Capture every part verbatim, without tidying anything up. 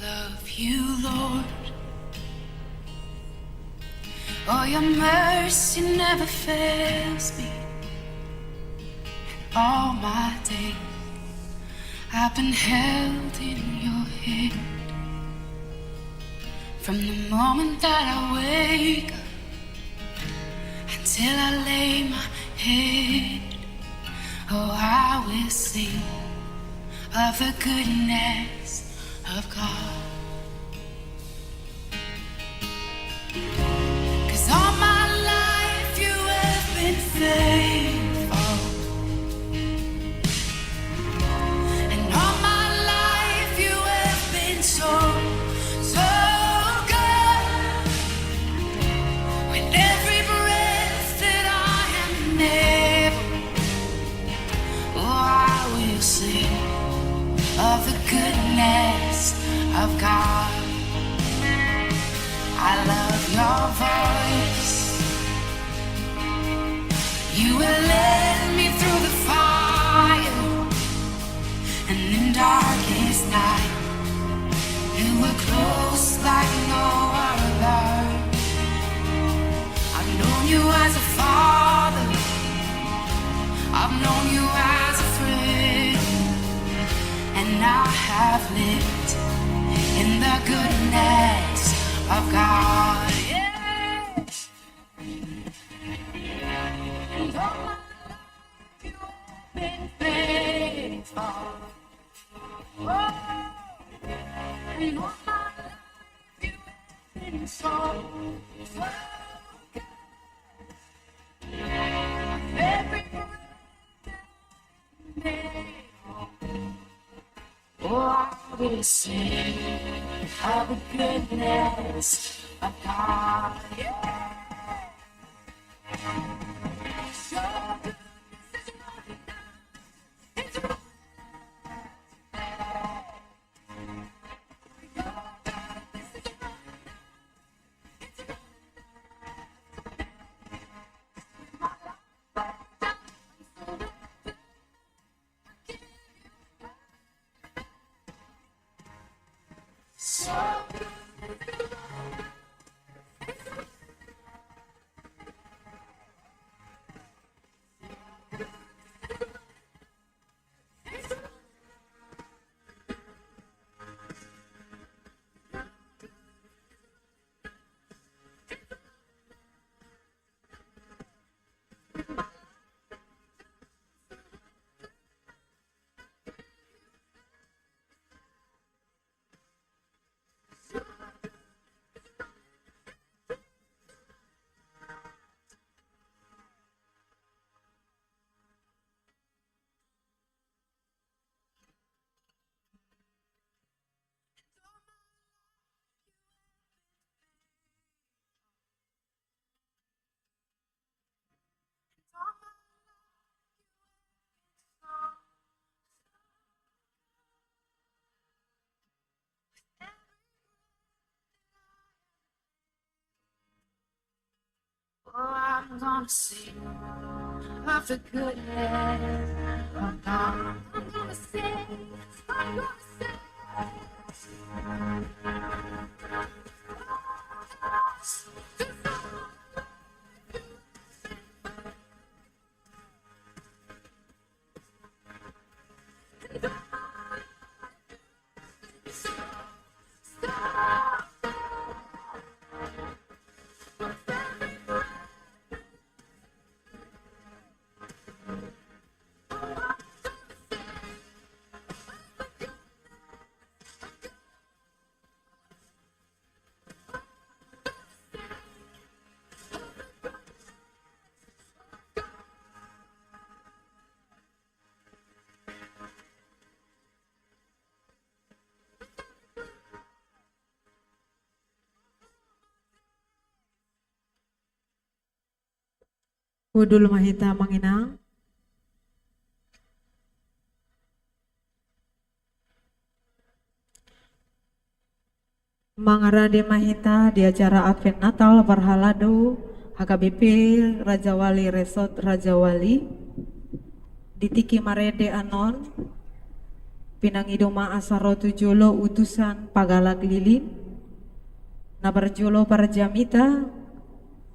Love you, Lord. Oh, your mercy never fails me. And all my days I've been held in your hand. From the moment that I wake up until I lay my head, oh, I will sing of the goodness of God. 'Cause all my life you have been faithful. And all my life you have been so, so good. With every breath that I am able, oh, I will sing of the goodness of God. I love your voice. You will lead me through the fire, and in darkest night, you were close like no other. I've known you as a father, I've known you as a friend, and I have lived in the goodness of God. Yeah. And all my life you have been faithful. Oh, and all my life you have been so, so good. Every breath that I make, oh, I will sing of the goodness of God. Yeah. Oh, I'm gonna sing of the goodness of God. I'm gonna sing, I'm gonna sing. Hundul ma hita amang inang. Mangarade ma hita di acara Advent Natal parhalado H K B P Rajawali Resort Rajawali. Di tingki marende annon, Pinangido ma asa ro tu jolo utusan pagalak lilin. Na parjolo parjamita,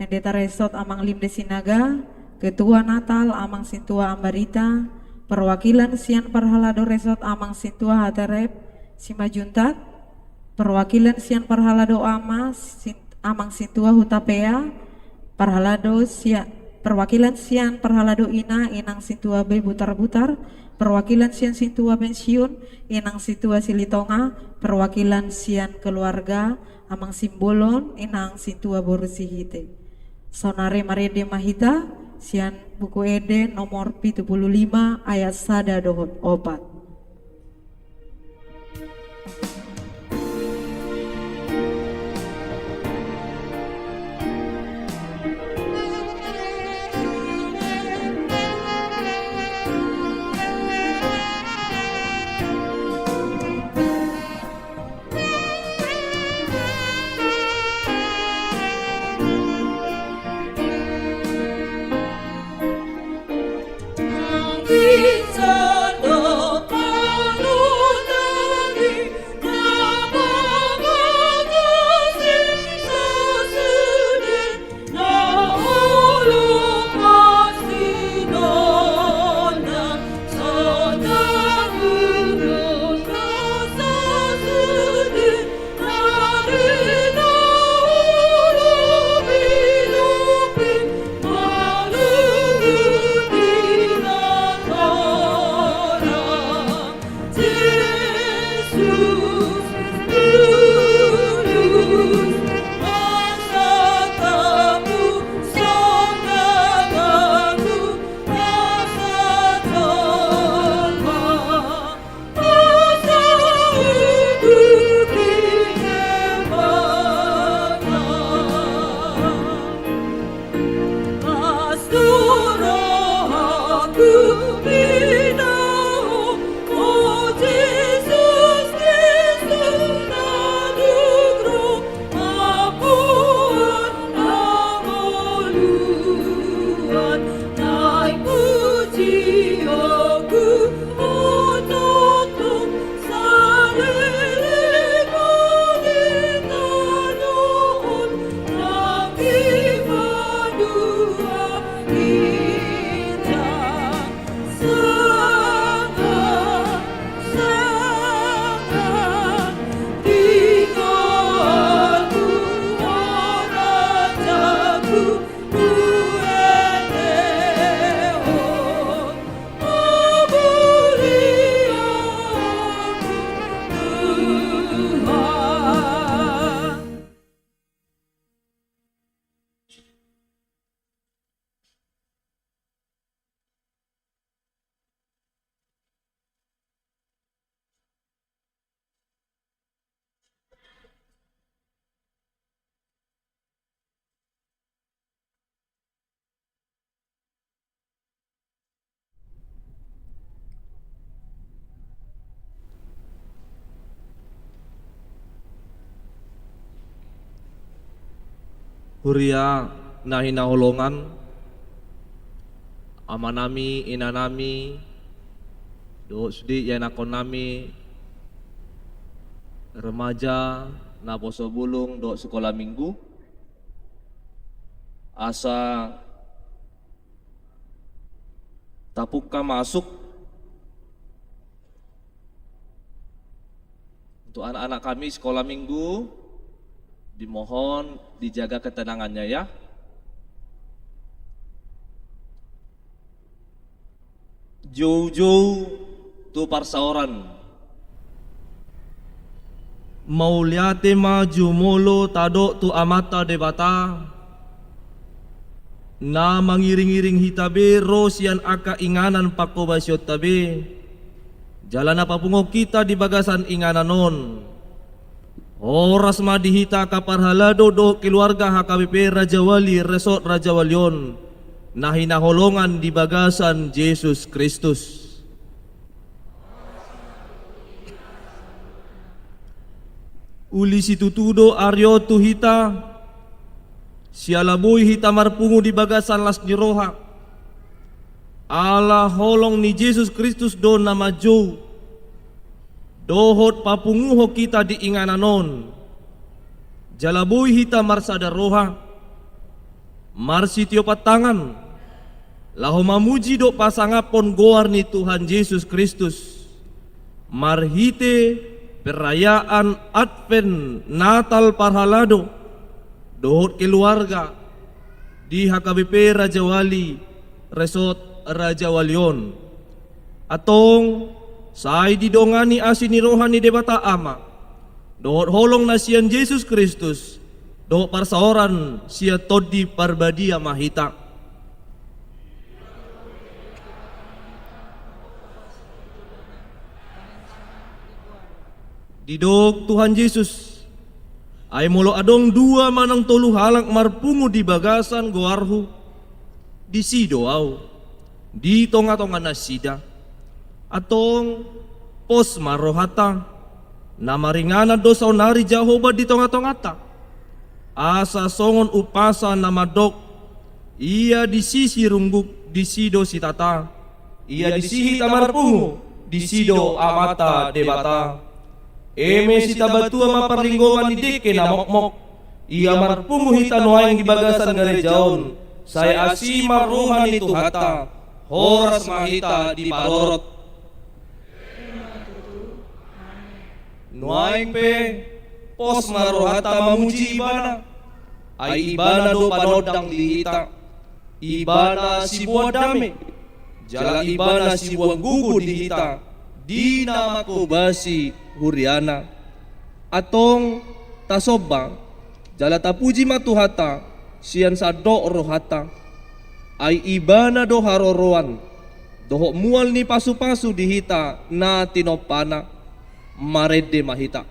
Pendeta Resort Amang Limde Sinaga, Ketua Natal Amang Sintua Ambarita, perwakilan sian parhalado Resort Amang Sintua Haterep Simanjuntak, perwakilan sian parhalado Ama Sin-, Amang Sintua Hutapea, parhalado sia-, perwakilan sian parhalado Ina, Inang Sintua Be Butarbutar, perwakilan sian Sintua Pensiun, Inang Sintua Silitonga, perwakilan sian keluarga Amang Simbolon, Inang Sintua boru Sihite. Saonari marende ma hita sian Buku Ende nomor pitu pulu lima ayat sada dohot opat. Huria na hinaholongan, amanami, inanami, dohot sude ianakkonnami, remaja, naposo bulung dohot sikola minggu, asa tapungka masuk. Untuk anak-anak kami sekolah minggu, dimohon dijaga ketenangannya, ya. Joujou tu parsaoran. Mauliate ma jumolo tadok tu Amanta Debata, na mangiring-iring hita be ro sian angka inganan pangkobasionta be, jala na papunguhon hita di bagasan inganan on. Horas ma di hita angka parhalado dohot keluarga H K B P Rajawali, Resort Rajawali on, na hinaholongan di bagasan Jesus Kristus. Uli situtu do ari on tu hita, siala boi hita marpungu di bagasan las ni roha. Ala holong ni Jesus Kristus do na manjou. Dohot papunguhon hita di inganan on, jala boi hita marsada roha, marsitiopan tangan, laho mamuji dohot pasangaphon goar ni Tuhan Jesus Kristus, marhite perayaan Advent Natal Parhalado, dohot keluarga, di H K B P Rajawali, Resort Rajawali on. Antong, sai didongani asi ni roha ni Debata Ama, dohot holong na sian Jesus Kristus, dohot parsaoran sian Tondi Parbadia ma hita. Didok Tuhan Jesus: Ai molo adong dua manang tolu halak marpungu di bagasan goarHu, disi do Ahu, di tongatonga nasida. Antong, pos ma rohanta, na maringanan do saonari Jahowa di tongatonganta. Asa songon umpasa na mandok: Ia disi sirungguk, disi do sitata. Ia disi hita marpungu, disi do Amanta Debata. Eme sitabatua ma parlinggoman ni dengke na mokmok, ia marpungu hita nuaeng di bagasan gareja on, sai asi ma roha ni Tuhanta, horas ma hita diparorot. Nuaeng pe, pos ma rohanta mamuji Ibana, ai Ibana do panondang di hita. Ibana siboan dame, jala Ibana siboan gogo di hita, di na manghobasi huria-Na. Antong, tasomba, jala tapuji ma Tuhanta, sian sandok rohanta. Ai Ibana do haroroan, dohot mual ni pasupasu di hita na tinompaNa. Marende ma hita.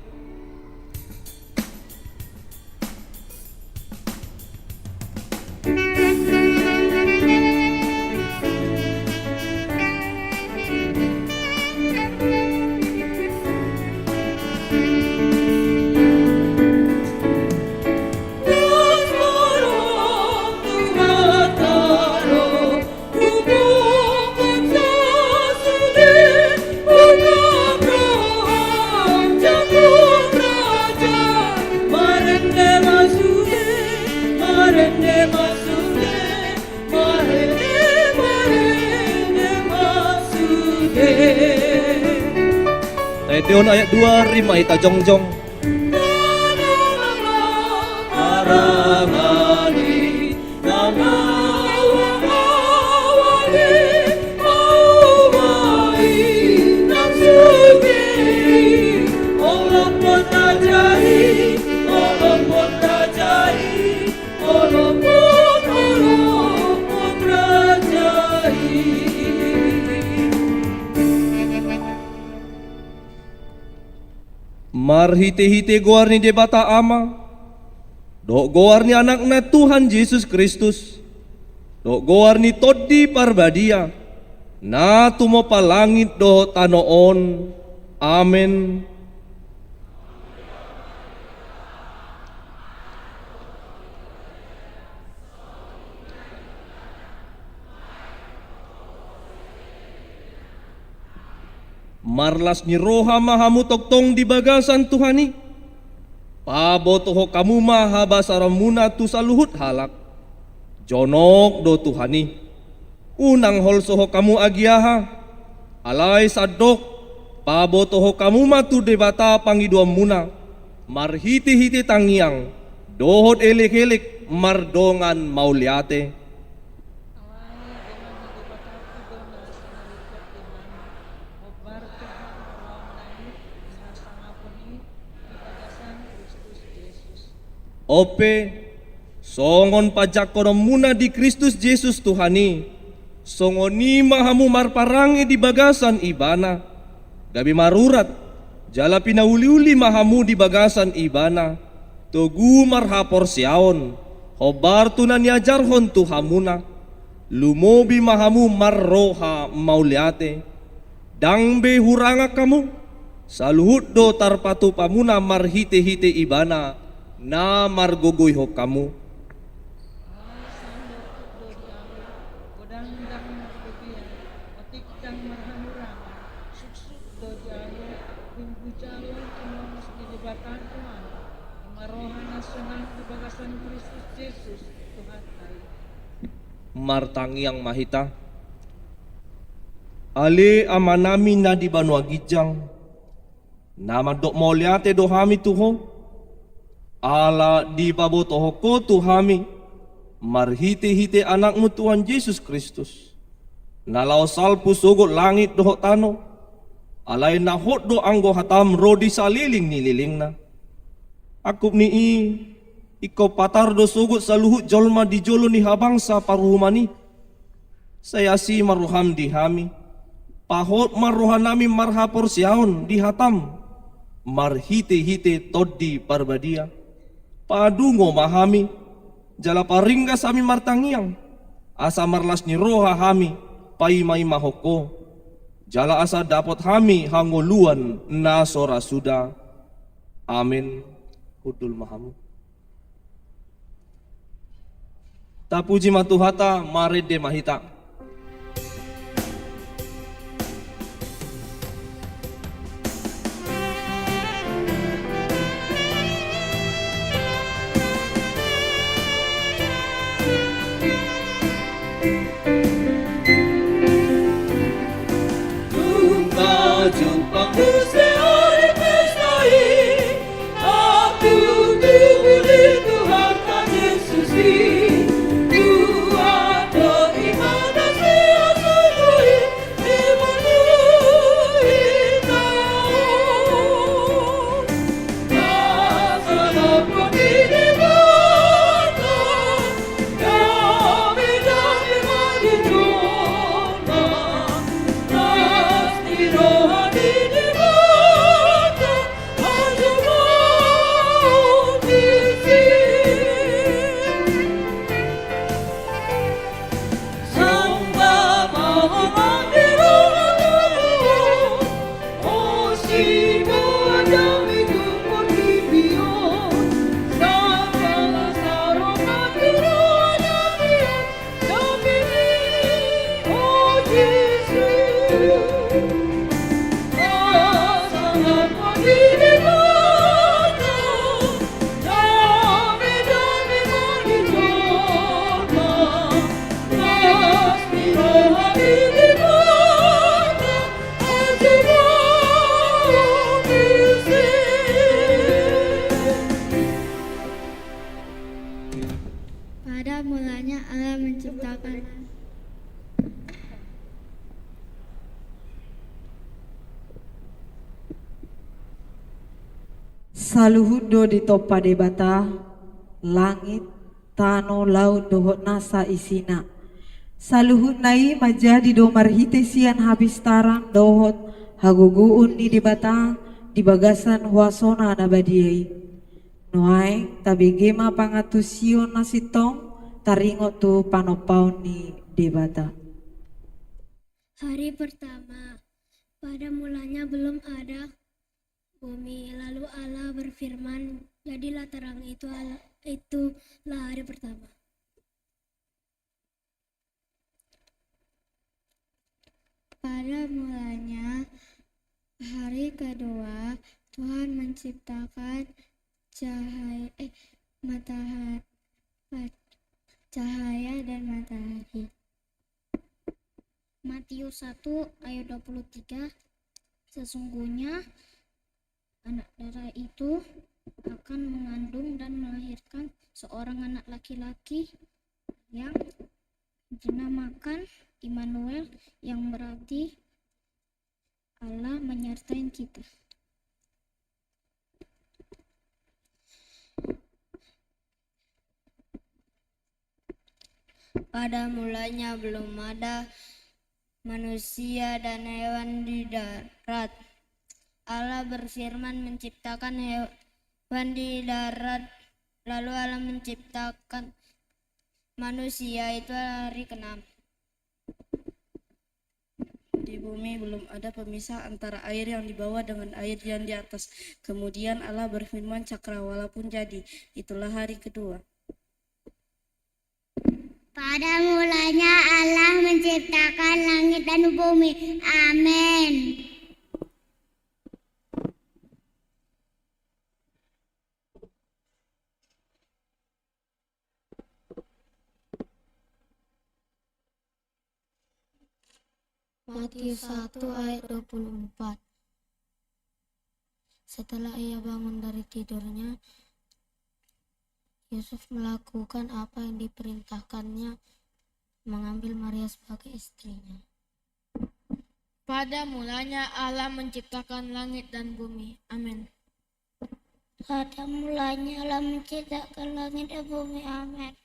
Taendehon ayat dua, rima hita jongjong. Marhitehite goar ni Debata Ama, dohot goar ni Anakna Tuhan Jesus Kristus, dohot goar ni Tondi Parbadia, na tumompa langit dohot tano on. Amen. Marlas ni roha ma hamu tongtong di bagasan Tuhan i. Pabotohon hamu ma habasaranmuna tu saluhut halak. Jonok do Tuhan i. Unang holsohon hamu agia aha. Alai sandok, pabotohon hamu ma tu Debata pangidoanmuna, marhitehite tangiang dohot elekelek mardongan mauliate. Alai Debata ni Debata, tu do na sinalikot di hami, hombar tu hami roham na i, di hasangapon i, di bagasan Kristus Jesus. On pe, songon panjangkononmuna di Kristus Jesus Tuhan i, songon i ma hamu marparange di bagasan Ibana, gabe marurat, jala pinauliuli ma hamu di bagasan Ibana, togu marhaporseaon, hombar tu na niajarhon tu hamuna, lumobi ma hamu marroha mauliate. Ndang be hurangan hamu, saluhut do tarpatupa hamuna marhitehite Ibana na margogoihon hamu. Godang ndang marlebihan, otik ndang marhahurangan, suksuk do di ahu, ringgas Roha na sonang di bagasan Kristus Jesus, Tuhanta i. Martangiang ma hita. Ale Amanami na di banua ginjang, na mandok mauliate do hami tu Ho, ala dipabotohon Ho tu hami, marhitehite Anakmu Tuhan Jesus Kristus, na laho salpu sogot langit dohot tano, alai na hot do anggo hatam ro di saleleng ni lelengna. Angkup ni i, ingkon patar do sogot saluhut jolma di jolo ni habangsa paruhuman i. Sai asi ma roham di hami, pahot ma rohanami marhaporseaon di hatam, marhitehite Tondi Parbadia. Padungo ma hami, jala paringgas hami martangiang, asa marlas ni roha hami paimaimahon Ho, jala asa dapot hami hangoluan na so ra suda. Amen. Hundul ma hamu. Tapuji ma Tuhanta, marende ma hita. Pada mulanya Allah menciptakan. Saluhut do ditompa Debata, langit, tano, laut dohot nasa isina. Saluhutna i manjadi do marhite sian hapistaran dohot hagogoon ni Debata di bagasan huasona na badia i. Nuaeng tabege ma pangantusion na sintong taringot tu panompaon ni Debata. Hari pertama. Pada mulanya belum ada bumi, lalu Allah berfirman, "Jadilah terang." Itu Allah, itulah hari pertama. Pada mulanya, hari kedua, Tuhan menciptakan cahaya, eh, matahari, cahaya dan matahari. Matius satu ayat dua puluh tiga, sesungguhnya anak dara itu akan mengandung dan melahirkan seorang anak laki-laki yang dinamakan Immanuel, yang berarti Allah menyertai kita. Pada mulanya belum ada manusia dan hewan di darat. Allah berfirman menciptakan hewan di darat, lalu Allah menciptakan manusia itu hari keenam. Di bumi belum ada pemisah antara air yang di bawah dengan air yang di atas. Kemudian Allah berfirman, "Cakrawala pun jadi." Itulah hari kedua. Pada mulanya Allah menciptakan langit dan bumi. Amin. Matius satu ayat dua puluh empat. Setelah ia bangun dari tidurnya, Yusuf melakukan apa yang diperintahkannya, mengambil Maria sebagai istrinya. Pada mulanya Allah menciptakan langit dan bumi. Amin. Pada mulanya Allah menciptakan langit dan bumi. Amin.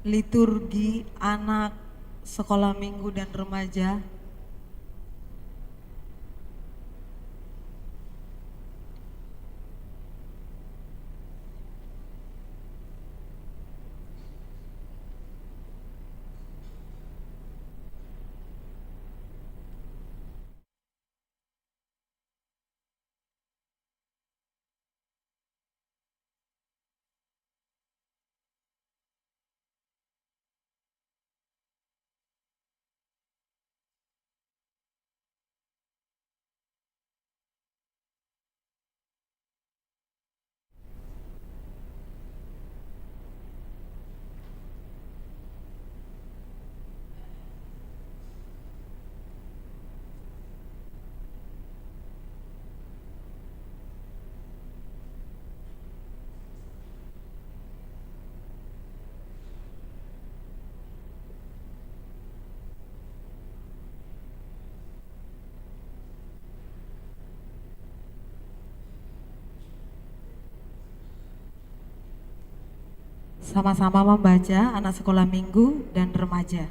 Liturgi anak sekolah minggu dan remaja. Sama-sama membaca, anak sekolah minggu dan remaja.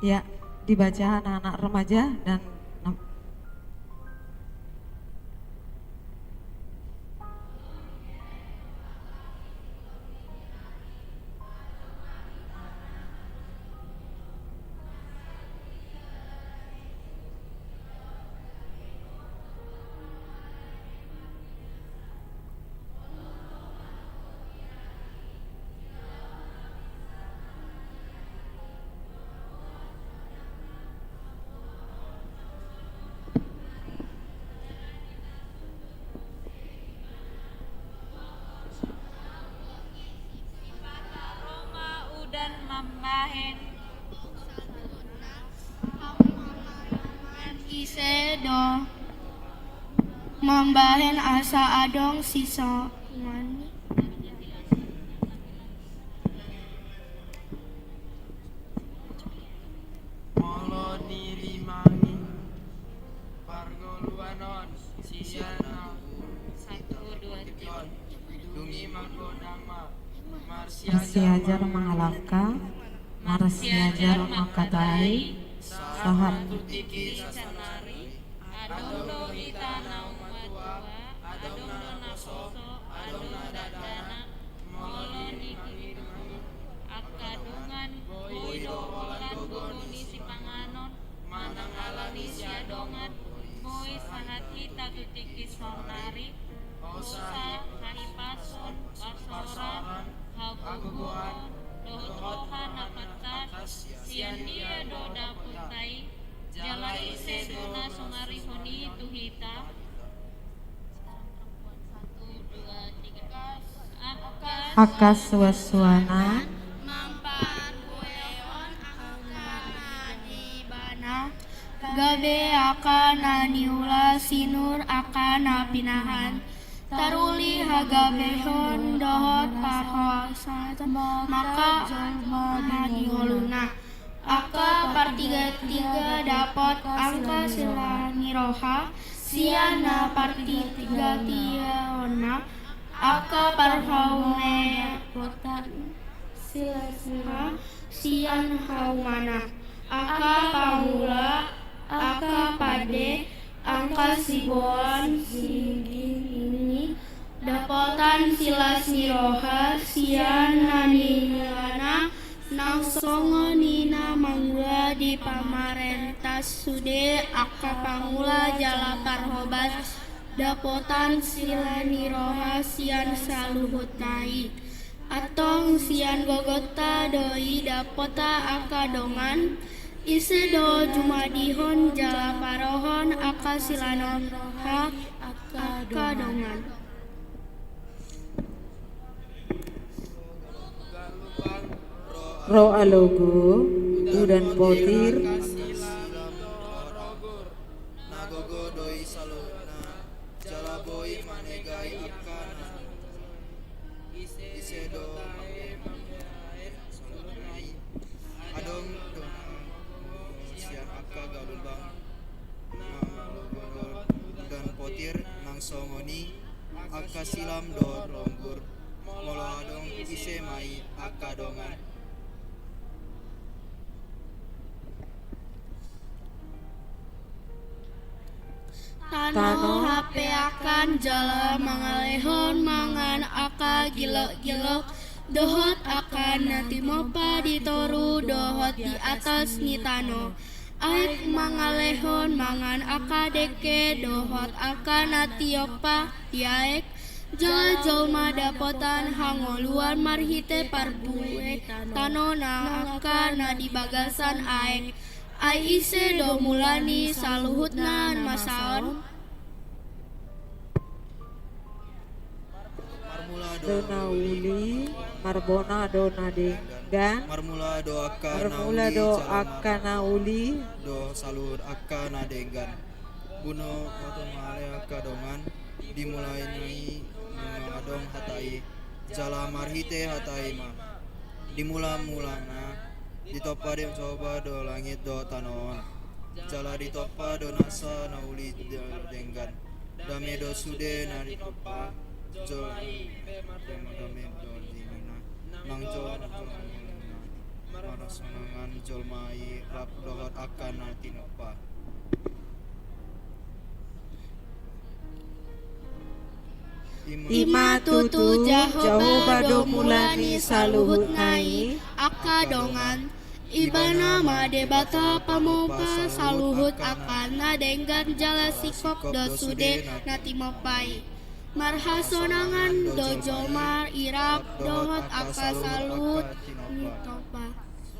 Ya, dibaca anak-anak remaja dan Ise do mambahen asa adong sisaongan ni molo nirimangi parngoluan on sian na satu dua tiga. Dung i manggodang ma marsiajar mangalangka, marsiajar mangkatai, sahat tu tingki saonari. Adong do hita na umatua, adong na poso, adong na dakdanak. Molo nirimangi angka dongan, boi do holan gogo ni sipanganon manang ala ni siadongan. Boi sahat hita tu tingki saonari. Hosa, hahipason, parsaoran, hagogoon dohot roha na pantas, sian dia do dapotta i? Jala ise do na sumarihon i tu hita? Angka suansuanan mamparbuehon angka na di ibana, gabe angka na niula sinur angka na pinahan, taruli hagabehon dohot parhorasan mangkal jolma di ngoluna. Angka partigatiga dapot angka sila ni roha sian na partigatigaonna. Angka parhauman dapot sila ni roha sian haumana. Angka pangula, angka pande, angka siboan, siginggir, dapotan silas ni roha sian na niulana. Nang songon i na mangula di pamarenta sude angka pangula jala parhobas, dapotan sila ni roha sian saluhutna i. Antong sian gogonta do i dapotta angka dongan. Ise do jumadihon jala parohon angka sila ni roha angka dongan? Ro alogo, udan potir. Na gogo do i saluhutna, jala boi manegai angka na ise do tahe mambahen saluhutna i. Adong do na sian angka galumbang na malogo dohot udan potir, nang songon i angka silam dohot longgur. Molo adong, ise ma i angka dongan? Tano hapeakan jala mangalehon mangan angka gilokgilok dohot angka na timompa di toru dohot di atas ni tano. Aek mangalehon mangan angka dengke dohot angka na timompa di aek. Jala jolma dapotan hangoluan marhite parbue tanona angka na di bagasan aek. Ai ise do mula ni saluhutna masa on? Marmula do na uli, marbona do na denggan. Marmula do angka na uli, marmula do angka na uli, do saluhut angka na denggan. Botoboto ma ale angka dongan, dimulai nai nunga adong hata i, jala marhite hata i ma. Di mulamulana, ditompa Debata do langit dohot tano on. Jala ditompa do nasa na uli jala denggan. Dame do sude na ditompa, jala dame do di ninna. Nang jolo na jolo na ninna. marhasonangan jolma i rap dohot angka na tinompa. I ma tutu Jahowa do mula ni saluhutna i, angka dongan. Ibana ma Debata pamompa saluhut angka na denggan jala singkop do sude na tinompa i. Marhasonangan do jolma i rap dohot angka saluhut na tinompa.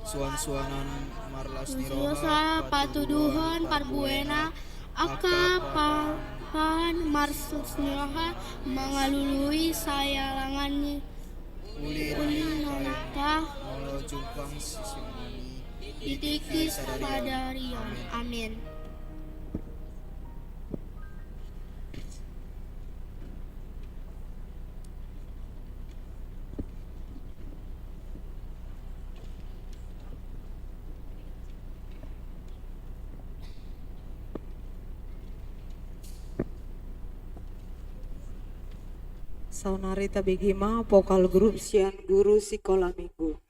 Suansuanan marlas ni roha patuduhon parbuena, angka pahan marlas ni roha mangalului sialangan ni uli ni rohanta molo jumpang sisean nami di tingki sadari on. Amen. Saonari tabege ma vokal grup sian guru sikola minggu.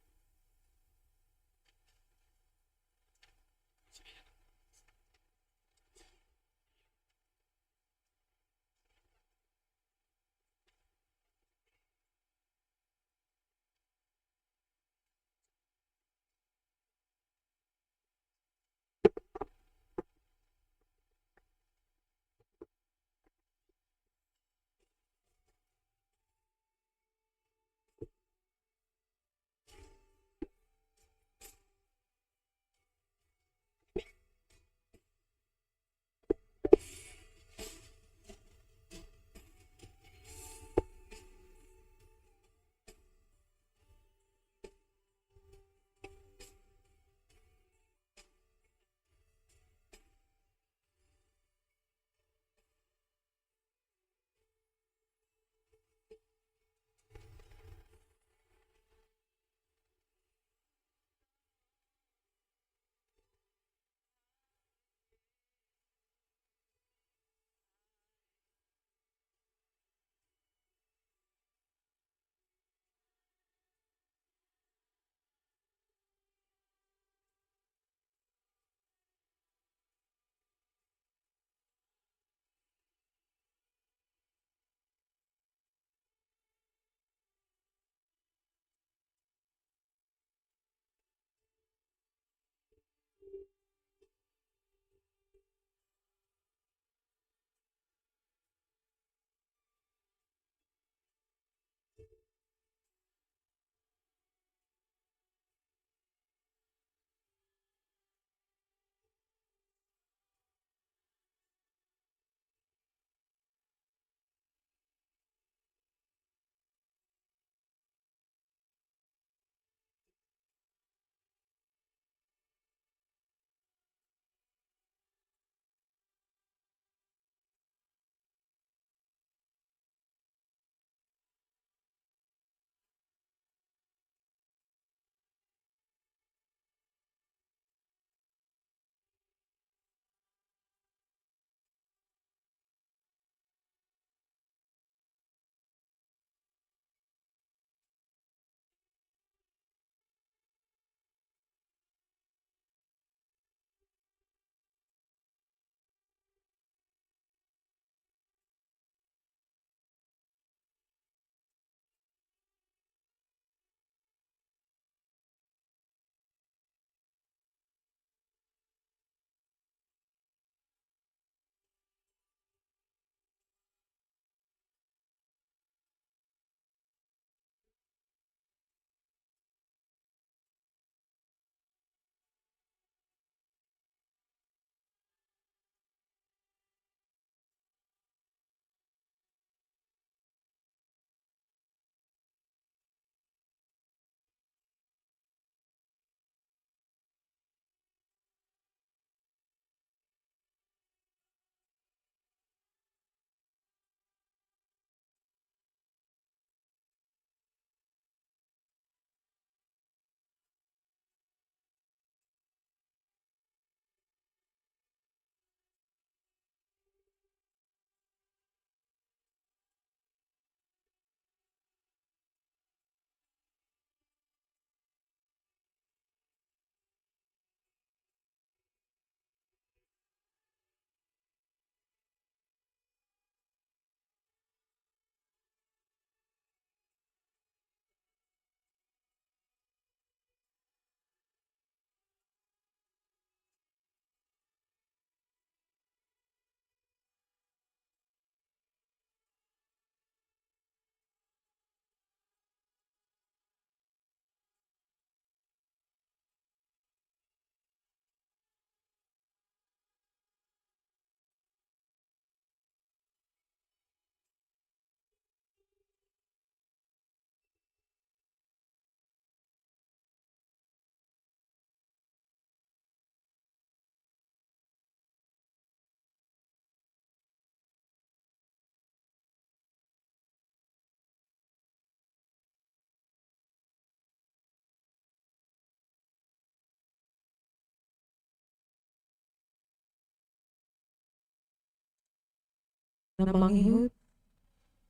na mangihut.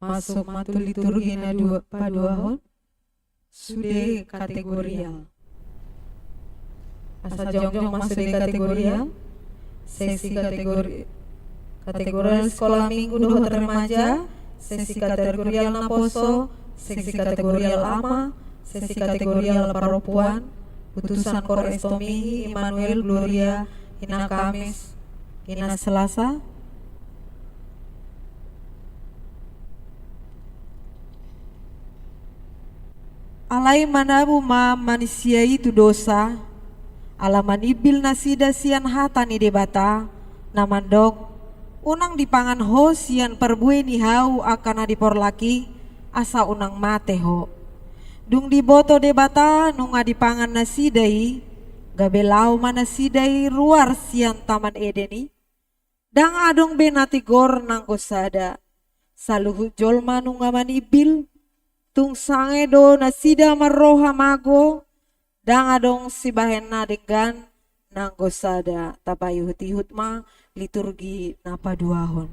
Masuk ma tu liturgi na dua, paduahon. Sude kategorial. Asa jongjong ma sude kategorial. Seksi kategori-, kategorial sekolah minggu dohot remaja, seksi kategorial naposo, seksi kategorial ama, seksi kategorial parompuan, utusan Kor Estomihi, Immanuel, Gloria, Ina Kamis, Ina Selasa. Alai manabu ma manisia i tu dosa, ala manimbil nasida sian hata ni Debata, na mandok: Unang dipangan ho sian parbue ni hau angka na di porlak i, asa unang mate ho. Dung diboto Debata nunga dipangan nasida i, gabe laho ma nasida i ruar sian Taman Eden i. Ndang adong be na tigor nanggo sada. Saluhut jolma nunga manimbil, tung sange do nasida marroha mago, ndang adong sibahen na denggan nanggo sada. Tapaihut-ihut ma liturgi na paduahon.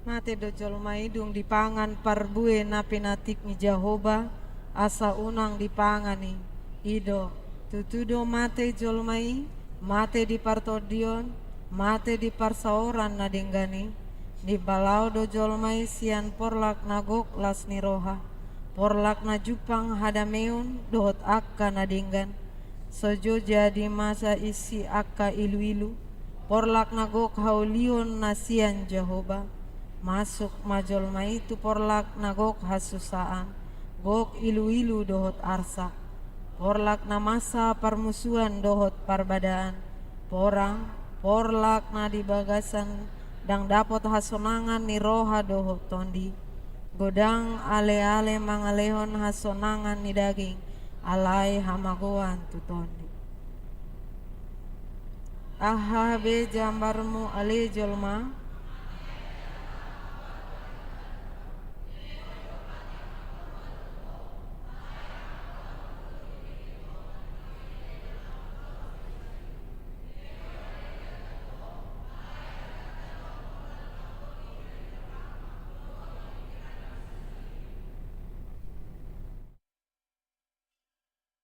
Mate do jolma i dung dipangan parbue na pinatik ni Jahowa, asa unang dipangan i. I do, tutu do mate jolma i, mate di partondion, mate di parsaoran na denggan i. Nimbalaho do jolma i sian porlak na gok las ni roha. Porlak na jumpang hadameon dohot angka na denggan, so jo jadi masa isi angka iluilu. Porlak na gok haulion na sian Jahowa. Masuk ma jolma i tu porlak na gok hasusaan, gok iluilu dohot arsak. Porlak na masa parmusuan dohot parbadaan, porang, porlak na di bagasan ndang dapot hasonangan ni roha dohot tondi. Godang aleale mangalehon hasonangan ni daging, alai hamagoan tu tondi. Aha be jambarmu ale jolma?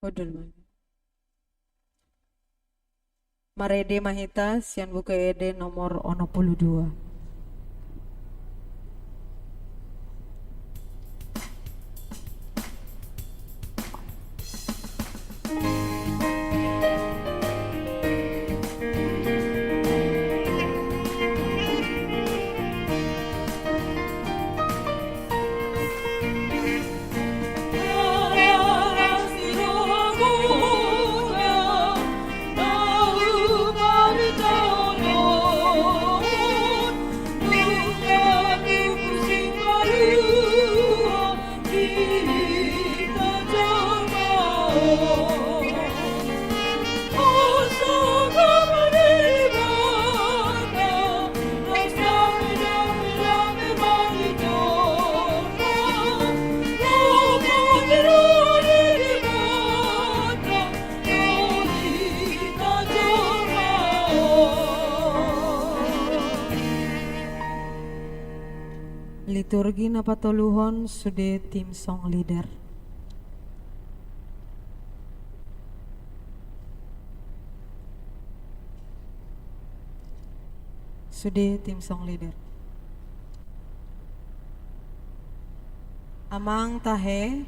Hundul ma. Marende ma hita sian Buku Ende nomor onom pulu dua. Liturgi na patoluhon, sude tim song leader. Sude tim song leader. Amang tahe.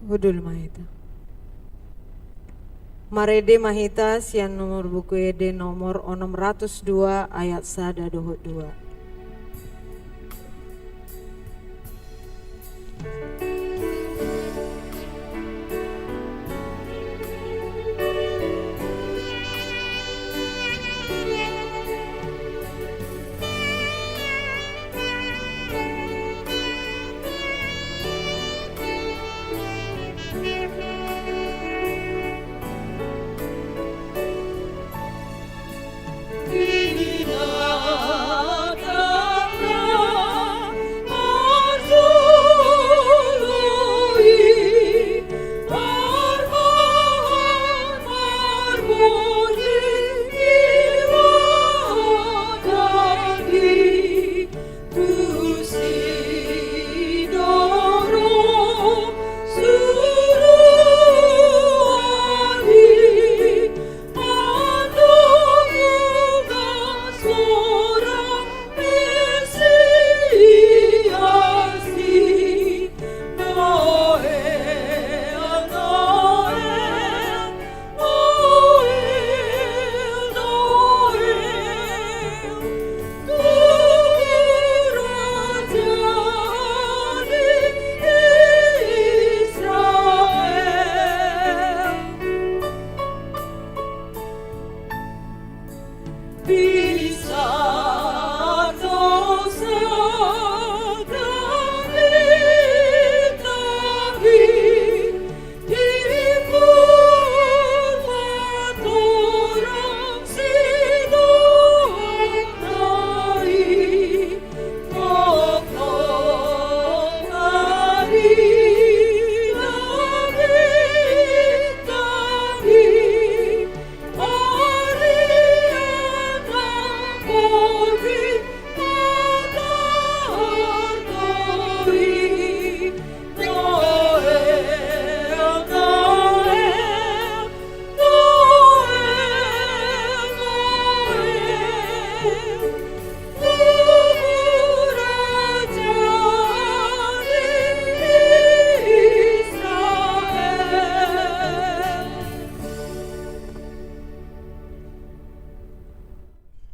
Hundul ma hita. Marende ma hita sian nomor Buku Ende nomor onom ratus dua, ayat sada dohot dua.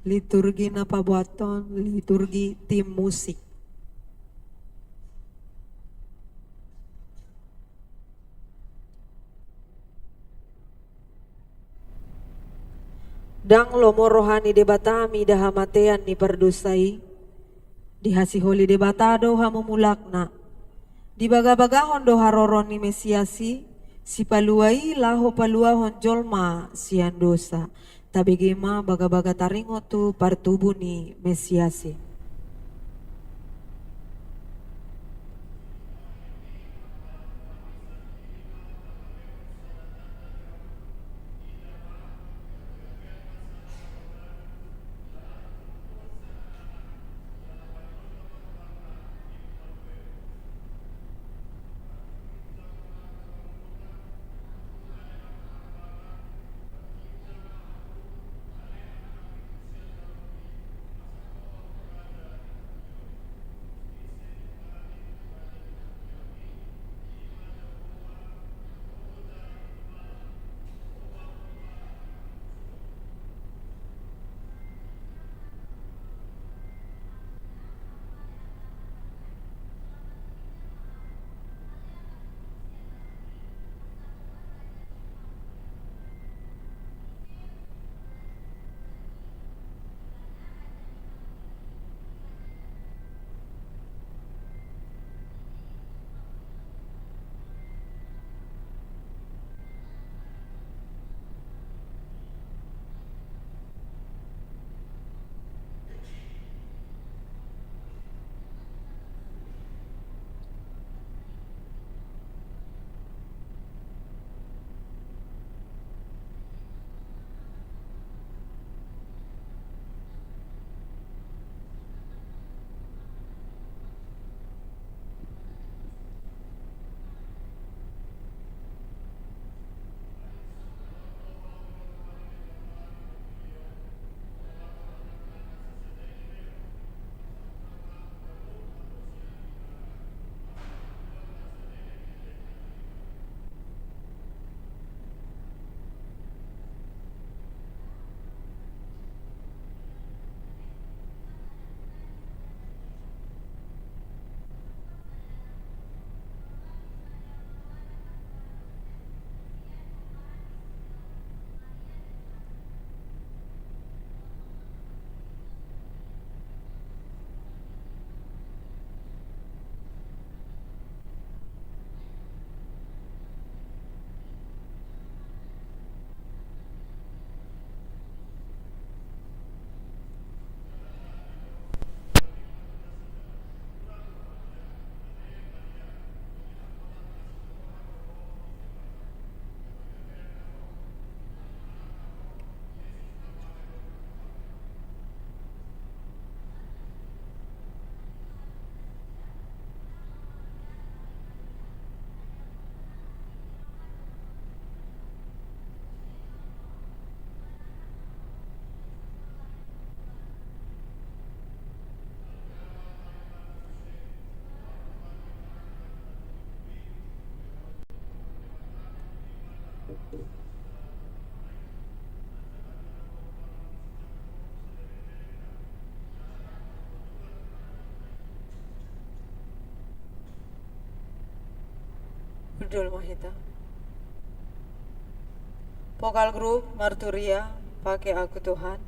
Liturgi na paboahon liturgi tim musik. Ndang lomo roha ni Debata mida hamatean ni pardosa i. Dihasiholi Debata do hamu mulakna. Dibagabagahon do haroro ni Mesias i, Sipalua i laho paluahon jolma sian dosa. Tabege ma bagabaga taringot tu partubu ni Mesias i. Hundul ma hita. Vokal grup Marturia, Pake Aku Tuhan.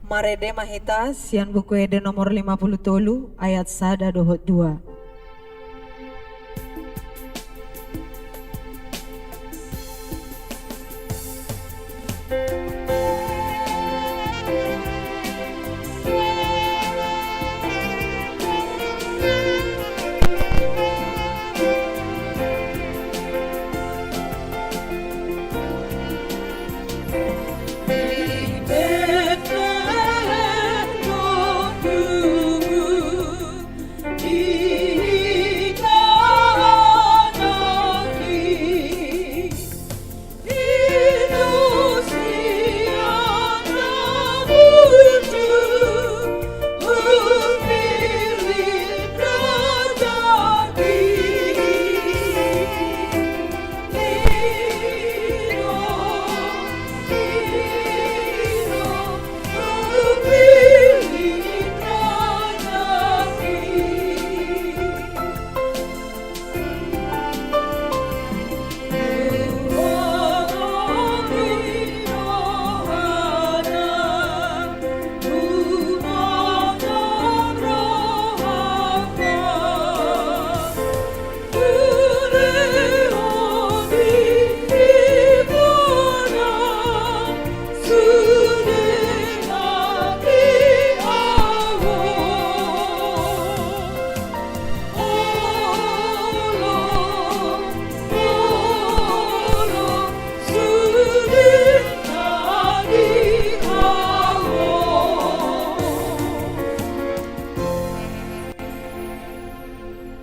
Marende ma hita sian Buku Ende nomor lima pulu tolu, ayat sada dohot dua.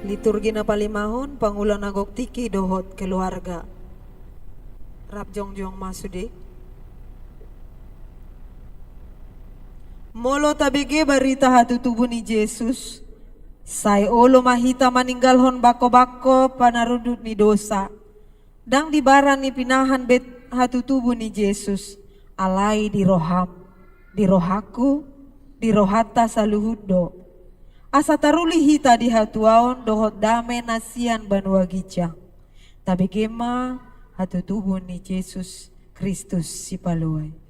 Liturgi na palimahon, pangula na gok tingki dohot keluarga. Rap jongjong ma sude. Molo tabege barita hatutubu ni Jesus, sai olo ma hita maninggalhon bangkobangko panarudut ni dosa. Ndang di baran ni pinahan be hatutubu ni Jesus, alai di roham, di rohangku, di rohanta saluhut do. Asa taruli hita di hatuaon dohot dame na sian banua ginjang. Tabege ma hatutubu ni Jesus Kristus Sipalua i.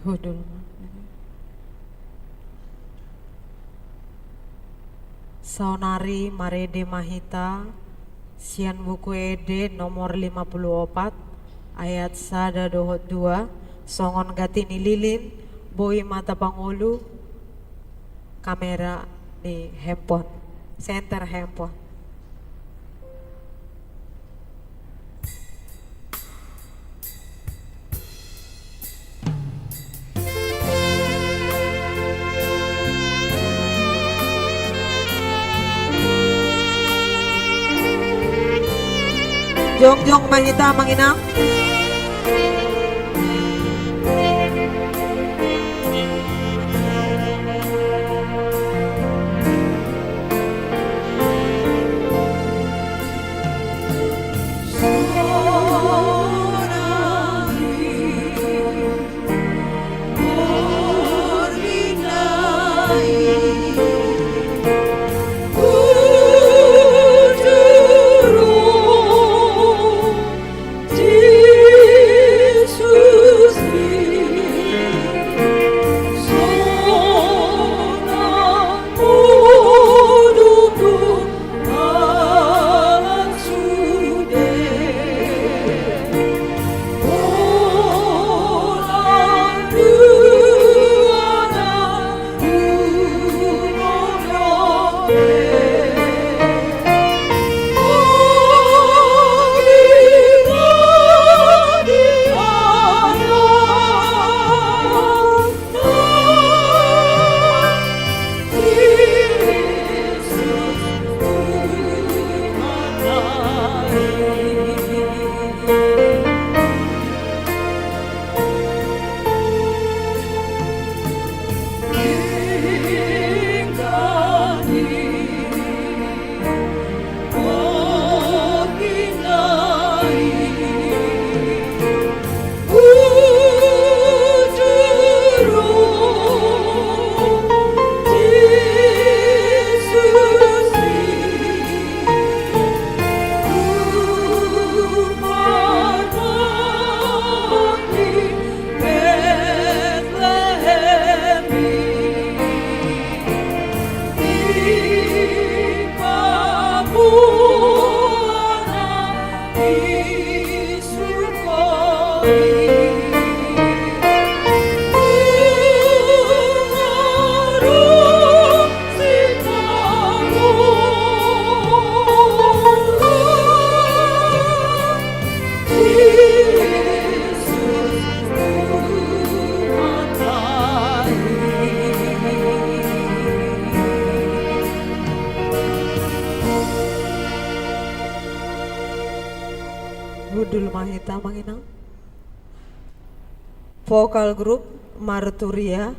Hudul. Saonari marende ma hita sian Buku Ende nomor lima puluh opat, ayat sada dohot dua, songon gati ni lilin, boi ma tapangolu kamera ni handphone, senter handphone. Jongjong ma hita, amang inang. Hundul ma hita, amang inang. Vokal grup Marturia.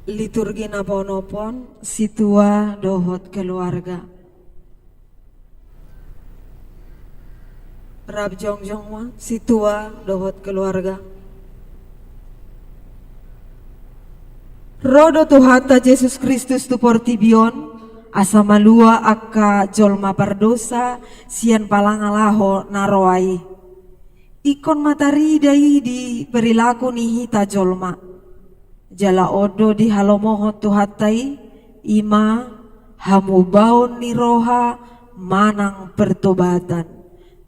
Liturgi na paonomhon, sintua dohot keluarga. Rap jongjong ma, sintua dohot keluarga. Ro do Tuhanta Jesus Kristus tu portibi on, asa malua angka jolma pardosa sian palangalaho na roa i. Ingkon ma tarida i di perilaku ni hita jolma. Jala on do dihalomohon Tuhanta i, i ma hamubaon ni roha manang pertobatan.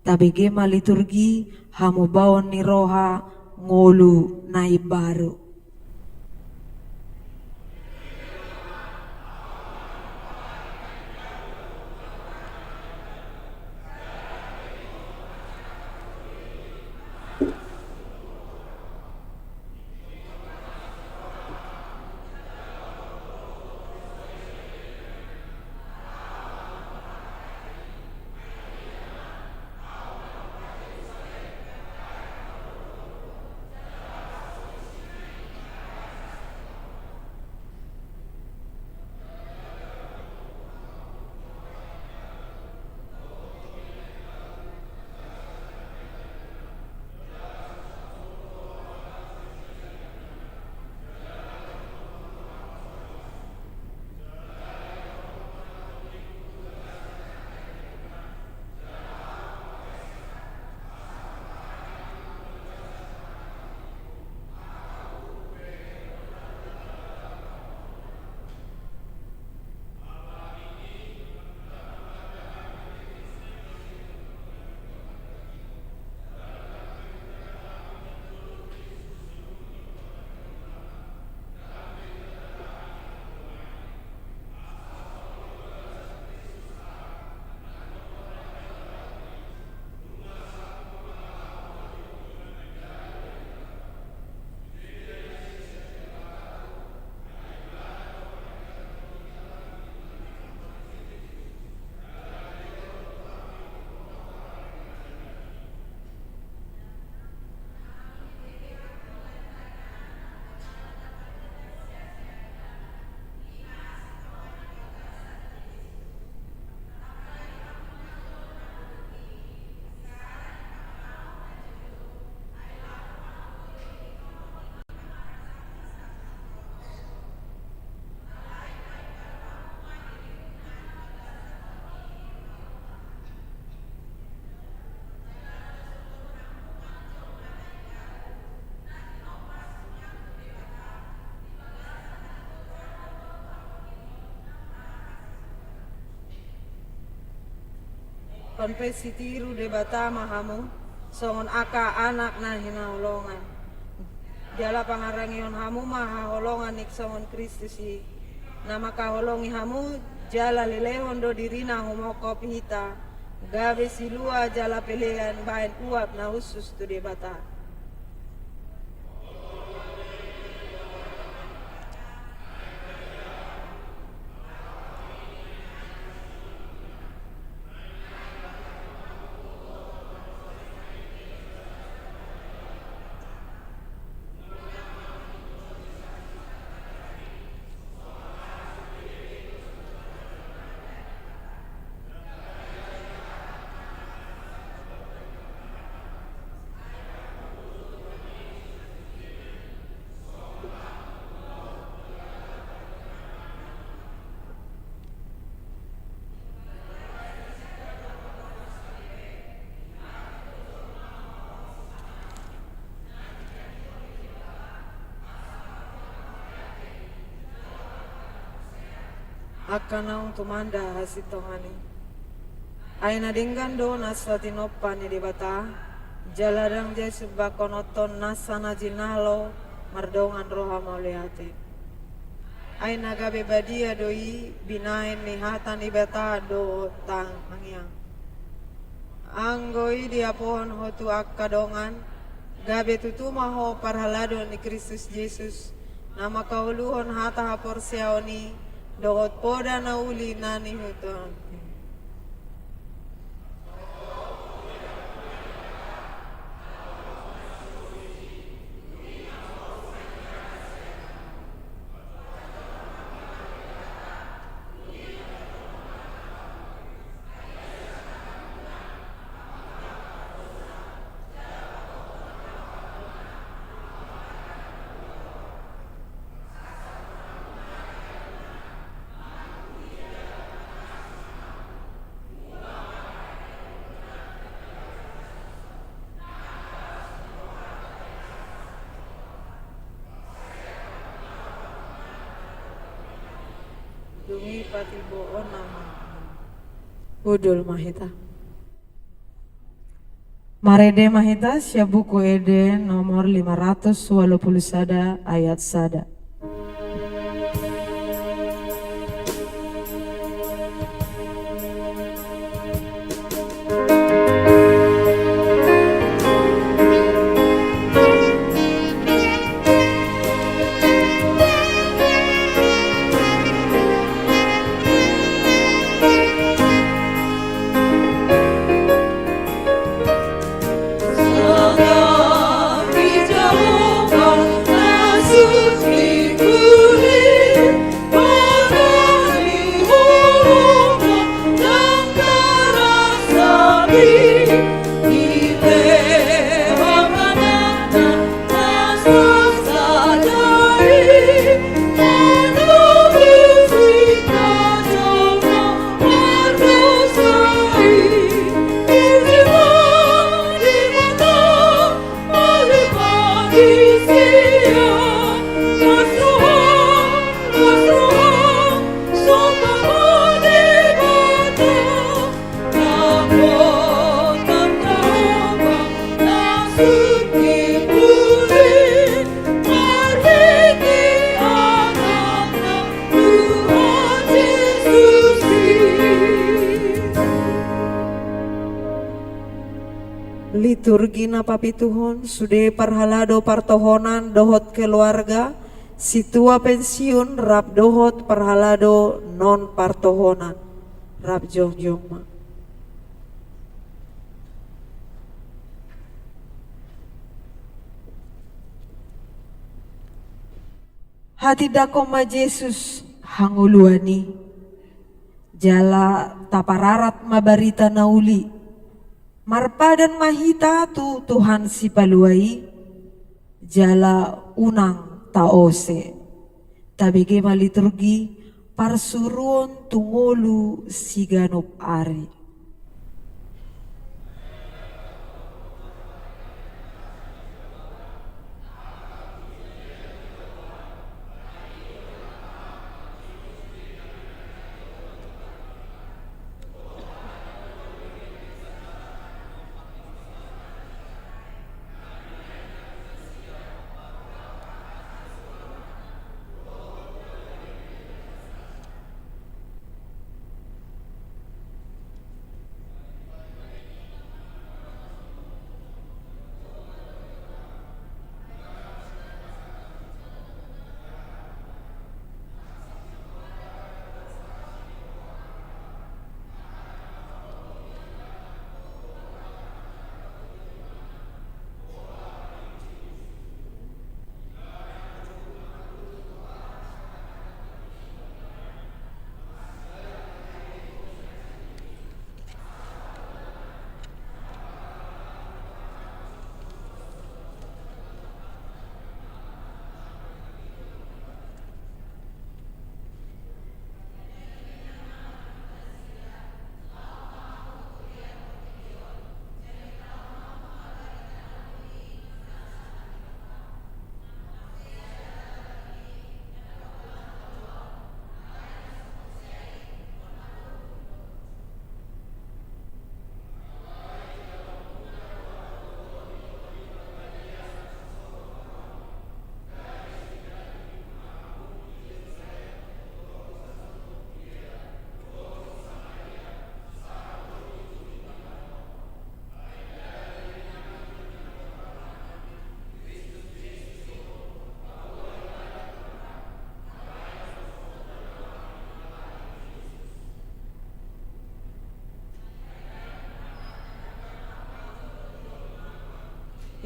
Tabege ma liturgi hamubaon ni roha ngolu na imbaru. Ingkon pe sitiru Debata ma hamu, songon angka anak na hinaholongan. Jala pangarangihon hamu ma haholongan i songon Kristus i, na mangkaholongi hamu, jala lelehon do dirina humongkop hita, gabe silua jala pelean bahen uap na hushus tu Debata. Angka naung tumanda hasintongan i. Ai na denggan do nasa tinompa ni Debata, jala ndang jai sumbangkononhon nasa na jinalo mardongan roha mauliate. Ai na gabe badia do i binahen ni hata ni Debata dohot tangiang. Anggo i diapohon ho tu angka dongan, gabe tutu ma ho parhalado ni Kristus Jesus, na mangkaholongi hata haporseaon i, dohot poda na uli na nihuton. Dung i patiboon nama. Hundul ma hita. Marende ma hita sian Buku Ende nomor lima ratus walu pulu sada ayat sada. Liturgi na papituhon, sude parhalado partohonan dohot keluarga, sintua pensiun rap dohot parhalado non partohonan. Rap jongjong ma. Hatindangkon ma Jesus hangoluan i, jala tapararat ma barita na uli. Marpadan ma hita tu Tuhan Sipalua i, jala unang taose. Tabege ma liturgi parsuruon tu ngolu siganup ari.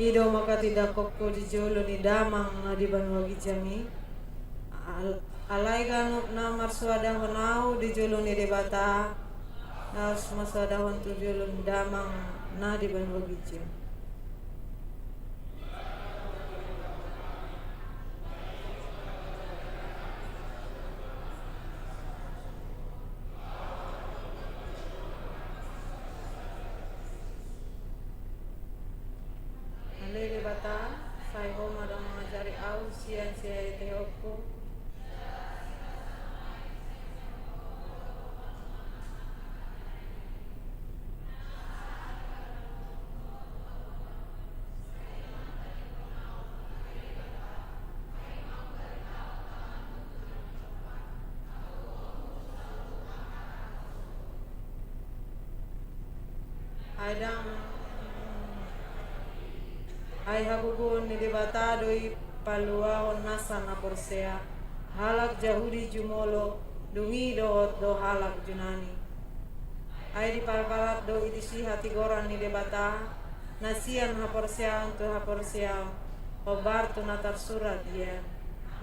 I do mangkatindangkon ho di jolo ni Damang na di banua ginjang i. Al-, alai ganup na marsoadahon ahu di jolo ni Debata, laos marsoadahon tu jolo ni Damang na di banua ginjang. Ale Debata, sai Ho ma do mangajari ahu sian sihaetehonhu. Ai hagogoon ni Debata do i paluahon nasa na porsea, halak Jahudi jumolo, dung i dohot do halak Junani. Ai diparparat do i disi hatigoran ni Debata, na sian haporseaon tu haporseaon, hombar tu na tarsurat ia,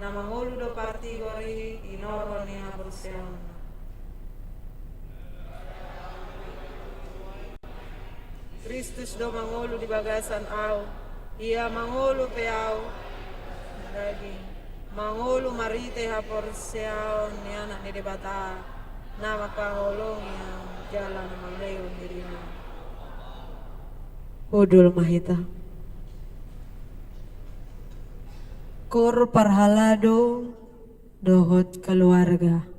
na mangolu do partigor i hinorhon ni haporseaonna. Kristus do mangolu di bagasan ahu, ia mangolu pe ahu, daging, mangolu marhite haporseaon ni Anak ni Debata, na mangkaholongi ahu jala na mangalehon dirina. Hundul ma hita. Kor parhalado dohot keluarga.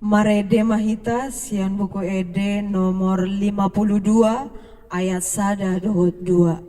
Marende ma hita sian Buku Ende nomor lima puluh dua, ayat sada dohot dua.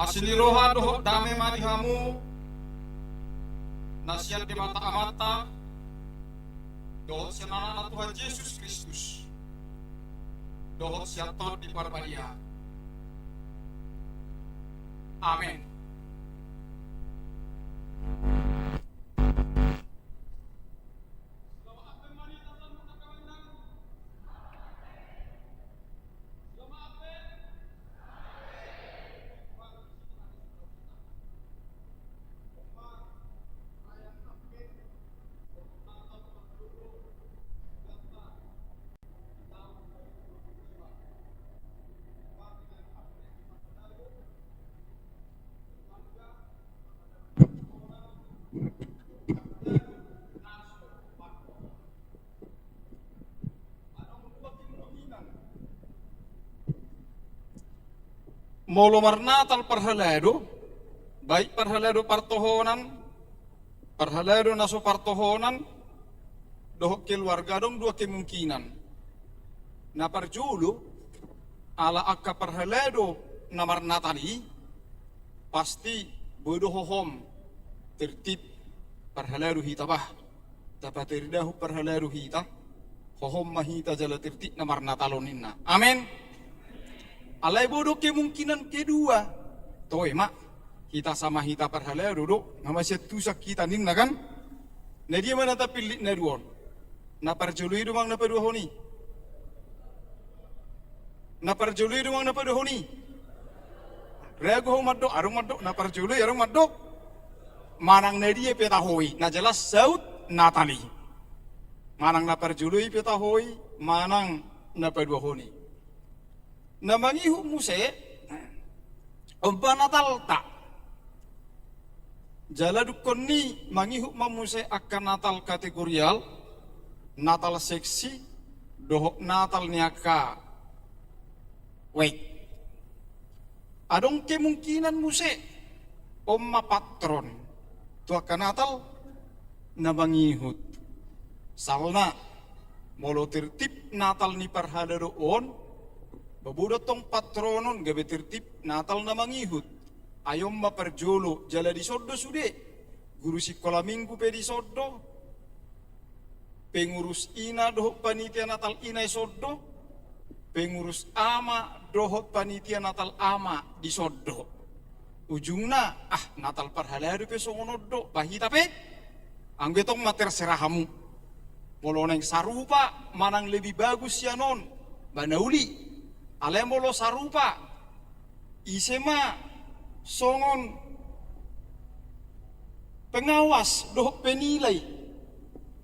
Asi ni roha dohot dame ma di hamu na sian Debata Amanta dohot sian Anakna Tuhan Jesus Kristus dohot sian Tondi Parbadia. Amen. Molo marnatal parhalado, baik parhalado partohonan, parhalado na so partohonan, dohot keluarga, adong dua kemungkinan. Na parjolo, ala angka parhalado na marnatal i, pasti boi do hohom tertib parhalado hita bah. Tapaterdahon parhalado hita, hohom ma hita jala tertib na marnatal on ninna. Amen. Alai boi do kemungkinan kedua. Toe ma, hita sama hita parhalado do, nga masiantusan hita ninna kan? Na dia ma na tapillit na dua on? Na parjolo i do manang na paduahon i? Na parjolo i do manang na paduahon i? Ragu ho mandok, adong mandok, na parjolo i adong mandok. Manang na dia pe taho i, na jelas saut Natal i. Manang na parjolo i pe taho i, manang na paduahon i. Na mangihut muse, on ma Natalta. Jala dungkon ni mangihut ma muse angka Natal kategorial, Natal seksi, dohot Natal ni angka wijk. Adong kemungkinan muse, on ma patron tu angka Natal na mangihut. Salna, molo tertib Natal ni parhalado on, boi do tong patron on gabe tertib Natal na mangihut. Ai on ma parjolo, jala dison do sude guru sikola minggu pe dison do, pengurus ina dohot panitia Natal ina dison do, pengurus ama dohot panitia Natal ama dison do. Ujungna, ah, Natal parhalado pe songon on do, ba hita pe. Anggo tong ma terserah hamu. Molo naeng sarupa manang lebih bagus sian on, ba na uli. Alai molo sarupa, ise ma songon pengawas dohot penilai?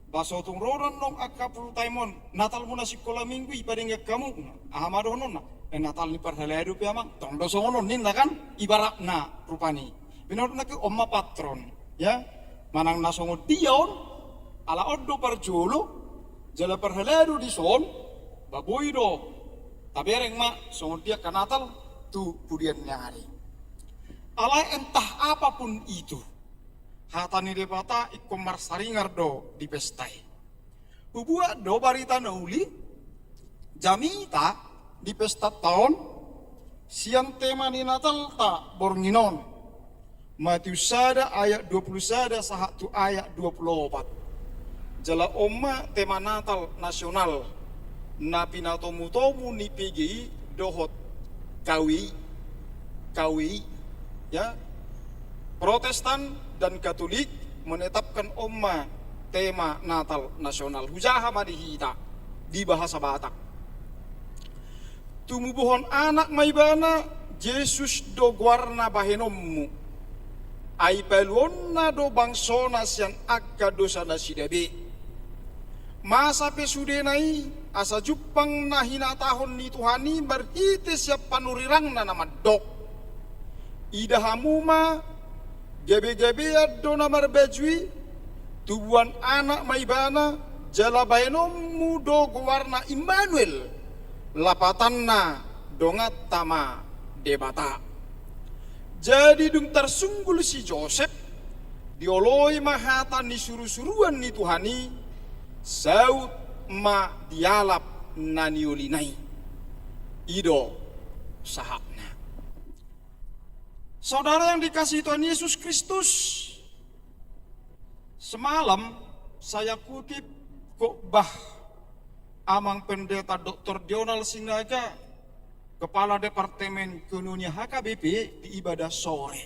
Ba so tung ro do annon angka full time on, Natalmuna sikola minggu i padangian hamu. Aha ma dohononna? Eh, Natal ni parhalado pe amang. Tong do songon on ninna kan, ibaratna rupani. Binoto nangkin on ma patron, ya. Manang na songon dia on, ala on do parjolo, jala parhalado dison, ba boi do tabereng ma songon dia angka Natal tu pudian ni ari. Alai entah apapun itu, hata ni Debata ingkon marsaringar do di pesta i. Hubuat do barita na uli, jamita di pestanta on, sian tema ni Natalta borngin on. Matius sada ayat dua puluh sada sahat tu ayat dua puluh opat. Jala on ma tema Natal nasional na pinatomutomu ni P G I dohot K W I, K W I, ya. Protestan dan Katolik menetapkan on ma tema Natal nasional. Hujaha ma di hita di bahasa Batak. Tumubuhon anak ma ibana, Jesus do goarna bahenonmu. Ai paluonna do bangsona sian angka dosa nasida be. Masa pe sudena i, asa jumpang na hinatahon ni Tuhan i marhite sian panurirangna na mandok. Ida hamu ma, gabegabean do na marbaju i, tubuan anak ma ibana, jala baenonmu do goarna Immanuel, lapatanna donganta ma Debata. Jadi dung tarsunggul si Josep, dioloi ma hata ni surusuruan ni Tuhan i, saut ma dialap na niolina i. I do sahatna. Saudara yang dikasihi Tuhan Yesus Kristus, semalam saya kutip khotbah Amang Pendeta Doktor Dionald Sinaga, Kepala Departemen Koinonia H K B P, di ibadah sore.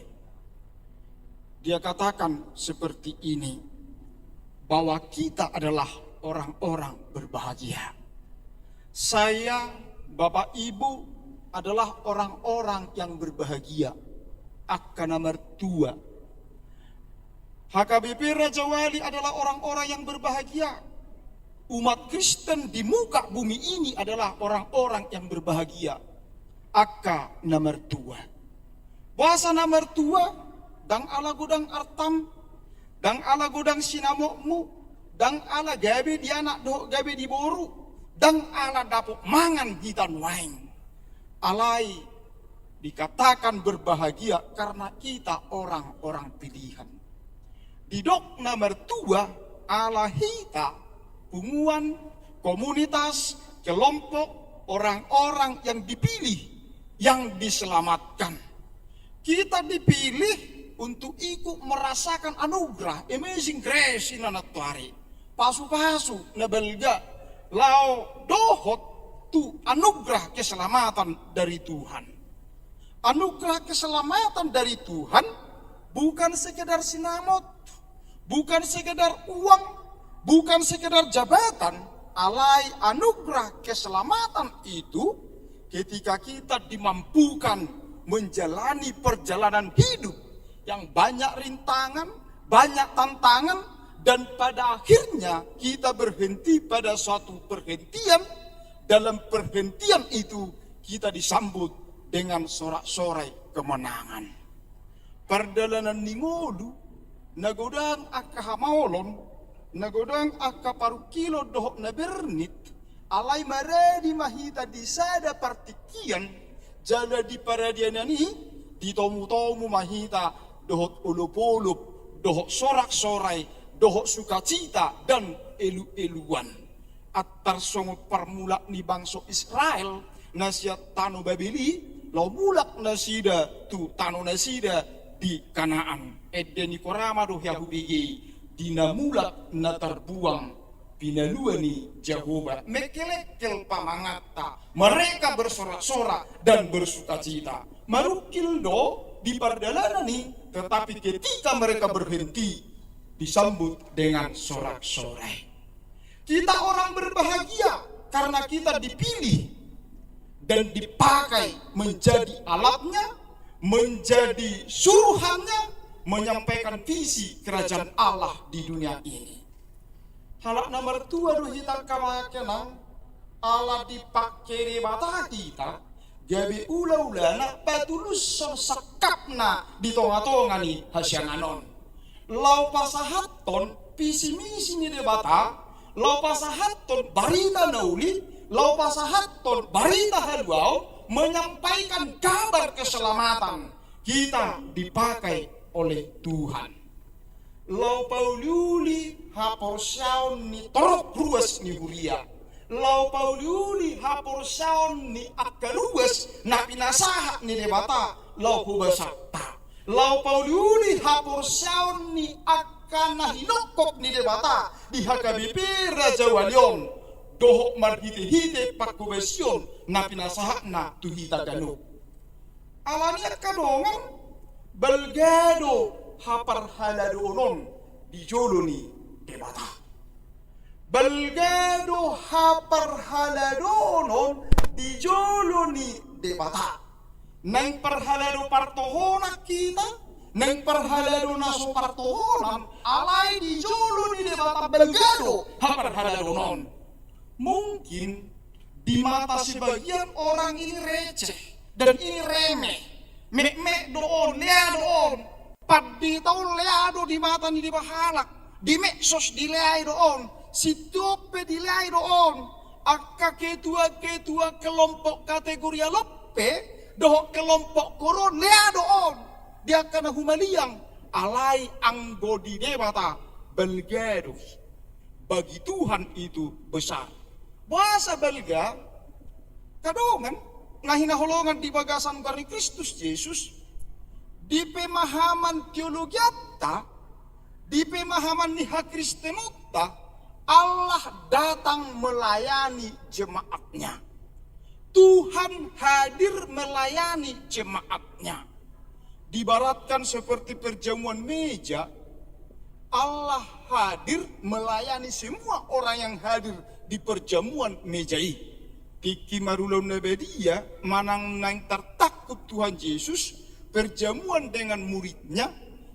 Dia katakan seperti ini, bahwa kita adalah orang-orang berbahagia. Saya, Bapak, Ibu, adalah orang-orang yang berbahagia. Angka na martua. H K B P Rajawali adalah orang-orang yang berbahagia. Umat Kristen di muka bumi ini adalah orang-orang yang berbahagia. Angka na martua. Boasa na martua? Ndang ala godang artam, ndang ala godang sinamotmu, ndang ala gabe di anak dohot gabe di boru, ndang ala dapot mangan hita nuaeng. Alai dikatakan berbahagia karena kita orang-orang pilihan. Didok na martua ala hita, punguan, komunitas, kelompok, orang-orang yang dipilih, yang diselamatkan. Kita dipilih untuk ikut merasakan anugerah, amazing grace, inna nantoari. Pasupasu na balga laho dohot tu anugerah keselamatan dari Tuhan. Anugerah keselamatan dari Tuhan bukan sekedar sinamot, bukan sekedar uang, bukan sekedar jabatan, alai anugerah keselamatan itu ketika kita dimampukan menjalani perjalanan hidup yang banyak rintangan, banyak tantangan, dan pada akhirnya kita berhenti pada suatu perhentian. Dalam perhentian itu kita disambut dengan sorak-sorai kemenangan. Pardalanan ni ngolu, na godang angka hamaolon, na godang angka parungkilon dohot na bernit, alai maradi ma hita di sada partingkian, jala di paradianan i ditomutomu ma hita dohot olopolop, dohot soraksorai, dohot sukacita dan elueluan. Antar songon parmulak ni bangso Israel na sian tano Babel i, laho mulak nasida tu tano nasida di Kanaan. Ende ni korama do hea hubege i, di na mulak na tarbuang pinalua ni Jahowa, mengkelengkel pamanganta, mereka bersorak-sorak dan bersukacita. Marungkil do di pardalanan i, tetapi ketika mereka berhenti, disambut dengan sorak-sorai. Kita orang berbahagia karena kita dipilih dan dipakai menjadi alatnya, menjadi suruhannya, menyampaikan visi kerajaan Allah di dunia ini. Halak na martua do hita angka amang inang, ala dipangke Debata hita, gabe ulaulana patulushon sangkapna di tongatonga ni hasiangan on. Laho pasahathon visi misi ni Debata, laho pasahathon barita na uli, laho pasahathon barita haluaon, menyampaikan kabar keselamatan, kita dipakai oleh Tuhan. Laho pauliuli haporseaon ni torop ruas ni huria. Laho pauliuli haporseaon ni angka ruas na pinasahat ni Debata laho hobasanta. Laho pauliuli haporseaon ni angka na hinongkop ni Debata di H K B P Rajawali on, dohot marhitehite panghobasion na pinasahatna tu hita ganup. Alani i angka dongan, balga do haparhaladoon on di jolo ni Debata. Balga do haparhaladoon on di jolo ni Debata. Naeng parhalado partohonan hita, naeng parhalado na so partohonan, alai di jolo ni Debata balga do haparhaladoon on. Mungkin di mata sebagian orang ini receh dan ini remeh. Metmet do on, lea do on. Pandita on lea do di mata ni deba halak. Di medsos dileai do on. Sitio pe dileai do on. Angka ketua-ketua kelompok kategori alop pe dohot kelompok koro lea do on. Di angka na humaliang, alai anggo di Debata balga do. Bagi Tuhan itu besar. Boasa balga? Angka dongan, na hinaholongan di bagasan goar ni Kristus Jesus, di pemahaman teologianta, di pemahaman ni hakristenonta, Allah datang melayani jemaatnya. Tuhan hadir melayani jemaatnya. Diibaratkan seperti perjamuan meja, Allah hadir melayani semua orang yang hadir di perjamuan meja i. Tingki marulaon na badia, manang naeng tartangkup Tuhan Jesus, perjamuan dengan muridnya,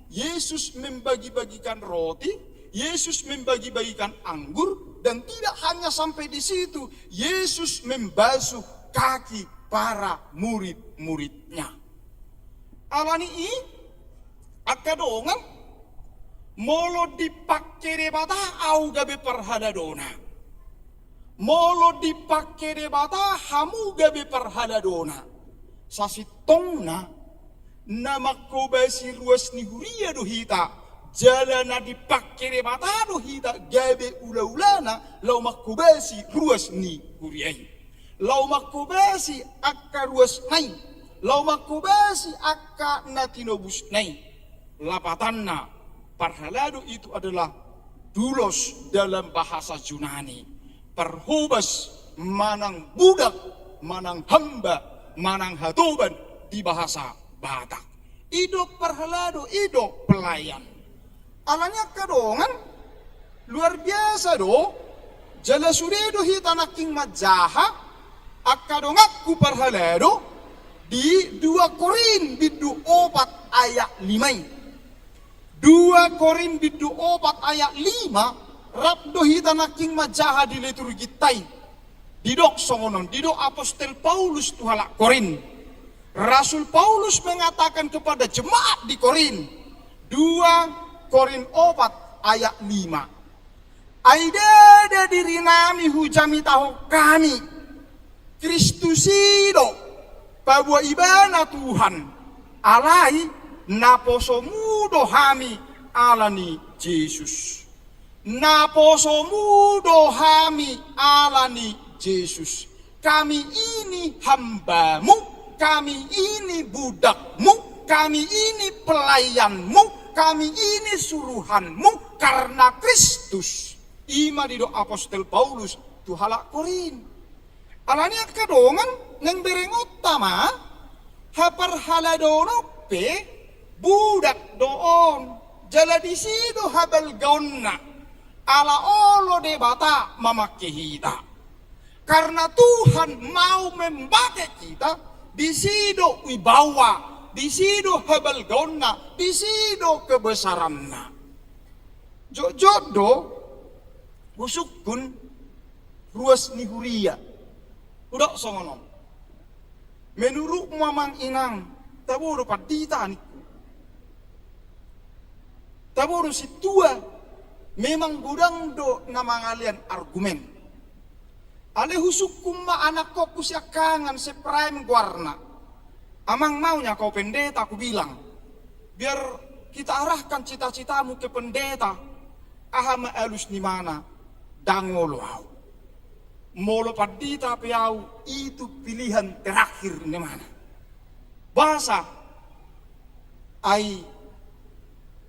Yesus membagi-bagikan roti, Yesus membagi-bagikan anggur, dan tidak hanya sampai di situ, Yesus membasuh kaki para murid-muridnya. Alani i, angka dongan, molo dipangke Debata ahu gabe parhaladona. Molo dipangke Debata hamu gabe parhaladona. Sasintongna, na manghobasi ruas ni huria do hita, jala na dipangke Debata do hita gabe ulaulana laho manghobasi ruas ni huria i. Laho manghobasi angka ruasna i, laho manghobasi angka na tinobusna i. Lapatanna, parhalado itu adalah doulos dalam bahasa Junani. Parhobas manang budak, manang hamba, manang hatoban di bahasa Batak. I do parhalado, i do pelayan. Alani i angka dongan, luar biasa do, jala sude do hita nangkin manjaha, angka donganku parhalado, di dua Korint bindu opat ayat lima i. Dua Korint bindu opat ayat lima, rap do hita nangkin manjaha di liturginta i. Didok songon on, didok apostel Paulus tu halak Korint. Rasul Paulus mengatakan kepada jemaat di Korint, dua Korint opat ayat lima. Ai ndada dirinami hujamitahon hami, Kristus i do, paboa ibana Tuhan, alai naposomu do hami ala ni Jesus. Naposomu do hami ala ni Jesus. Kami ini hambamu, kami ini budakmu, kami ini pelayanmu, kami ini suruhanmu karena Kristus. I ma didok apostel Paulus tu halak Korint. Alani i angka dongan, naeng berengonta ma, haparhaladoon on pe budak do on, jala disi do habalgaonna, ala olo Debata mamangke hita. Karna Tuhan mau membangke hita, disi do wibawa, disi do habalgaonna, disi do kebesaranna. Jotjot do husungkun ruas ni huria. Hudok songon on. Menurutmu amang inang, tabo do pandita ningku? Tabo do sintua? Memang godang do na mangalean argumen. Alai husungkun ma anakkonku siangkangan, Sepraim goarna. Amang, maunya kau pendeta, kubilang. Biar kita arahkan cita-citamu ke pendeta. Aha ma alus ni imana? Ndang olo au. Molo pandita pe au, itu pilihan terakhir ni imana. Boasa? Ai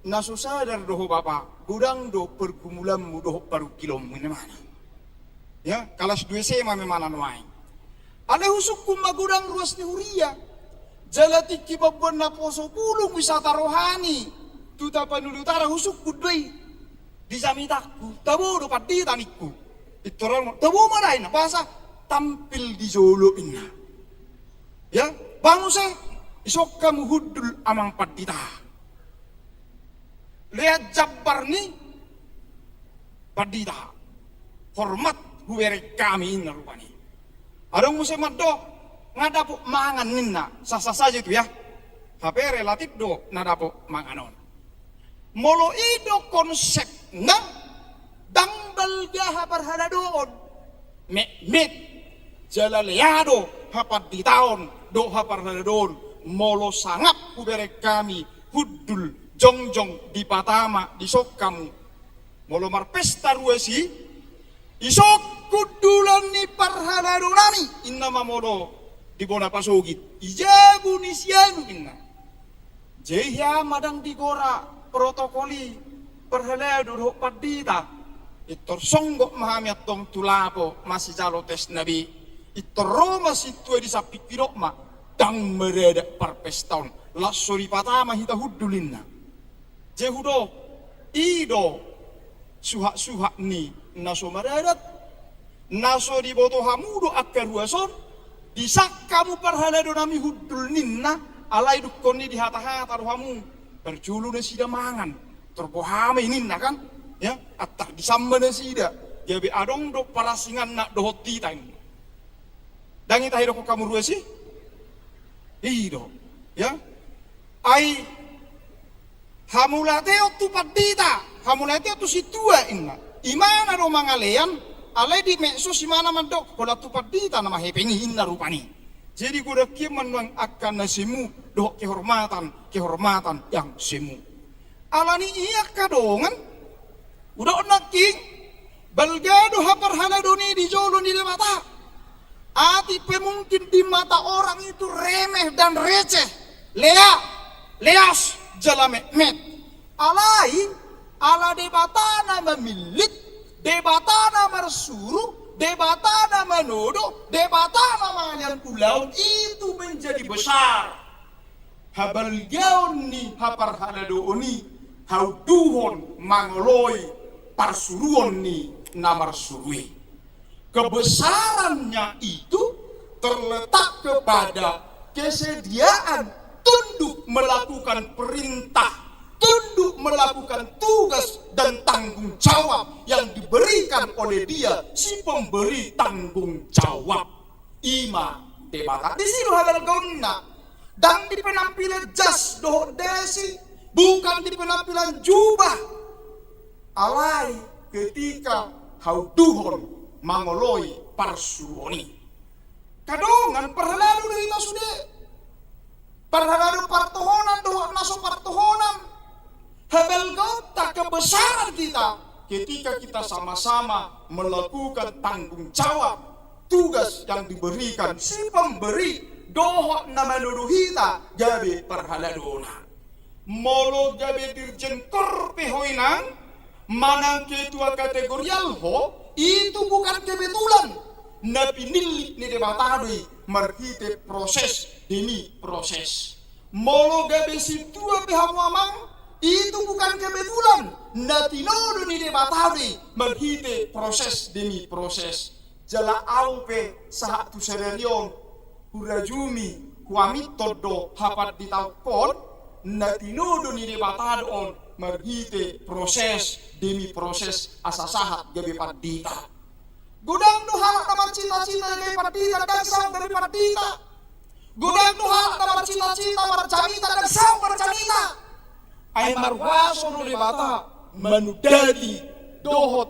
na so sadar do ho bapa, godang do pergumulanmu dohot parungkilonmu, ninna imana. Ya, kalas dua S M A ma imana nuaeng. Alai husungkun ma godang ruas ni huria. Jala tingki mamboan naposo bulung wisata rohani tu Tapanuli Utara, husungkun do i. Di jamitangku, tabo do pandita ningku. Pintor au, tabo ma da, ninna, boasa? Tampil di jolo, ninna. Ya, ba muse, isok hamu hundul amang pandita. Lean jambar ni pandita. Hormat hubereng hami, ninna rupani. Adong muse mandok, nga dapot mangan, ninna. Sah-sah saja itu, ya. Hape relatif do na dapot mangan on. Molo i do konsepna, ndang balga haparhaladoon. Metmet. Jala lea do hapanditaon dohot haparhaladoon. Molo sangap hubereng hami hundul jongjong di patama, disok hamu. Molo marpesta ruas i, isok hundulan ni parhaladoonnami, ninna ma molo di bona pasogit. I jabu ni si anu, ninna. Jadi hea ma ndang digora protokol i parhalado dohot pandita. Pintor songgop ma hami antong tu lapo masijalo tesna be. Pintor ro ma sintua di sampingki, didok ma, ndang maradat parpesta on. Laos so di patama hita hundul, ninna. Jadi hudok, i do suhat-suhat ni na so maradat. Na so diboto hamu do angka ruas on, disangka hamu parhaladoonnami hundul, ninna. Alai dungkon i dihata-hata do hamu. Parjolo nasida mangan, tor boha ma i, ninna kan? Ya, antar disamba nasida. Gabe adong do parasinganna dohot hita, ninna. Ndang i tahe dohot hamu ruas i? I do. Ya. Ai hamauliateon tu pandita, hamauliateon tu sintua, ninna. Imana do mangalean, alai di medsos imana mandok, holan tu pandita nama hepeng i, ninna rupani. Jadi godang hian ma nuaeng angka na semu dohot kehormatan, kehormatan yang semu. Alani i angka dongan, hudok nangkin, balga do haparhaladoon i di jolo ni Debata. Atik pe mungkin di mata orang itu remeh dan receh, lea, leas, jala metmet. Alai, ala Debata na mamillit, Debata na marsuru, Debata na manodo, Debata na mangalean ulaon, itu menjadi besar. Habalgaon ni haparhaladoon i, haunduhon mangoloi parsuruon ni na marsuru i. Kebesarannya itu terletak kepada kesediaan tunduk melakukan perintah, tunduk melakukan tugas dan tanggung jawab yang diberikan oleh Dia, si pemberi tanggung jawab. I ma Debata. Disi do habalgaonna. Ndang di penampilan jas dohot dasi, bukan di penampilan jubah. Alai ketika haunduhon mangoloi parsuruon i. Angka dongan, parhalado do hita sude. Parhalado partohonan dohot na so partohonan. Habalgaonta, kebesaran kita ketika kita sama-sama melakukan tanggung jawab, tugas yang diberikan si pemberi dohot na manodo hita gabe parhaladona. Molo gabe dirjen kor pe ho inang, Manang ketua kategorial ho, itu bukan kebetulan. Na pinillit ni Debata do i marhite proses demi proses. Molo gabe sintua pe hamu amang, itu bukan kebetulan. Na tinodo ni Debata do i marhite proses demi proses. Jala au pe sahat tu sadari on, hurajumi, huaminton do hapanditaonhon, na tinodo ni Debata do on marhite proses demi proses asa sahat gabe pandita. Godang do halak na marcita-cita gabe pandita, ndang saut gabe pandita. Godang do halak na marcita-cita marjamita, ndang saut marjamita. Ai marhuaso do Debata manundali dohot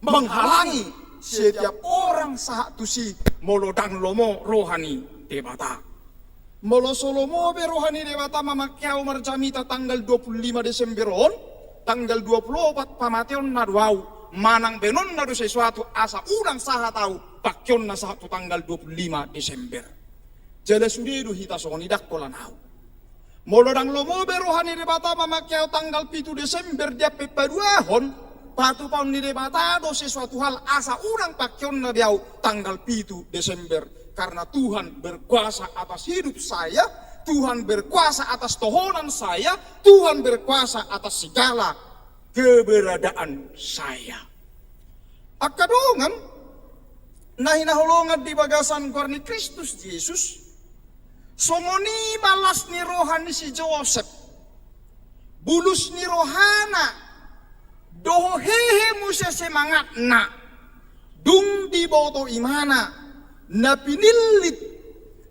menghalangi setiap orang sahat tusi molo ndang lomo roha ni Debata. Molo so lomo be roha ni Debata mamangke au marjamita tanggal dua puluh lima Desember on, tanggal dua puluh opat pamateonna do au, manang benonna do sesuatu asa unang sahat au pangkeonna sahat tu tanggal dua puluh lima Desember. Jala sude do hita songon i, ndang holan au. Molo ndang lomo be roha ni Debata mamangke au tanggal pitu Desember di ampe paduahon, patupaon ni Debata do sesuatu hal asa unang pangkeonna be au tanggal pitu Desember. Karena Tuhan berkuasa atas hidup saya, Tuhan berkuasa atas tohonan saya, Tuhan berkuasa atas segala keberadaan saya. Angka dongan na hinaholongan di bagasan goar ni Kristus Jesus, songon i ma las ni roha ni si Josep, bulus ni rohana, dohot hehe muse semangatna, dung diboto ibana na pinillit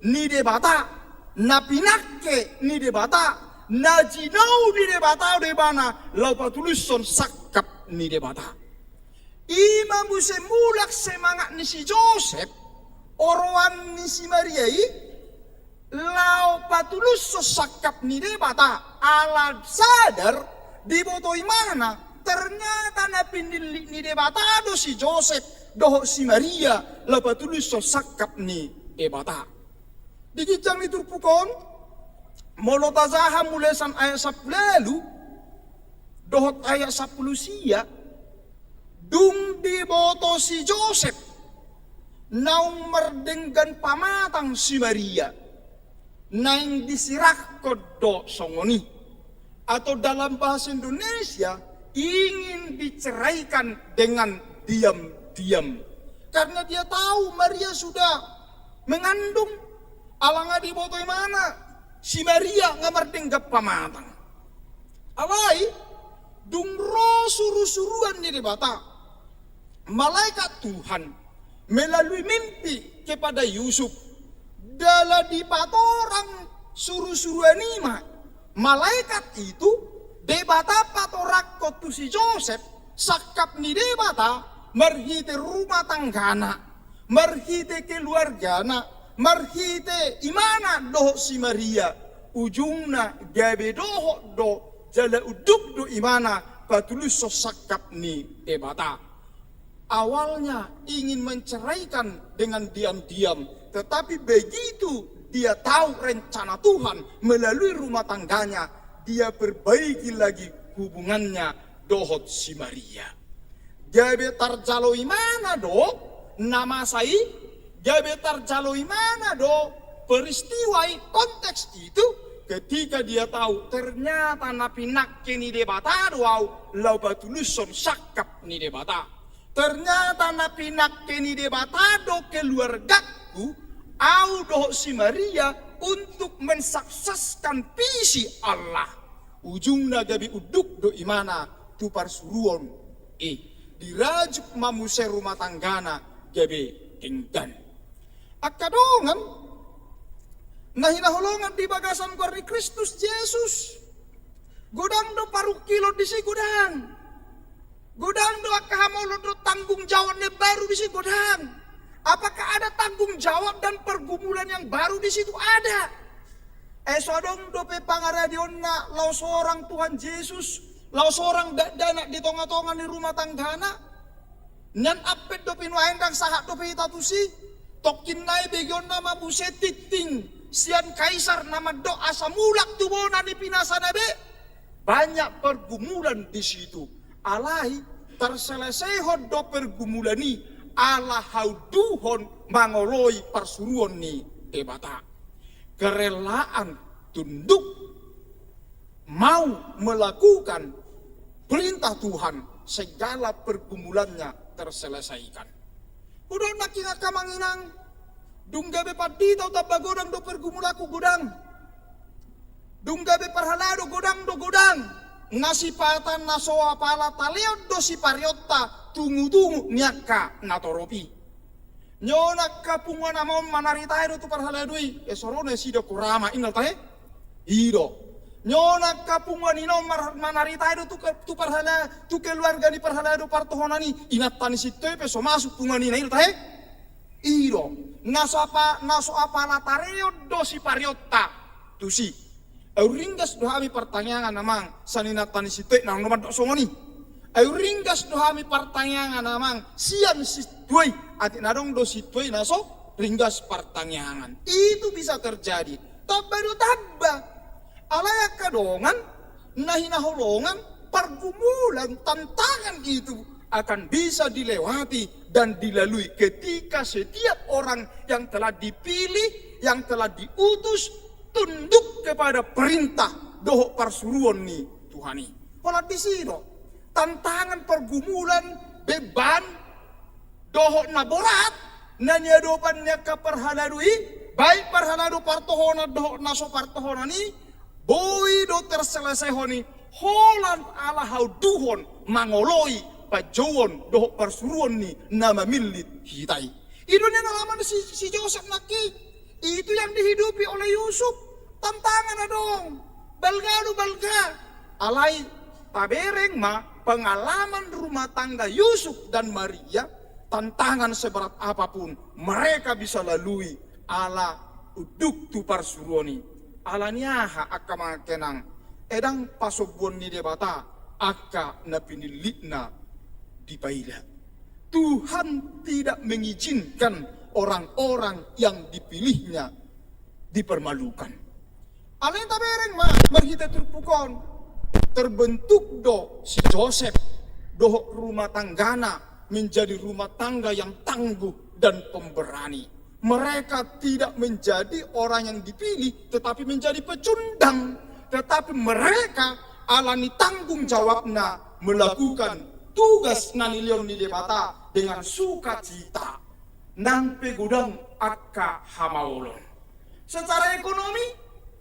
ni Debata, na pinangke ni Debata, na jinau ni Debata do ibana laho patulushon sangkap ni Debata. I ma muse mulak semangat ni si Josep, oroan ni si Maria i, laho patulushon sangkap ni Debata, ala sadar diboto ibana, ternyata na pinillit ni Debata do si Josep dohot si Maria laho patulushon sangkap ni Debata. Di ginjang ni turpuk on, molo tajaha mulai sian ayat sampulu ualu dohot ayat sampulu sia, dung diboto si Josep naung mardenggan pamatang si Maria, naeng disirahkon do songon i. Atau dalam bahasa Indonesia, ingin diceraikan dengan diam-diam. Karena dia tahu Maria sudah mengandung, ala nga diboto ibana si Maria nga mardenggan pamatang. Alai, dung ro suru-suruan ni Debata, malaikat Tuhan melalui mimpi kepada Yusuf, jala dipatorang suru-suruan i ma malaikat itu, Debata patorangkon tu si Josep sangkap ni Debata marhite rumah tanggana, marhite keluargana, marhite ibana dohot si Maria, ujungna gabe dohot do jala unduk do ibana patulushon sangkap ni Debata. Awalnya ingin menceraikan dengan diam-diam, tetapi begitu dia tahu rencana Tuhan melalui rumah tangganya, dia perbaiki lagi hubungannya dohot si Maria. Gabe tarjalo ibana do na masa i, gabe tarjalo ibana do peristiwa i, konteks itu, ketika dia tahu ternyata na pinangke ni Debata do au laho patulushon sangkap ni Debata. Ternyata na pinangke ni Debata do keluargaku, au dohot si Maria, untuk mensukseskan visi Allah. Ujungna gabe unduk do ibana tu parsuruon i. Dirajuk ma muse rumah tanggana gabe denggan. Angka dongan na hinaholongan di bagasan goar ni Kristus Jesus, godang do parungkilon disi, godang. Godang do angka hamolon dohot tanggung jawab na baru disi, godang. Apakah ada tanggung jawab dan pergumulan yang baru di situ? Ada. Eh, so adong dope pangaradeonna laos sorang Tuhan Jesus, laos sorang dakdanak di tonga-tonga ni rumah tanggana. Nian ampet dope nuaeng, ndang sahat dope hita tusi. Tongkin nai begeonna ma muse tingting sian Kaisar na mandok asa mulak tu bona ni pinasana be. Banyak pergumulan di situ. Alai tarselesaihon do pergumulan i ala haunduhon mangoloi parsuruon ni Debata. Kerelaan tunduk mau melakukan perintah Tuhan, segala pergumulannya terselesaikan. Udah nak ingat kamang inang, dung gabe pandita au tamba godang do pergumulanku godang. Dung gabe parhalado godang do godang. Nga sipata na so apala taleon do sipareonta tungu-tungu ni angka na torop i. Nyon angka punguan ama on manaritai do tu parhalado i, e, sorona i sida korama, inna tahe? I do. Nyon angka punguan ina on mar-, manaritai do tu ke-, tu parhala-, tu keluarga ni parhalado partohonan i, inanta ni sintua i pe so masuk punguan ina, inna tahe? I do. Na so apa-, na so apala taleon do sipareonta tusi. Ai ringgas do hami partangiangan amang, sian inanta ni sintua i, naung do mandok songon i. Ai ringgas do hami partangiangan amang, sian sintua i, atik na adong do sintua i na so ringgas partangiangan. Itu bisa terjadi. Tamba do tamba. Alai angka dongan na hinaholongan, pergumulan, tantangan itu akan bisa dilewati dan dilalui ketika setiap orang yang telah dipilih, yang telah diutus, tunduk kepada perintah dohot parsuruon ni Tuhan i. Holan disi do tantangan, pergumulan, beban dohot na borat na niadopan ni angka parhalado i, baik parhalado partohonan dohot na so partohonan i, boi do terselesaihon i holan ala haunduhon mangoloi panjouon dohot parsuruon ni na mamillit hita i. I do nian alaman si, si Josep nangkin. Itu yang dihidupi oleh Yusuf. Tantangan adong. Balga do balga. Alai tabereng ma pengalaman rumah tangga Yusuf dan Maria, tantangan seberat apapun mereka bisa lalui ala unduk tu parsuruon i. Ala ni aha angka amang inang? Ndang pasombuon ni Debata angka na pinillitna dipaila. Tuhan tidak mengizinkan orang-orang yang dipilihnya dipermalukan. Alai tabereng ma marhite turpuk on, terbentuk do si Josep dohot rumah tanggana menjadi rumah tangga yang tangguh dan pemberani. Mereka tidak menjadi orang yang dipilih, tetapi menjadi pecundang. Tetapi mereka ala ni tanggung jawabna melakukan tugas na nilehon ni Debata dengan sukacita. Nang pe godang angka hamaolon. Secara ekonomi,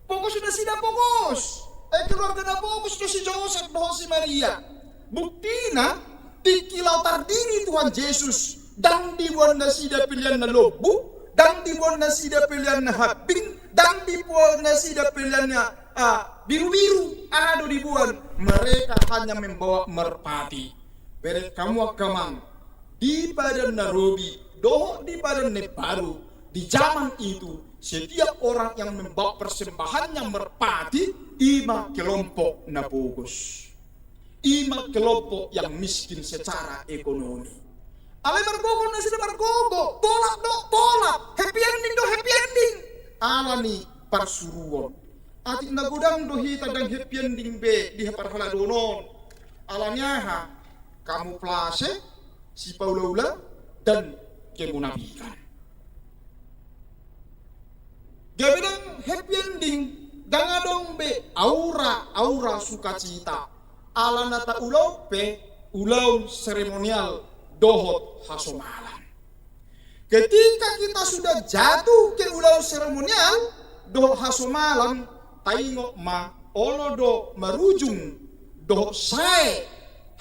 pogos do nasida, pogos. Eh, keluargana pogos do si Josep dohot si Maria. Buktina, tingki laho tardidi Tuhan Jesus, ndang diboan nasida pelean na lombu, ndang diboan nasida pelean na hambing, ndang diboan nasida pelean na, ah, birubiru, aha do diboan. Mereka hanya membawa merpati. Bereng hamu angka amang, di Padan na Robi dohot di Padan na Imbaru, di zaman itu, setiap orang yang membawa persembahannya merpati, i ma kelompok na pogos. I ma kelompok yang miskin secara ekonomi. Alai margogo nasida, margogo, tolap do tolap, happy ending do happy ending. Ala ni parsuruon. Atik na godang do hita ndang happy ending be di parhaladoon on. Ala ni aha? Kamuflase, sipaulaula, dan kemunafikan. Gabe ndang happy ending, ndang adong be aura-aura sukacita. Ala na taulaon pe ulaon seremonial dohot hasomalan. Ketika kita sudah jatuh ke ulaon seremonial dohot hasomalan, taingot ma, olo do marujung dohot sae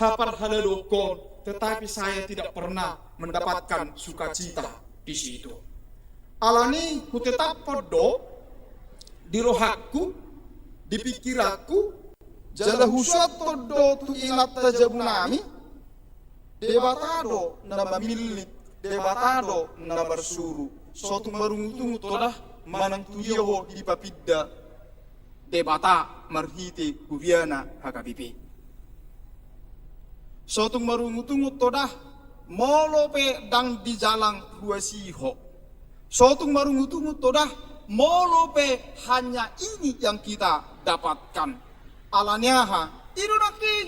haparhaladoon, tetapi saya tidak pernah mendapatkan sukacita di situ. Ala ni hutetaphon do di rohangku, di pikiranku, jala husuanhon do tu inanta jabunami, Debata do na mamillit, Debata do na marsuru. Sotung marungutungut ho da manang tu dia ho dipapinda Debata marhite huriana H K B P. Sotung marungutungut ho da, molo pe ndang dijalang ruas i ho. Sotung marungutungut ho da, molo pe hanya ini yang kita dapatkan. Ala ni aha? I do nangkin.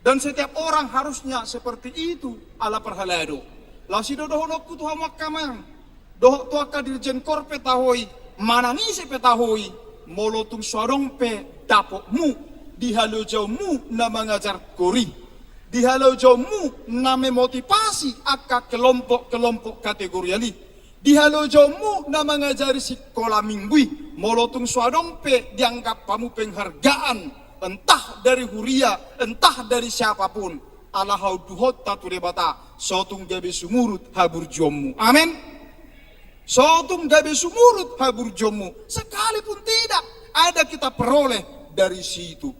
Dan setiap orang harusnya seperti itu, ala parhalado. Laos i do dohononku tu hamu angka amang dohot tu angka dirjen kor pe taho i, manang ise pe taho i, molo tung so adong pe dapotmu di halojaonmu na mangajar kor i, di halojaonmu na memotivasi angka kelompok-kelompok kategorial i, di halojaonmu na mangajari sikola minggu i, molo tung so adong pe dianggap hamu penghargaan, entah dari huria, entah dari siapapun, ala hauduhonta tu Debata, so tung gabe sumurut haburjuonmu. Amen. So tung gabe sumurut haburjuonmu. Sekalipun tidak ada kita peroleh dari situ,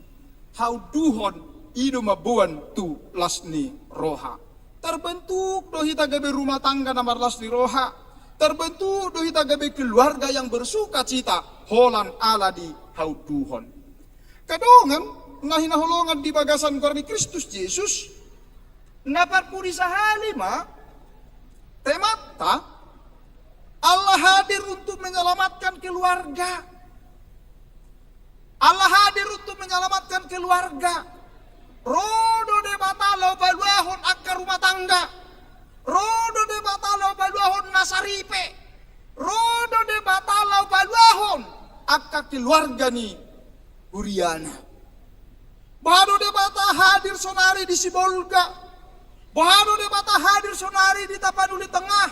hauduhon i do mamboan tu las ni roha. Terbentuk do hita gabe rumah tangga na marlas ni roha. Terbentuk do hita gabe keluarga yang bersukacita holan ala di hauduhon. Angka dongan na hinaholongan di bagasan goar ni Kristus Jesus, na parpudi sahali ma temanta, Allah hadir untuk menyelamatkan keluarga. Allah hadir untuk menyelamatkan keluarga. Ro do Debata laho paluahon angka rumah tangga. Ro do Debata laho paluahon na saripe. Ro do Debata laho paluahon angka keluarga ni huriana. Boha do Debata hadir sonari di Sibolga? Boha do Debata hadir sonari di Tapanuli Tengah?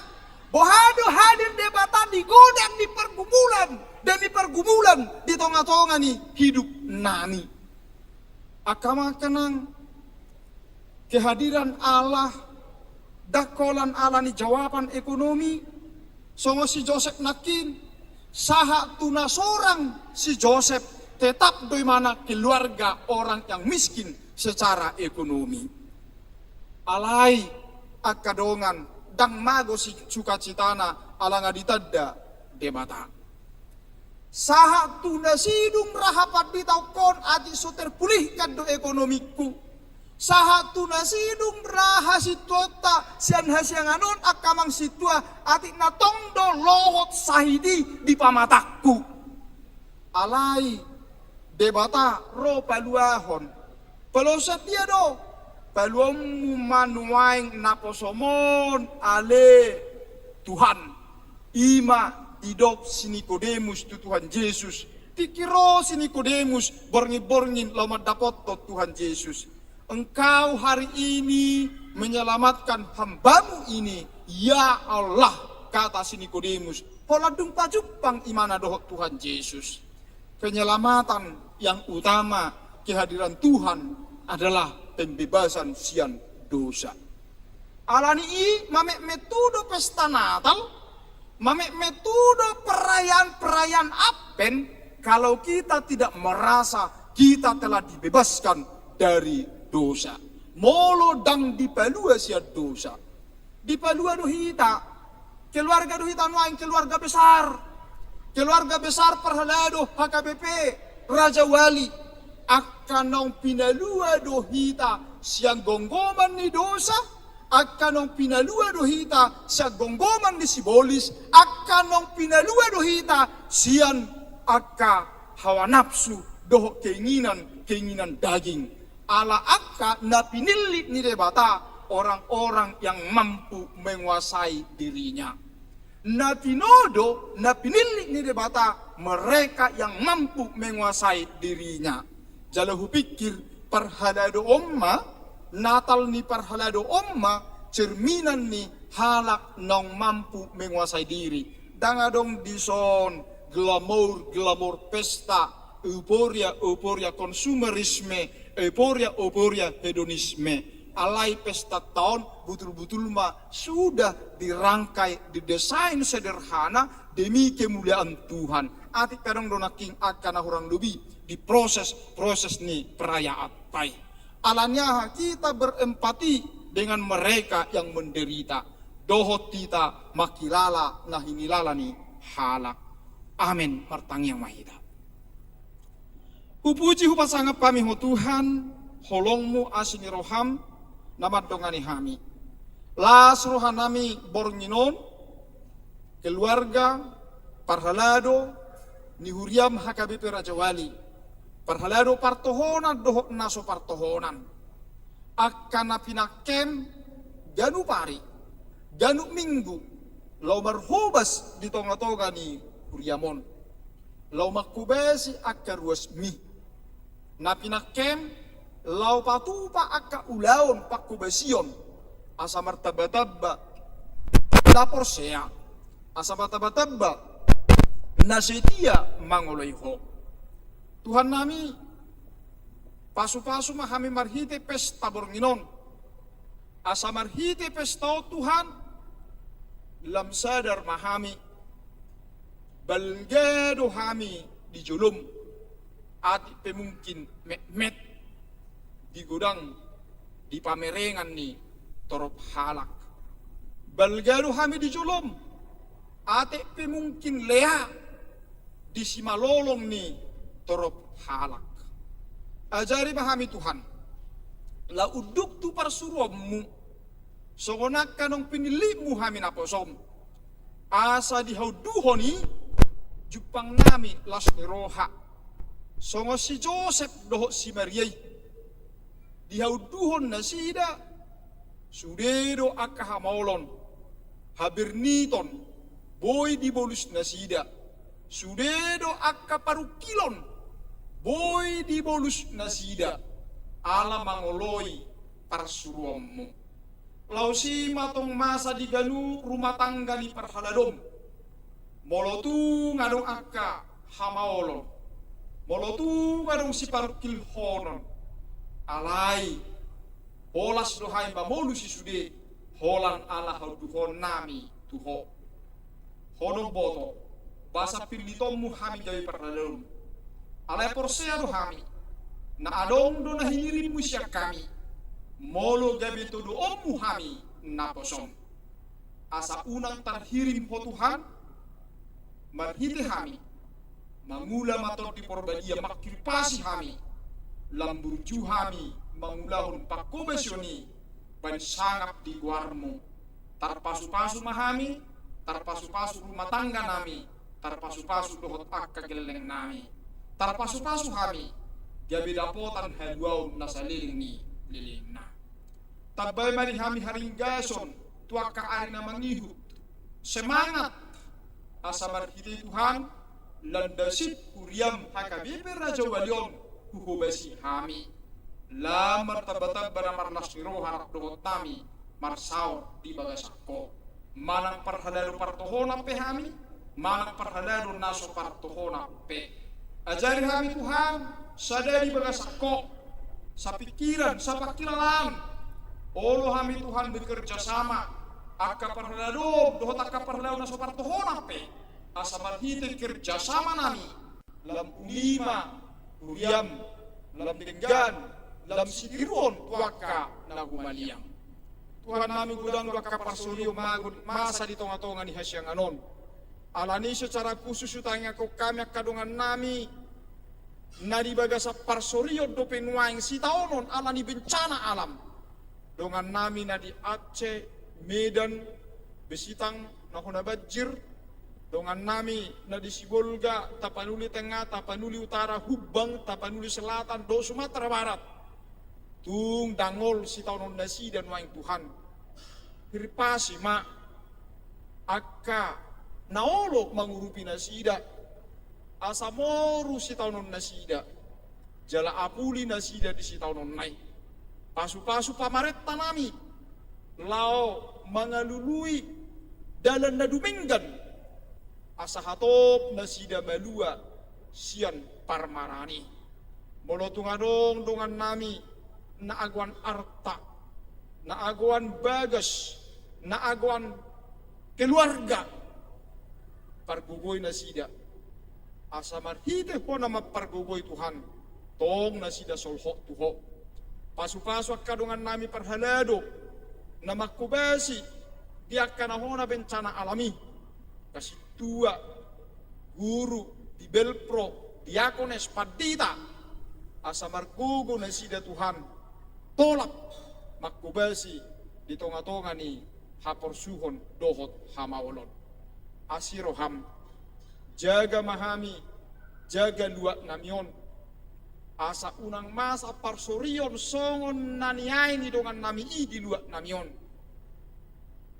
Boha do hadir Debata di godang ni pergumulan demi pergumulan di tonga-tonga ni hidup nami? Angka amang, angka inang, kehadiran Allah ndang holan ala ni jawaban ekonomi, songon si Josep nangkin, sahat tu na sorang si Josep, tetap do imana keluarga orang yang miskin secara ekonomi. Alai angka dongan, ndang mago si sukacitana ala nga ditanda Debata. Sahat tu na sidung ra hapanditaonkon atik so terpulihkan do ekonomingku. Sahat tu na sidung ra hasintuonta sian hasiangan on angka amang sintua atik na tong do lohot sahit i di pamatangku. Alai Debata ro paluahon. Paluahon sian dia do? Paluahonmu ma nuaeng naposom on ale Tuhan. I ma didok si Nikodemus tu Tuhan Jesus. Tingki ro si Nikodemus borngin-borngin laho mandapothon Tuhan Jesus. Engkau hari ini menyelamatkan hamba-Mu ini, ya Allah, kata si Nikodemus. Holan dung pajumpang imana dohot Tuhan Jesus. Penyelamatan yang utama kehadiran Tuhan adalah pembebasan sian dosa. Alani i, mametmet tu do pesta Natal, mametmet tu do perayaan-perayaan Advent, kalau kita tidak merasa kita telah dibebaskan dari dosa. Molo ndang dipalua sian dosa. Dipalua do hita. Keluarga do hita nuaeng, keluarga besar. Keluarga besar parhalado H K B P Rajawali. Angka naung pinalua do hita sian gomgoman ni dosa. Angka naung pinalua do hita sian gomgoman ni sibolis. Angka naung pinalua do hita sian angka hawa nafsu dohot keinginan, keinginan daging. Ala angka na pinillit ni Debata orang-orang yang mampu menguasai dirinya. Na tinodo, na pinillit ni Debata mereka yang mampu menguasai dirinya. Jala hupikir parhalado on ma, Natal ni parhalado on ma cerminan ni halak naung mampu menguasai diri. Ndang adong dison glamour-glamour pesta, euforia-euforia konsumerisme, euforia-euforia hedonisme. Alai pestanta on butul-butul ma sudah dirangkai, didesain sederhana demi kemuliaan Tuhan. Atik pe adong do nangkin angka na hurang lobi di proses-proses ni perayaanta i. Ala ni aha? Kita berempati dengan mereka yang menderita. Dohot hita mangkilala na hinilala ni halak. Amen. Martangiang ma hita. Hupuji, hupasangap hami, ho Tuhan, holong-Mu, asi ni roha-M na mandongani hami. Las roha nami borngin on, keluarga, parhalado ni huria-M H K B P Rajawali, parhalado partohonan dohot na so partohonan. Angka na pinangkem ganup ari, ganup minggu, laho marhobas di tonga-tonga ni huriam on, laho manghobasi angka ruasmi. Na pinangkem laho patupa angka ulaon panghobasion, asa martamba-tamba na porsea, asa martamba-tamba na setia mangoloi Ho. Tuhannami, pasu-pasu ma hami marhite pesta borngin on, asa marhite pesta on, Tuhan, lam sadar ma hami, balga do hami di jolom, atik pe mungkin metmet di godang, di pamerengan ni torop halak. Balga do hami di jolom, atik pe mungkin lea di simalolong ni torop halak. Ajari ma hami, Tuhan, laho unduk tu parsuruonMu, songon angka naung pinillitMu hami naposoM, asa dihaunduhon i jumpangnami las ni roha, songon si Josep dohot si Maria i. Dihaunduhon nasida, sude do angka hamaolon, haberniton, boi dibolus nasida, sude do angka parungkilon, boi dibolus nasida, ala mangoloi parsuruonMu. Laos i ma tong masa di ganup rumah tangga ni parhaladoM. Molo tung adong angka hamaolon, molo tung adong siparungkilhonon, alai holas do hami mamolus i sude, holan ala haunduhonnami tu Ho. Ho do umboto, basa pillitonMu hami gabe parhalado. Alai porsea do hami, na adong do na hinirimMu sian hami, molo gabe todoonMu hami naposoM. Asa unang tarhirim Ho, Tuhan, marhite hami, mangula ma Tondi Porbadia manghiripasi hami, lam burju hami mangulahon panghobasion i, baen sangap di goarMu. Tarpasu-pasu ma hami, tarpasu-pasu rumah tangganami, tarpasu-pasu dohot angka gellengnami. Tarpasu-pasu hami, gabe dapotan haluaon na saleleng ni lelengna. Tambai ma di hami haringgason tu angka ari na mangihut, semangat, asa marhite i, Tuhan, landasim huriaM H K B P Rajawali on huhobasi hami, lam martamba-tamba na marlas ni roha rap dohot hami marsaor di bagasan Ho. Manang parhalado partohonan pe hami, manang parhalado na so partohonan pe, ajari hami, Tuhan, sada di bagasan Ho, sapingkiran, sapangkilalaan. Olo hami, Tuhan, bekerja sama, angka parhalado dohot angka parhalado na so partohonan pe, asa marhite kerja samanami, lam uli ma huriaM, lam denggan, lam sitiruon tu angka na humaliang. Tuhannami, godang do angka parsorion mago masa di tonga-tonga ni hasiangan on. Alani i secara khusus hutangiangkon hami angka dongannami na di bagasan parsorion dope nuaeng sitaonon alani bencana alam. Dongannami na di Aceh, Medan, Besitang, na hona banjir, dongannami na di Sibolga, Tapanuli Tengah, Tapanuli Utara, Humbang, Tapanuli Selatan, dohot Sumatera Barat. Tung dangol sitaonon nasida nuaeng, Tuhan. Hirpasi ma angka na olo mangurupi nasida, asa moru sitaonon nasida, jala apuli nasida di sitaononna i. Pasu-pasu pamarentanami laho mangalului dalan na dumenggan, asa hatop nasida malua sian parmaraan i. Molo tung adong dongannami na agoan arta, na agoan bagas, na agoan keluarga, pargogoi nasida. Asa marhite Ho na mampargogoi, Tuhan, tong nasida solhot tu Ho. Pasu-pasu angka dongannami parhalado na manghobasi di angka na hona bencana alam i, kasintua, guru, dibelpro, diakones, pandita, asa margogo nasida, Tuhan, tolap manghobasi di tonga-tonga ni haporsuhon dohot hamaolon. Asi rohaM, jaga ma hami, jaga luatnami on, Asa unang masa parsorion songon na niae ni dongannami i di luatnami on.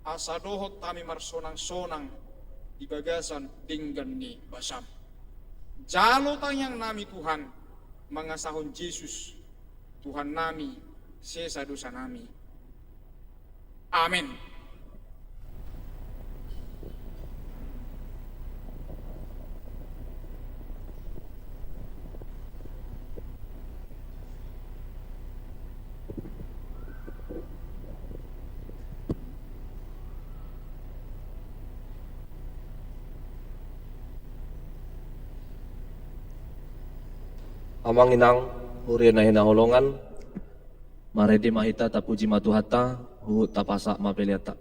Asa dohot hami marsonang-sonang di bagasan denggan ni basam. Jalo tangiangnami Tuhan, mangasahon Jesus, Tuhannami, sesa dosanami. Amen. Amang inang, huria na hinaholongan, marende ma hita, tapuji ma Tuhanta, huhut tapasahat ma peleanta.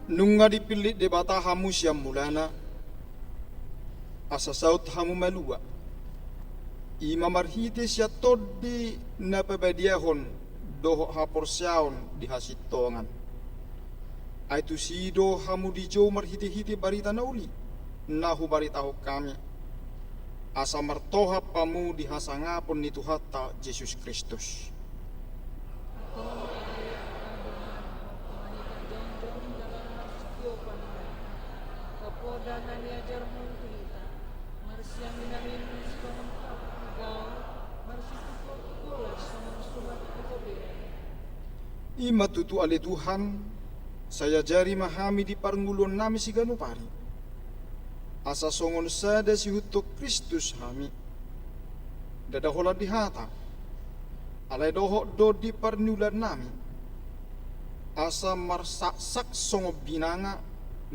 Nunga dipillit Debata hamu sian mulana, asa saut hamu malua, i ma marhite sian Tondi na pabadiahon dohot haporseaon di hasintongan. Ai tusi do hamu dijou marhitehite barita na uli na hubaritahon hami, asa martohap hamu di hasangapon ni Tuhanta Jesus Kristus. I ma tutu ale Tuhan, sai ajari ma hami di parngoluonnami siganup ari, asa songon sada siihuthon Kristus hami, ndada holan di hata, alai dohot do di parniulaannami, asa marsaksak songon binanga,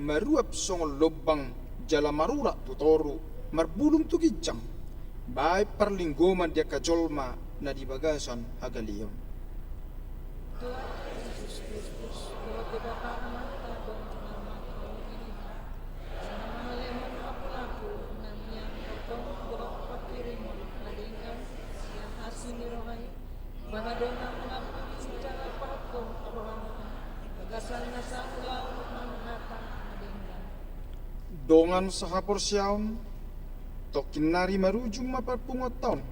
maruap songon lombang, jala marurat tu toru, marbulung tu ginjang, baen parlinggoman di angka jolma na di bagasan hagaleon. Tuhan Jesus Kristus, dohot Debata Amanta, dohot Jumalahi hamu di hita, jala mangalehon lapulampu na mian, dohot panghirimon na denggan sian asi ni roha i, bahen do na mangampuni jala pahothon rohamu, bagasan na saulaon marhata na denggan. Dongan sahaporseaon, Tongkin nari marujung ma parpunguanta on.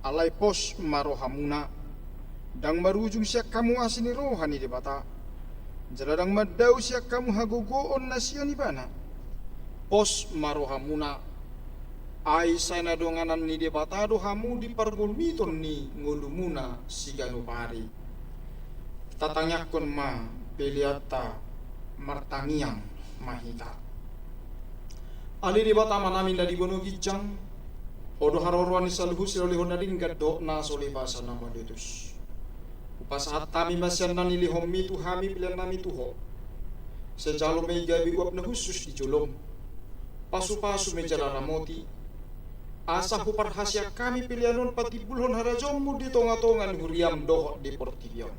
Alai pos ma rohamuna, ndang marujung sian hamu asi ni roha ni Debata, jala ndang mandao sian hamu hagogoon na sian Ibana. Pos ma rohamuna, ai sai na donganan ni Debata do hamu di pargulmiton ni ngolumuna siganup ari. Tatangiangkon ma peleanta, martangiang ma hita. Ale Debata Amanami na di banua ginjang, Ho do haroroan ni saluhut silehonlehon na denggan dohot na so lehon basa na mauliutus. Hupasahat hami ma sian na nilehonMi tu hami peleannami tu Ho. Sai jalo ma i gabe uap na hushus di jolom. Pasupasu ma i jala ramoti, asa huparhaseang hami pelean on patimbulhon harajaonMu di tongatonga ni huriaM dohot di portibi on.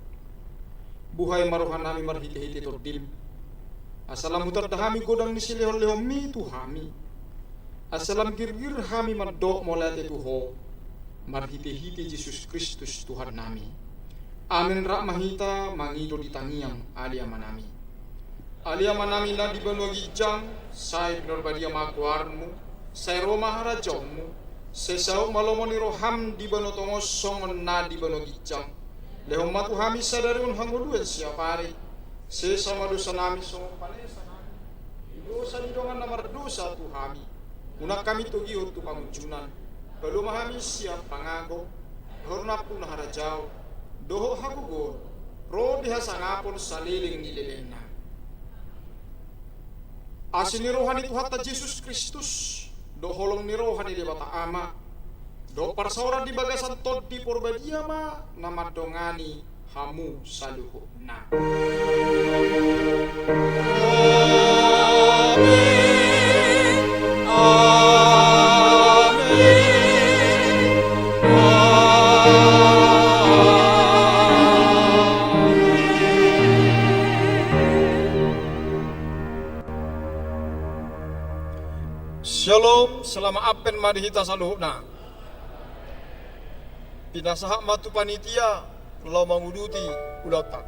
Buhai ma rohanami marhitehite TondiM, asa lam hutanda hami godang ni silehonlehonMi tu hami, asa lam girgir hami mandok mauliate tu Ho, marhitehite Jesus Kristus Tuhannami. Amen. Rap ma hita mangido di tangiang, ale Amanami. Ale Amanami na di banua ginjang, sai pinarbadia ma goarMu, sai ro ma harajaonMu, sai saut ma lomo ni rohaM di banua tonga on songon na di banua ginjang. Lehon ma tu hami sadari on hangoluan siapari. Sesa ma dosanami songon panesanami di dosa ni dongan na mardosa tu hami. Unang hami togihon tu pangunjunan. Palua ma hami sian pangago, dohot nampuna harajaon, dohot hagogoon, ro di hasangapon saleleng ni lelengna. Asi ni roha ni Tuhanta Jesus Kristus, dohot holong ni roha ni Debata Ama, dohot parsaoran di bagasan Tondi Porbadia ma na mandongani hamu saluhutna. Amen. Amen. Amen. Syalom, selamat Advent ma di hita saluhutna. Pinasahat ma tu panitia laho manguduti ulaonta.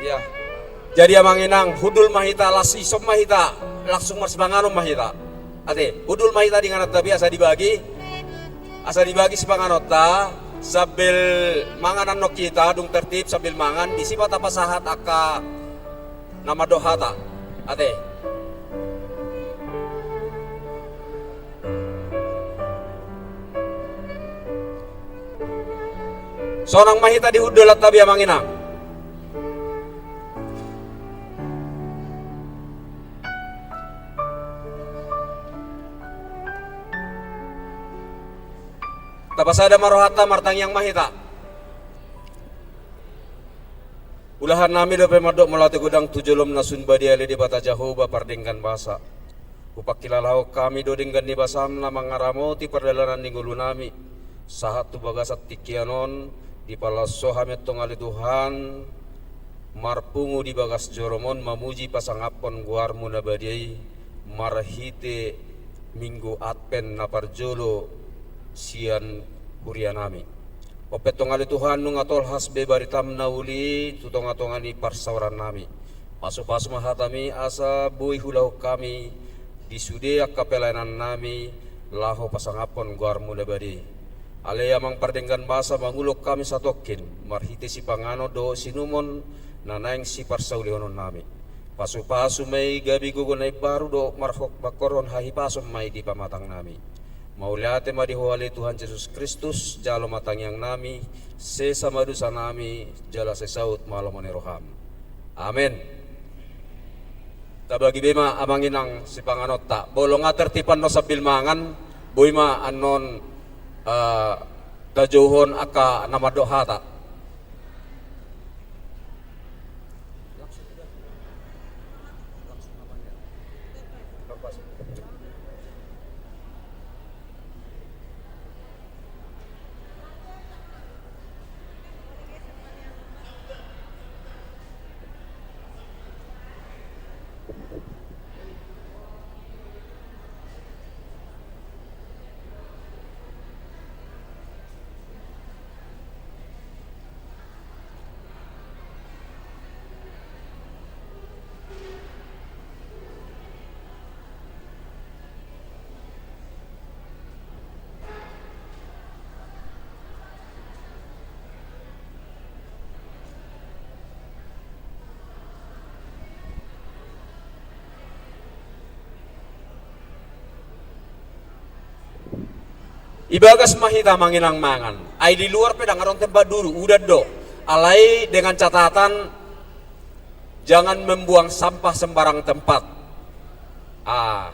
Ia. Jadi amang inang, hundul ma hita, las ison ma hita, langsung marsipanganon ma hita. Ate, hundul ma hita di ingananta be asa dibagi, asa dibagi sipanganonta, sambil mangan annon hita, dung tertib sambil mangan, disi ma tapasahat angka na mandok hata. Ate. Sonang ma hita di hundulanta be amang inang. Tapasada ma rohanta, martangiang ma hita. Ulahannami dope mandok mauliate godang tu jolom na sun badia ale Debata Jahowa pardenggan basa. Hupangkilalahon hami do denggan ni basam na mangaramoti pardalanan ni ngolunami. Sahat tu bagasan tingki on, dipalashon hami antong ale Tuhan, marpungu di bagas jolom on mamuji pasangaphon goarmu na badia i, marhite Minggu Advent na parjolo sian hurianami. On pe antong ale Tuhan, nunga tolhas be baritam na uli tu tongatonga ni parsaorannami. Pasupasu ma hatami asa boi huulahon hami di sude angka pelayanannami laho pasangaphon goarmu na badia i. Ale Amang pardenggan basa, mangulon hami satongkin marhite sipanganon dohot siinumon na naeng siparsaulihononnami. Pasupasu ma i gabe gogo na imbaru dohot marhok-, mangkorhon hahipason ma i di pamatangnami. Mauliate ma di Ho ale Tuhan Jesus Kristus, jalo ma tangiangnami, sesa ma dosanami, jala sai saut ma lomo ni roham. Amen. Tabagi be ma amang inang sipanganonta. Molo nga tertib annon sambil mangan, boi ma annon, eh, tajouhon angka na mandok hata. Ibagas ma hita manginang mangan. Ai di luar pe ndang adong tempat duduk, udan do. Alai dengan catatan, jangan membuang sampah sembarang tempat. Ah.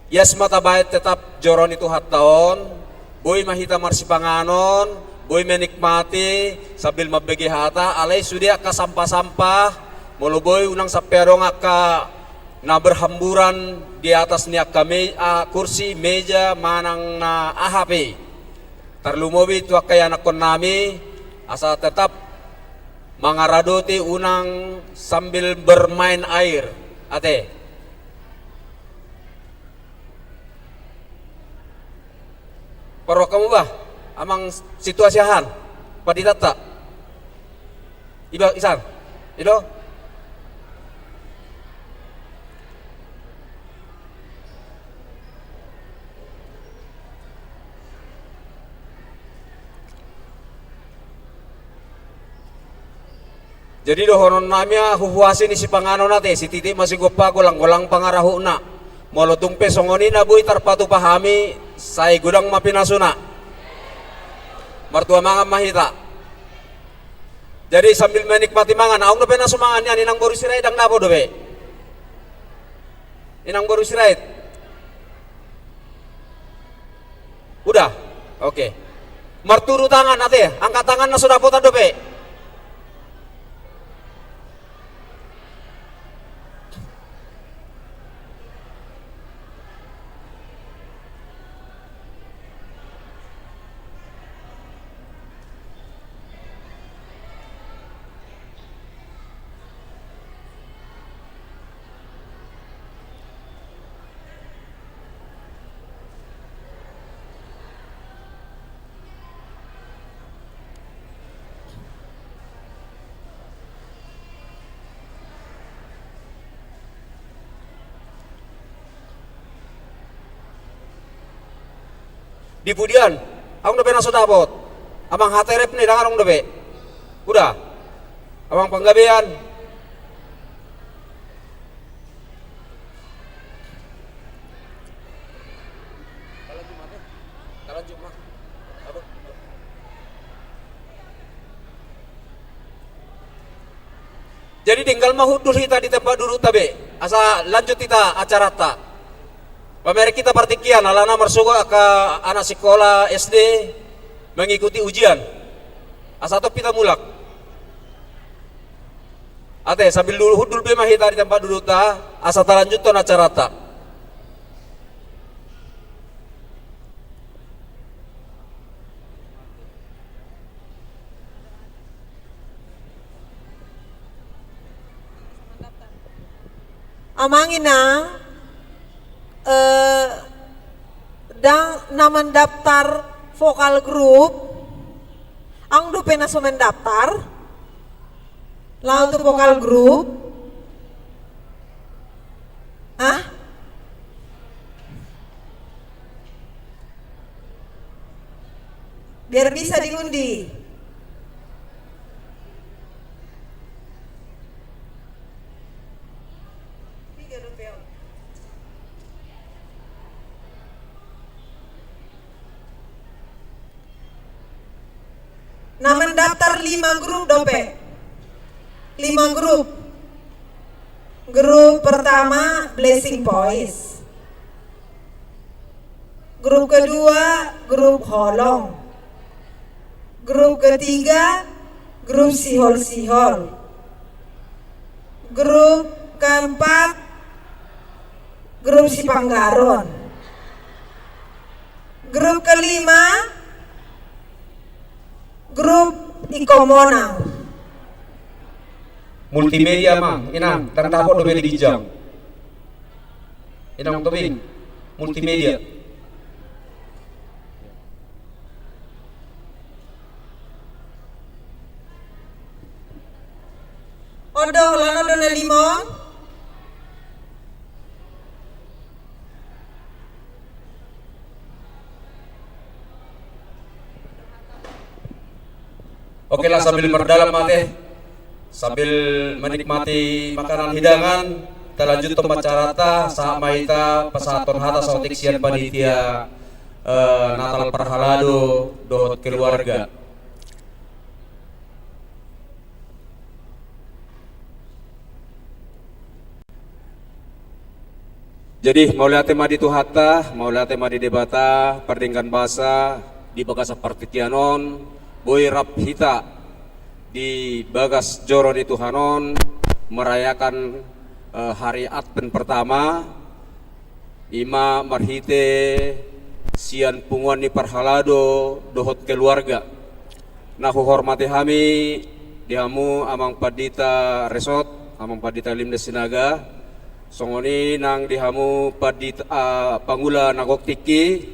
Ias ma tabaen tetap joro ni Tuhanta on, boi ma hita marsipanganon, boi menikmati sambil mambege hata, alai sude angka sampah-sampah, molo boi unang sampe adong angka na berhamburan di atas ni angka me-, ah, kursi, meja, manang na aha pe. Tarlumobi tu angka ianakkonnami, asa tetap mangaradoti, unang sambil bermain air. Ate. Parrohahon hamu bah, amang situasi aha an, panditanta. Iba isan. I do. Jadi dohononnami ma huhuasi ni sipanganon ate, sititi ma sigompa, golang-golang pangarahutna. Molo tung pe songon i na boi tarpatupa hami, sai godang ma pinasuna. Martua mangan ma hita. Jadi sambil menikmati mangan, adong dope na so mangan nian, inang boru Sirait, ndang dapot dope. Inang boru Sirait. Udah? Oke. Marturu tangan ate, angkat tangan na so dapotan dope. Di pudian, adong dope na so dapot. Amang Haterep ni, ndang adong dope. Udah. Amang Panggabean. Jadi tinggal ma hundul hita di tempat dudukta be, asa lanjut hita acaranta. Pamereng hita partingkian, alana marsogot angka anak sikola S D mengikuti ujian. Asa tong hita mulak. Ate, sambil dulu hundul be ma hita di tempat dudukta, asa talanjuthon acaranta. Amang inang, eh, ndang na mandaptar vokal grup, adong dope na so mandaptar. Laho tu vokal grup. Hah? Biar bisa diundi. Na mandaptar lima grup dope. Lima grup. Grup pertama Blessing Boys. Grup kedua grup Holong. Grup ketiga grup Sihol-sihol. Grup keempat grup Sipanggaron. Grup kelima grup Iko Monang. Multimedia ma, inang, ndang dapot dope di ginjang. Inang Tobing, multimedia. On do, holan on do na lima on. Oke lah, sambil mardalan ma ate, sambil menikmati makanan hidangan, Talanjuthon ma acaranta, sahat ma hita pasahathon hata saotik sian panitia, eh, Natal parhalado dohot keluarga. Jadi, mauliate ma di Tuhanta, mauliate ma di Debata, pardenggan basa, di bagasan partingkian on, boi rap hita di bagas joro ni Tuhan on, merayakan, eh, hari Advent pertama, ima marhite sian punguan ni parhalado dohot keluarga. Na huhormati hami di hamu Amang Pandita Resot, Amang Pandita Limnes Sinaga, songon i nang di hamu Pandita, ah, pangula na gok tingki,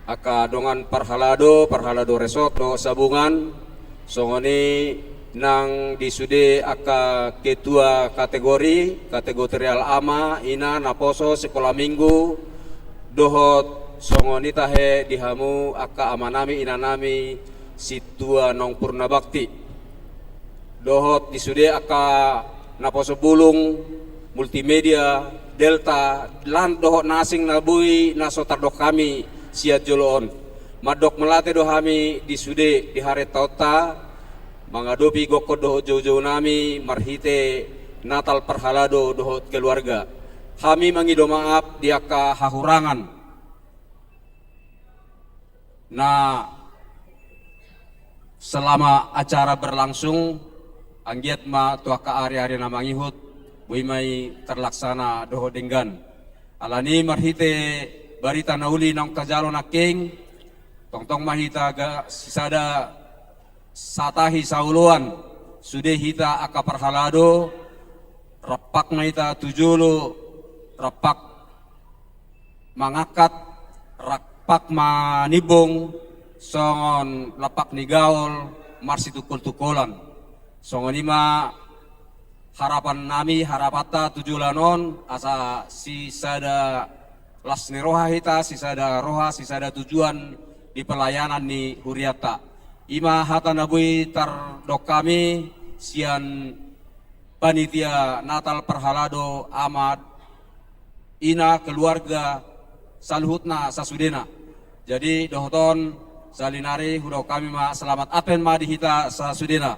angka dongan parhalado, parhalado resot dohot sabungan, songon i nang di sude angka ketua kategori, kategori real ama, ina, naposo, sikola minggu, dohot songon i tahe di hamu angka amanami, inanami, sintua naung purna bakti. Dohot di sude angka naposo bulung, multimedia, Delta, lan dohot na asing na boi na so tardok hami sian jolo on. Mandok mauliate do hami di sude di harentaonta, mangadopi gokhon dohot joujou nami, marhite Natal parhalado dohot keluarga. Hami mangido maaf di angka hahurangan na selama acara berlangsung, anggiat ma tu angka ari-ari na mangihut, boi ma i terlaksana dohot denggan. Alani marhite barita na uli naung tajalo nangkin, tongtong ma hita ga sisada satahi saoloan, sude hita angka parhalado, rampak ma hita tu jolo, rampak mangangkat, rampak manimbong, songon rampak ni gaol, marsitungkol-tungkolan. Songon i ma harapan nami, harapanta tu joloan on, asa sisada las ni roha hita, sisada roha, sisada tujuan di pelayanan ni hurianta. I ma hata na boi tardok hami sian panitia Natal parhalado, ama, ina, keluarga, saluhutna sasudena. Jadi, dohot on, sahali nari hudok hami ma selamat Advent ma di hita sasudena.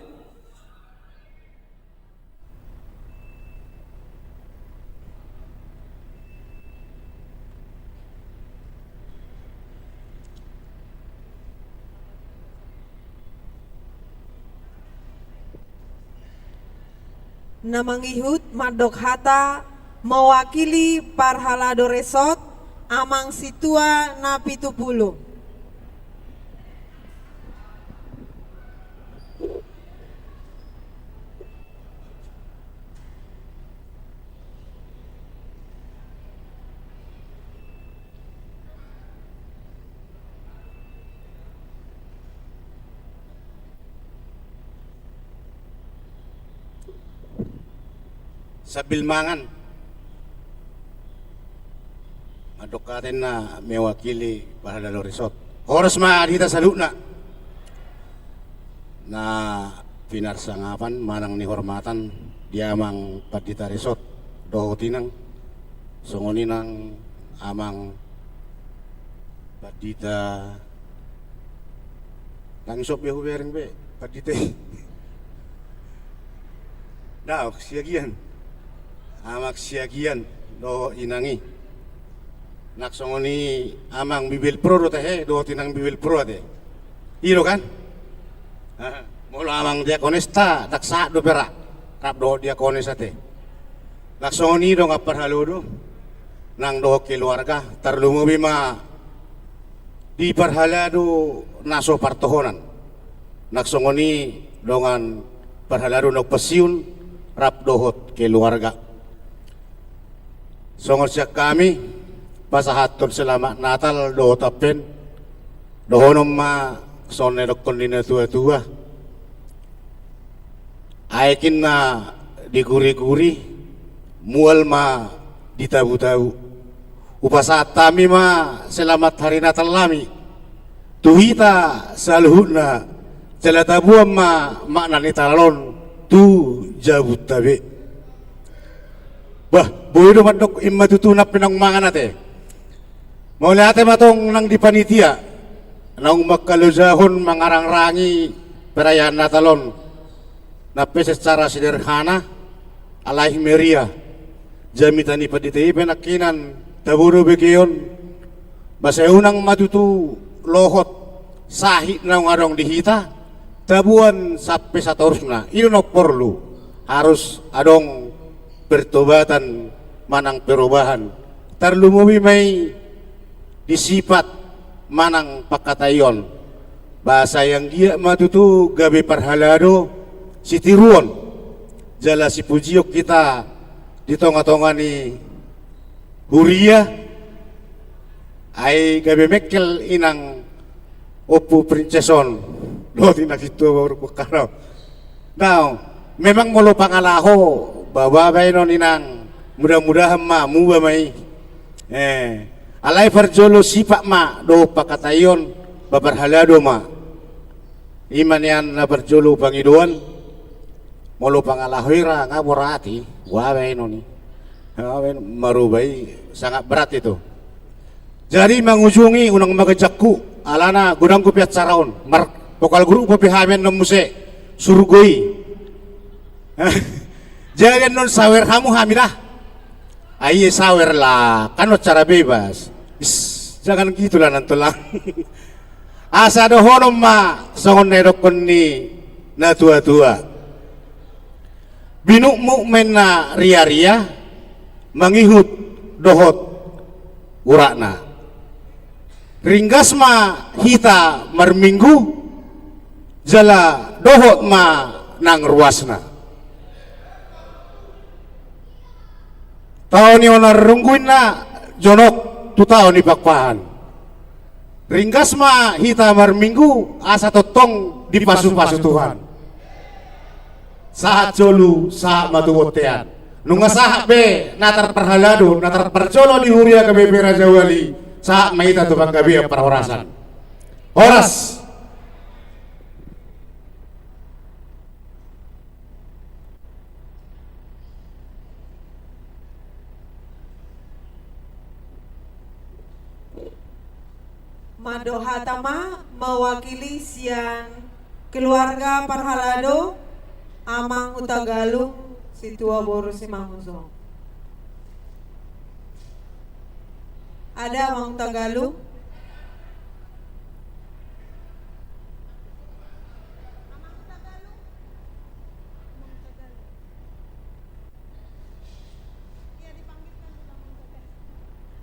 Na mangihut mandok hata mewakili parhalado resort, Amang Sintua na pitu pulu. Sambil mangan. Mandok hata ninna mewakili parhalado resort. Horas ma di hita saluhutna. Na pinarsangapan manang nihormatan di Amang Pandita Resort dohot inang, songon i nang Amang Pandita, nang sob be hubereng be Pandita i. Daong Siagian. Amang Siagian dohot inang i. Nang songon i Amang Bibelvrouw do tahe dohot inang Bibelvrouw ate. I do kan? Aha. Molo Amang Diakonesta, ndang sahat dope ra. Rap dohot diakones ate. Nang songon i dongan parhalado nang dohot keluarga, tarlumobi ma di parhalado na so partohonan. Nang songon i dongan parhalado naung pensiun rap dohot keluarga. Songon sian hami, pasahathon selamat Natal dohot Advent, dohonon ma songon na nidokkon ni natuatua. Aek ninna di guriguri, mual ma di tabutabu. Hupasahat hami ma selamat hari Natal nami tu hita saluhutna, jala taboan ma makna ni Natal on tu jabunta be. Bah, boi do mandok i ma tutu na pe naung mangan ate. Mauliate ma tong nang di panitia naung mangkalojahon mangarangrangi perayaan Natal on. Na pe secara sederhana, alai meriah. Jamita ni pandita i pe nangkinan tabo do begeon. Ba sai unang ma tutu lohot sahit naung adong di hita, taboan sampe satorusna. I do na porlu, harus adong pertobatan manang perubahan. Tarlumobi ma i di sipat manang pangkataion. Ba sai anggiat ma tutu gabe parhalado, sitiruon jala sipujion hita di tongatonga ni huria. Ai gabe mengkel inang Ompu Prinses on dohot inang sintua boru Bongkar on. Nao, memang molo pangalaho, ba, ba, baenon inang, mudah-mudahan ma muba ma i. Eh, alai parjolo sipat ma dohot pangkataion, ba parhalado ma. I ma nian na parjolo pangidoan. Molo pangalaho i ra nga borat i, ba baenon i. Nga baenon, maruba i sangat berat itu. Jadi mangujungi unang maganjangku, alana godang dope acara on, mar vokal grup dope hami annon muse, surgo i. Jadi annon sawer hamu hami da. Ai sawer lah, kan acara bebas. Is, jangan gitu lah nantolang. Asa dohonon ma songon na nidokkon ni natuatua. Binukmuk ma inna riaria, mangihut dohot uratna. Ringgas ma hita marminggu, jala dohot ma nang ruasna. Tao ni onan runggu inna jonok tu tao ni Pakpahan. Ringgas ma hita marminggu asa tongtong dipasupasu Tuhan. Sahat solu, sahat ma tu bontean. Nunga sahat be na tarparhalado, na tarparjolo di huria H K B P Raja Wali, sahat ma hita tu panggabean parhorasan. Horas. Mandok hata ma mewakili sian keluarga parhalado, Amang Hutagalung, Sintua boru Simangunsong. Ada Amang Hutagalung?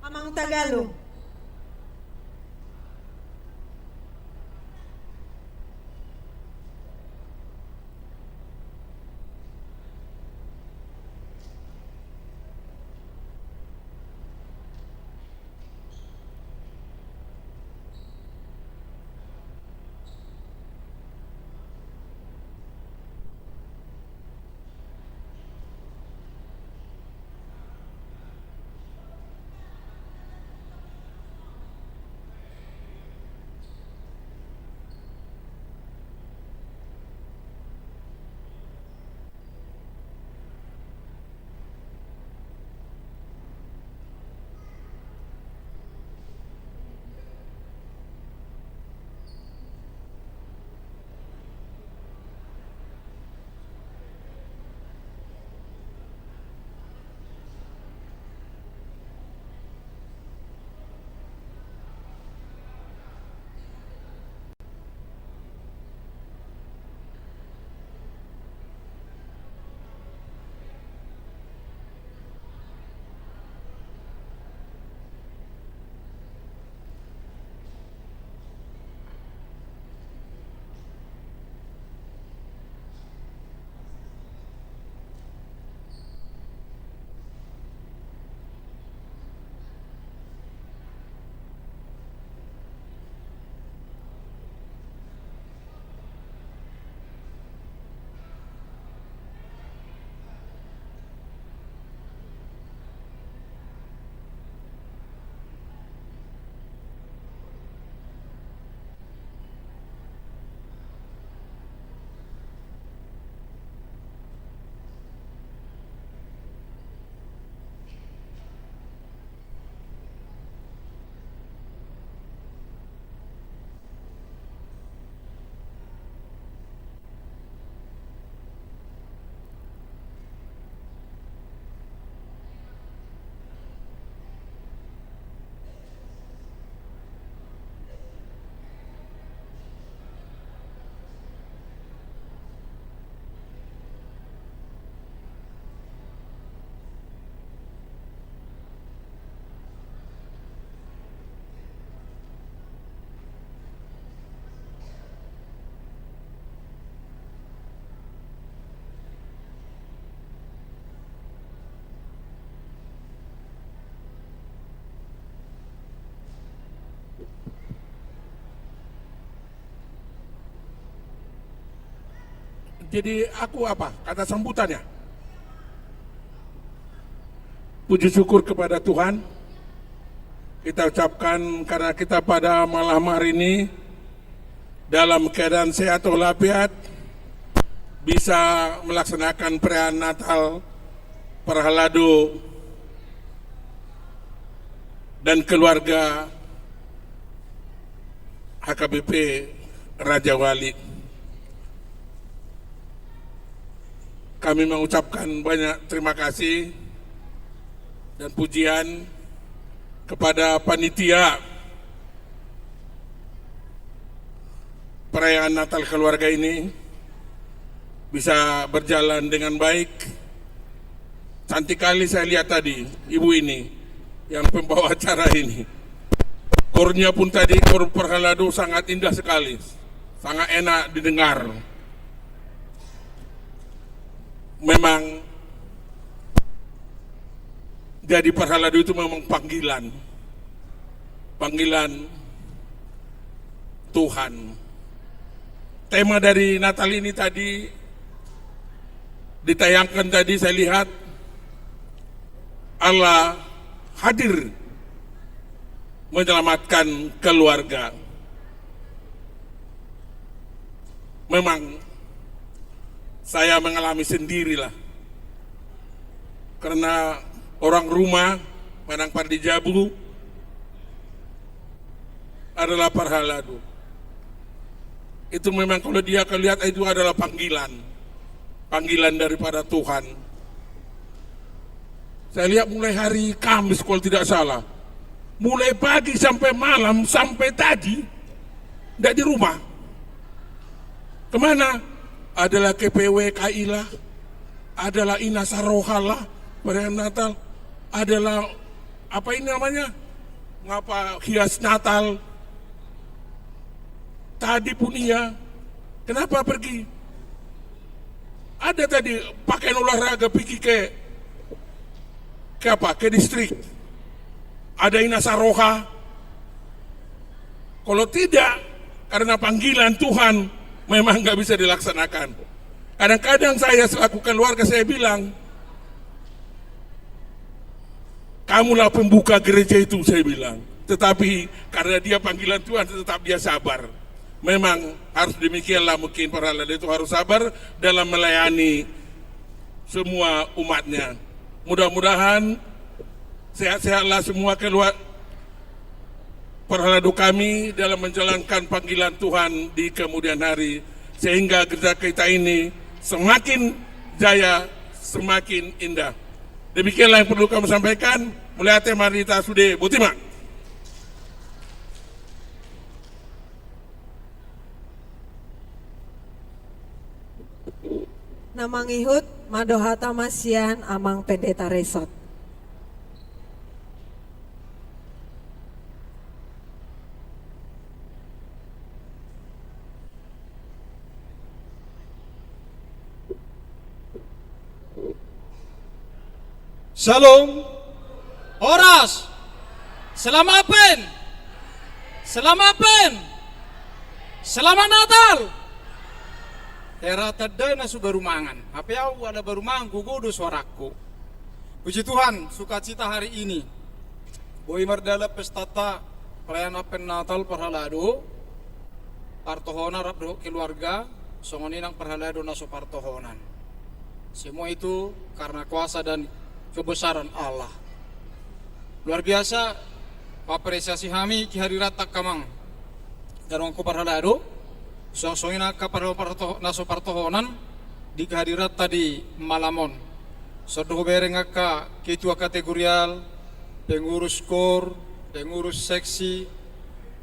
Amang Hutagalung. Jadi aku apa? Kata sambutannya. Puji syukur kepada Tuhan. Kita ucapkan karena kita pada malam hari ini dalam keadaan sehat walafiat, bisa melaksanakan perayaan Natal Parhalado dan keluarga H K B P Raja Wali. Kami mengucapkan banyak terima kasih dan pujian kepada panitia perayaan Natal keluarga ini bisa berjalan dengan baik. Cantik kali saya lihat tadi, ibu ini yang pembawa acara ini. Kornya pun tadi, kor Parhalado, sangat indah sekali, sangat enak didengar. Memang jadi Parhalado itu memang panggilan, panggilan Tuhan. Tema dari Natal ini tadi ditayangkan tadi, saya lihat Allah hadir menyelamatkan keluarga. Memang saya mengalami sendirilah. Karena orang rumah, manang parjabu, adalah Parhalado. Itu memang kalau dia kau lihat itu adalah panggilan. Panggilan daripada Tuhan. Saya lihat mulai hari Kamis kalau tidak salah. Mulai pagi sampai malam, sampai tadi, tidak di rumah. Kemana? Adalah ke P W K I lah, adalah Inasa Roha lah, perayaan Natal, adalah apa ini namanya? Ngapa hias Natal? Tadi pun iya. Kenapa pergi? Ada tadi pakaian olahraga, pergi ke, ke apa? Ke distrik. Ada Inasa Roha. Kalau tidak, karena panggilan Tuhan, memang nggak bisa dilaksanakan. Kadang-kadang saya selaku keluarga, saya bilang, "Kamulah pembuka gereja itu," saya bilang. Tetapi karena dia panggilan Tuhan, tetap dia sabar. Memang harus demikianlah, mungkin Parhalado itu harus sabar dalam melayani semua umatnya. Mudah-mudahan sehat-sehatlah semua keluar Parhalado kami dalam menjalankan panggilan Tuhan di kemudian hari, sehingga gereja kita ini semakin jaya, semakin indah. Demikianlah yang perlu kami sampaikan. Mauliate ma di hita sude, botima. Na mangihut ma do hata ma sian Amang Pendeta Resort. Syalom. Horas. Selamat pen. Selamat pen. Selamat Natal. Hera tanda na so baru mangan. Hape au ala baru mangan, gogo do suarangku. Puji Tuhan, sukacita hari ini. Boi mardalan pestanta perayaan Advent Natal Parhalado, partohonan rap dohot keluarga, songon i nang parhalado na so partohonan. Semua itu karena kuasa dan kebesaran Allah. Luar biasa, apresiasi hami kehadiranta amang. Dainang parhalado, songon i nang angka parhalado parto-, na so partohonan di kehadiranta di malam on. Songon na hubereng angka ketua kategorial, pengurus kor, pengurus seksi,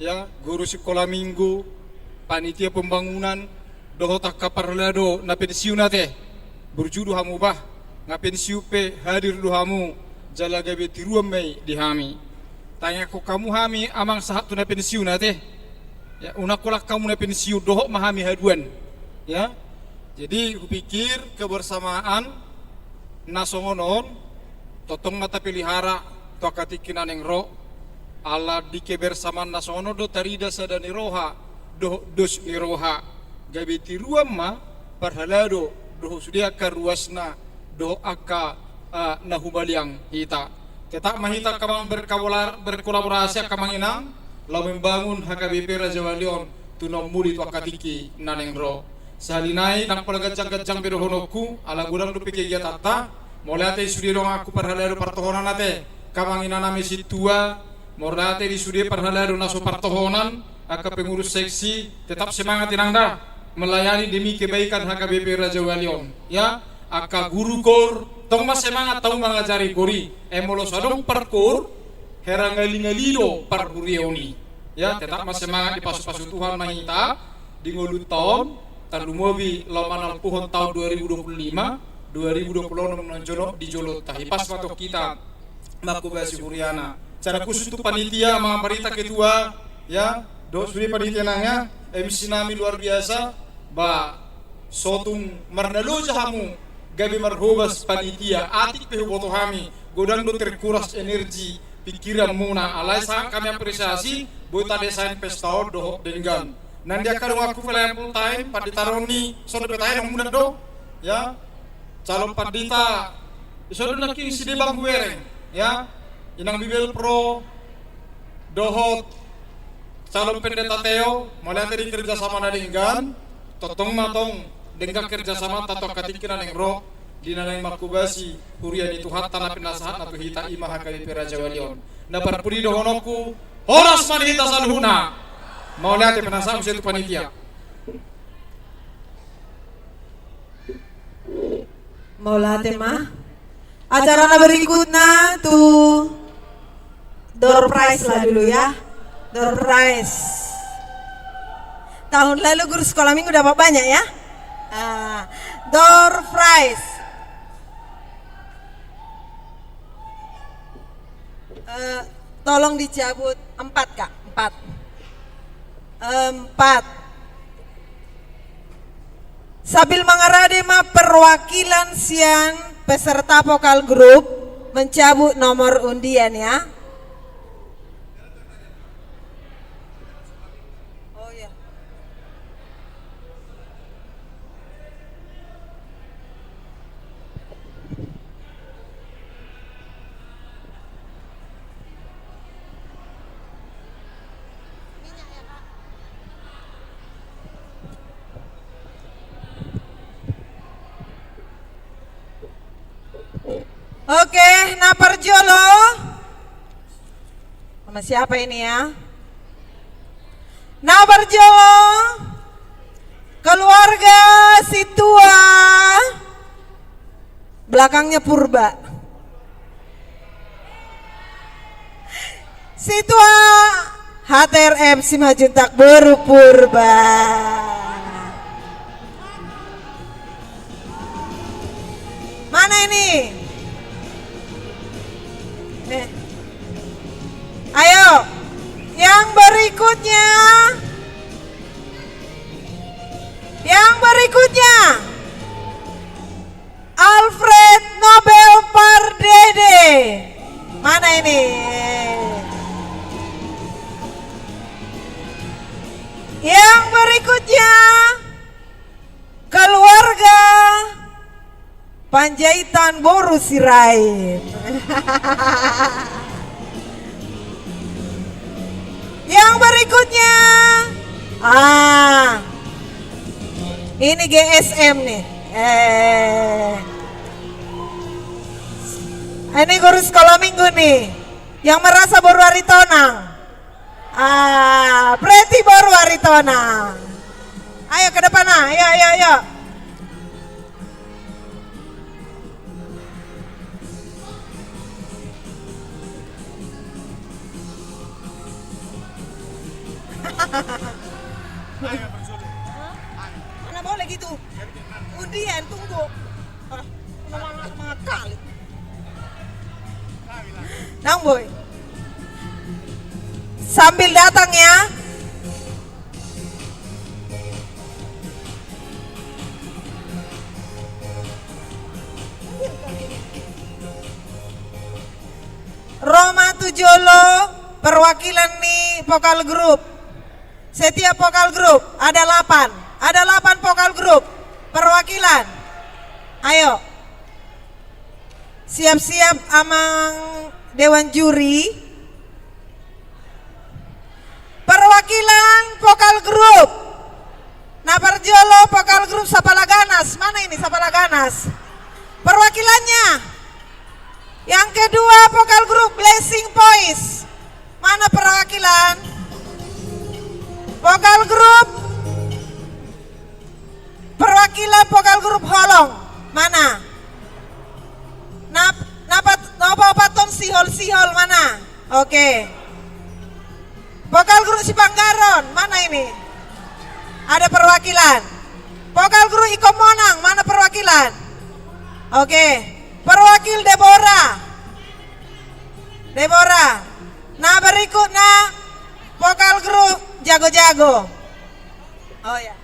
ya, guru sikola minggu, panitia pembangunan, dohot angka parhalado na pensiun ate. Burju do hamu bah, nga pensiun pe hadir do hamu, jala gabe tiruan ma i di hami. Tangiangkon hamu hami amang sahat tu na pensiun ate. Ya, unang holan hamu na pensiun, dohot ma hami haduan. Ya. Jadi hupikir kebersamaan na songon on tongtong ma tapelihara tu angka tingki na naeng ro. Ala di kebersamaan na songon on do tarida sada ni roha dohot dos ni roha. Gabe tiruan ma Parhalado dohot sude angka ruasna dohot angka, eh, na humaliang hita. Tetap ma hita angka amang berkabola-, berkolaborasi angka amang inang, laho membangun H K B P Raja Wali on tu na ummuli tu angka tingki na naeng ro. Sahali nai ndang pola ganjang-ganjang be dohononku, ala godang dope kegiatanta. Mauliate di sude donganku parhalado partohonan ate, angka amang inang nami sintua, mauliate di sude parhalado na so partohonan, angka pengurus seksi, tetap semangat inang da, melayani demi kebaikan H K B P Raja Wali on. Ya, angka guru koor, tong ma semangat hamu mangajari koor i, ai molo so adong parkoor, hera ngali-ngali do parhuriaon i. Ya, tetap ma semangat, dipasu-pasu Tuhan ma hita di ngolunta on, tarlumobi laho manalpuhon taon dua ribu dua puluh lima, dua ribu dua puluh enam na jonok di jolonta. Hipas ma tong hita mangkobasi huriana. Secara khusus tu panitia, amang Panita, ketua, ya, dohot sude panitia nang, ya, M C nami luar biasa, ba, so tung marnaloja hamu gabe marhobas panitia, atik pe huboto hami, godang do terkuras energi pikiranmuna, alai sangat kami apresiasi, boi tadesain pesta on dohot denggan. Nang di angka donganku pelayan full time, pandita Roni, so dope tahe nang muda do, ya, calon pandita, so do nangkin si Debang Guereng, ya, inang Bibel Pro, dohot calon pendeta Theo, mauliate di kerjasama na denggan, tongtong ma tong denggan kerjasamanta tu angka tingki na naeng ro, di na naeng mangkobasi huria ni Tuhanta na pinasahatna tu hita, i ma H K B P Raja Wali on. Na parpudi dohononku, horas ma di hita saluhutna. Mauliate, pinasahat muse tu panitia. Mauliate ma. Acara na berikutna tu door prize lah dulu ya. Door prize. Tahun lalu guru sekolah minggu dapat banyak ya. Ah, door prize. Eh, tolong dicabut empat, Kak. Empat. Empat. Sambil mangarade ma perwakilan sian peserta vokal grup mencabut nomor undian ya. Oh ya. Oke, na parjolo. Sama siapa ini ya? Na parjolo, keluarga Situa, belakangnya Purba. Situa H T R M Simanjuntak boru Purba. Mana ini? Eh. Ayo, yang berikutnya. Yang berikutnya. Alfred Nobel Pardede. Mana ini? Yang berikutnya, keluarga Panjaitan boru Sirait. Yang berikutnya, ah, ini G S M nih. Eh, ini guru sekolah minggu nih, yang merasa boru Aritonang. Ah, berarti boru Aritonang. Ayo ke depan, ah. Ayo, ayo, ayo. Mana boleh gitu? Undian, tunggu. Ah, mana, mana kali? Nang boy. Sambil datang ya. Ro ma tu jolo perwakilan ni vokal grup. Setiap vokal grup ada delapan. Ada delapan vokal grup. Perwakilan. Ayo. Siap-siap amang dewan juri. Perwakilan vokal grup. Na parjolo vokal grup Sapalaganas. Mana ini Sapalaganas? Perwakilannya. Yang kedua vokal grup Blessing Voice. Mana perwakilan? Vokal grup. Perwakilan vokal grup Holong. Mana? Nap, napat, nopo paton sihol-sihol mana? Oke. Vokal grup Sipanggaron, mana ini? Ada perwakilan. Vokal grup Iko Monang, mana perwakilan? Oke. Perwakil Debora. Debora. Nah, berikutnya vokal grup Jago-Jago. Oh ya.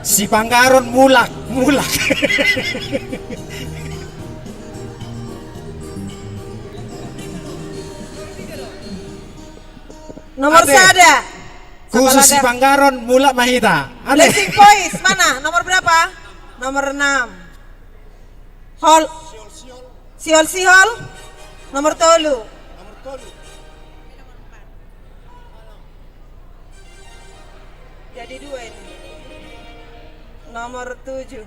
Sipanggaron mulak, mulak. Nomor sada. Khusus Sipanggaron mulak ma hita. Blessing Voice, mana? Nomor berapa? Nomor enam. Hol. Sihol-sihol. Nomor tolu. Jadi dua ini. Nomor tujuh.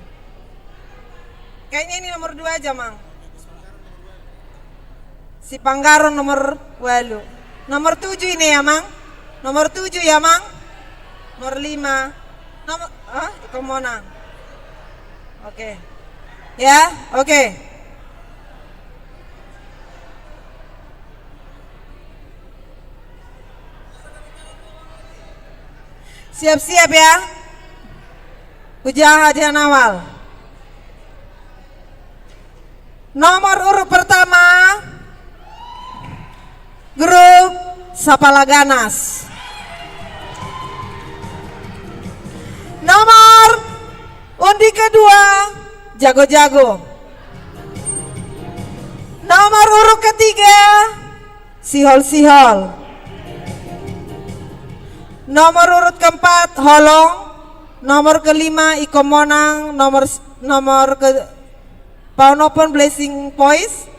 Kayaknya ini nomor dua aja, Mang. Sipanggaron nomor walu. Nomor tujuh ini ya, Mang. Nomor tujuh ya, Mang. Nomor lima. Nomor, ah, Iko Monang. Oke. Ya, oke. Siap-siap ya. Ujang Haji Nawal. Nomor urut pertama, grup Sapalaganas. Nomor undi kedua, Jago-Jago. Nomor urut ketiga, Sihol-sihol. Nomor urut keempat, Holong. Nomor kelima, Iko Monang. Nomor s-, nomor ke, paonomhon Blessing Voice.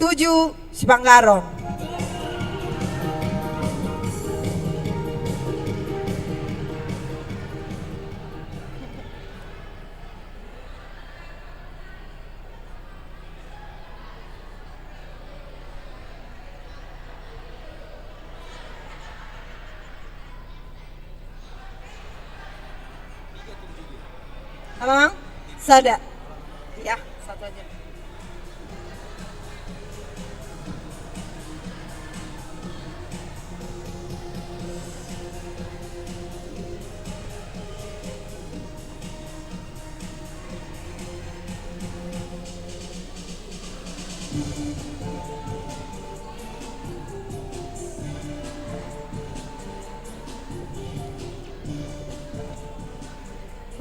Tujuh, Sipanggaron. Abang, sada. Ya, satu aja.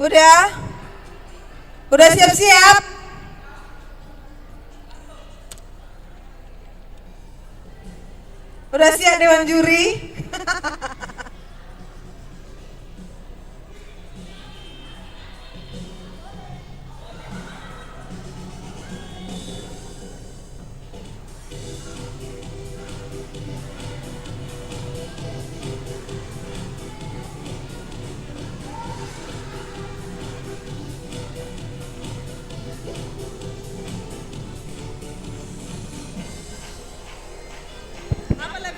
Udah? Udah siap-siap? Udah siap dewan juri?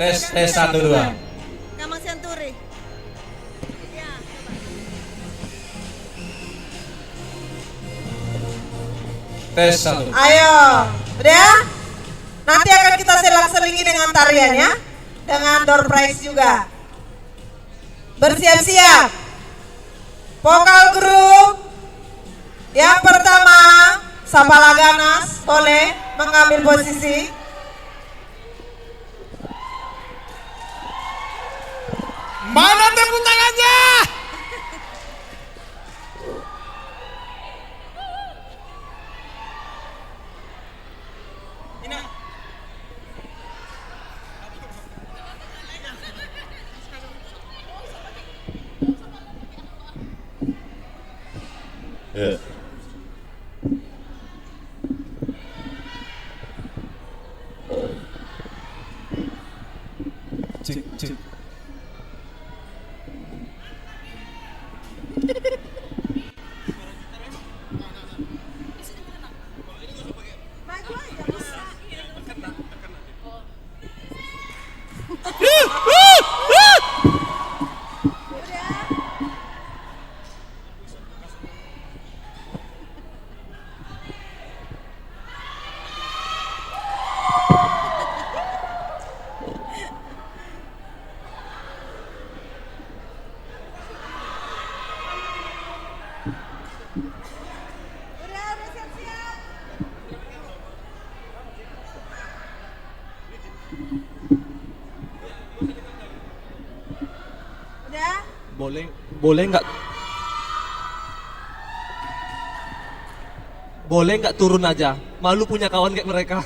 Tes, tes, satu, dua. Kamang Sianturi. Tes satu. Ayo, udah? Nanti akan kita selang-selingi dengan tarian ya, dengan door prize juga. Bersiap-siap. Vokal grup yang pertama, Sapala Ganas, boleh mengambil posisi. Mana tepuk tangannya? Ya. Cek, cek. Udah? Boleh, boleh nggak, boleh nggak turun aja? Malu punya kawan kayak mereka.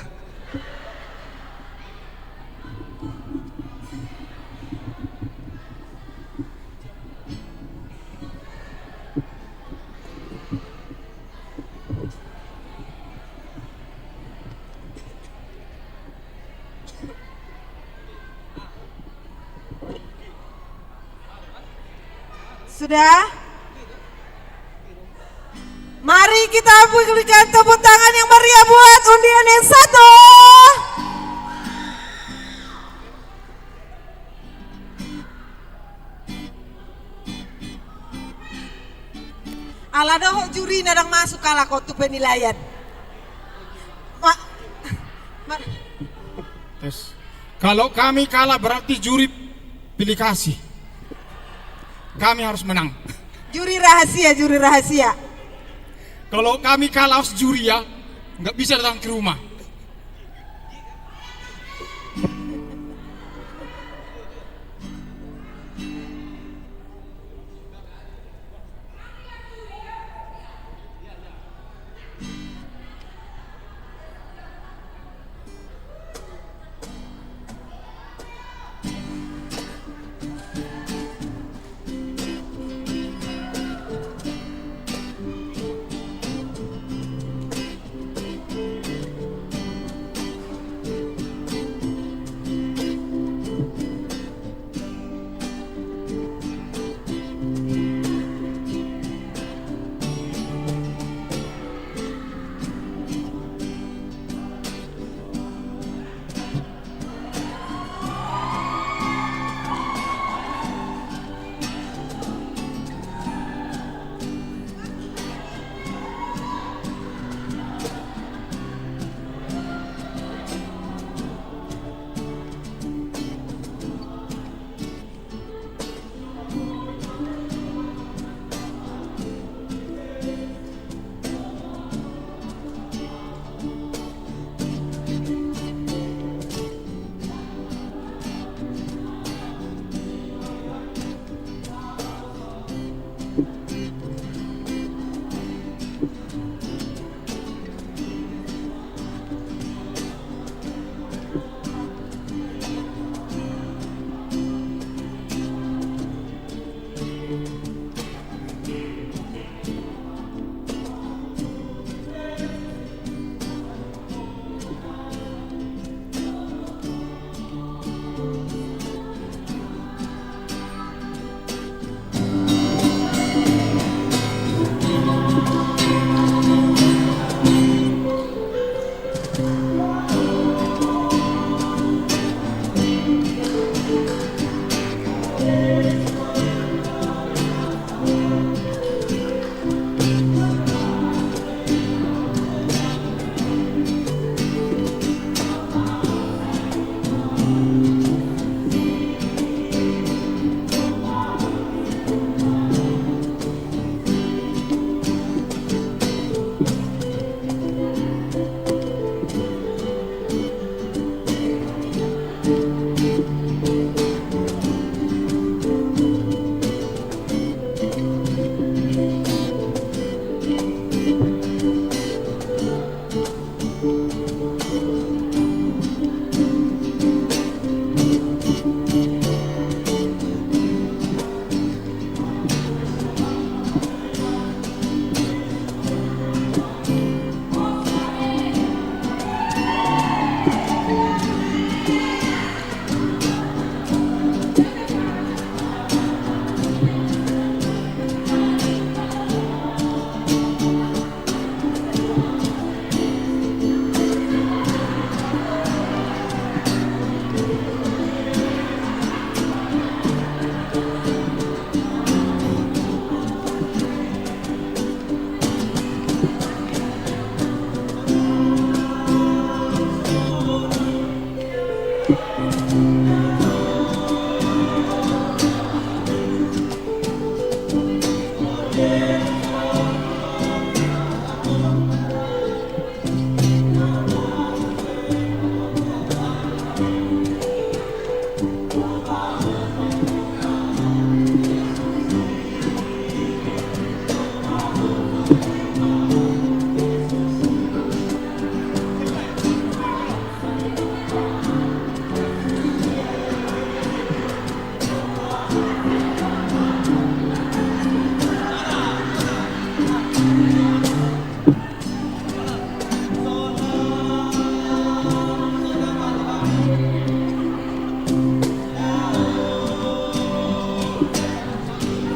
Sudah? Mari kita berikan tepuk tangan yang meriah buat undian yang satu. Ala dohot juri na ndang masuk, kalah ho tu penilaian. Ma-, ma- Tes. Kalau kami kalah, berarti juri pilih kasih. Kami harus menang. Juri rahasia, juri rahasia. Kalau kami kalah, harus juri ya, nggak bisa datang ke rumah.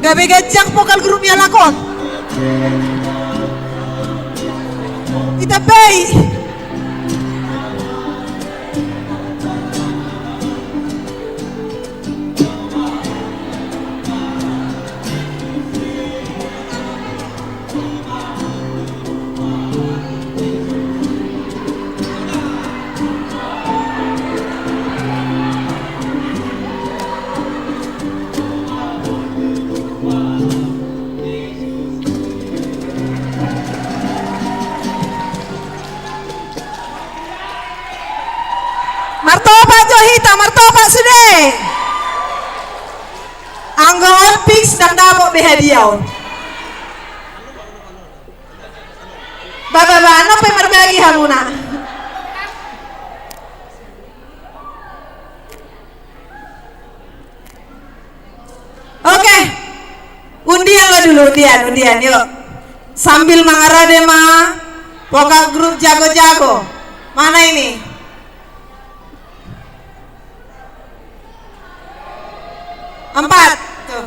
Gabe ganjang vokal grup ni halak on. Ditambai. Martopak jo hita, martopak sude. Anggo on fix ndang dapot be hadiah on. Ba, ba, ba, nang pe marbagi hamuna. Oke. Undian lo dulu, undian, undian, yuk. Sambil mangarade ma vokal grup jago-jago. Mana ini? Empat. Tuh.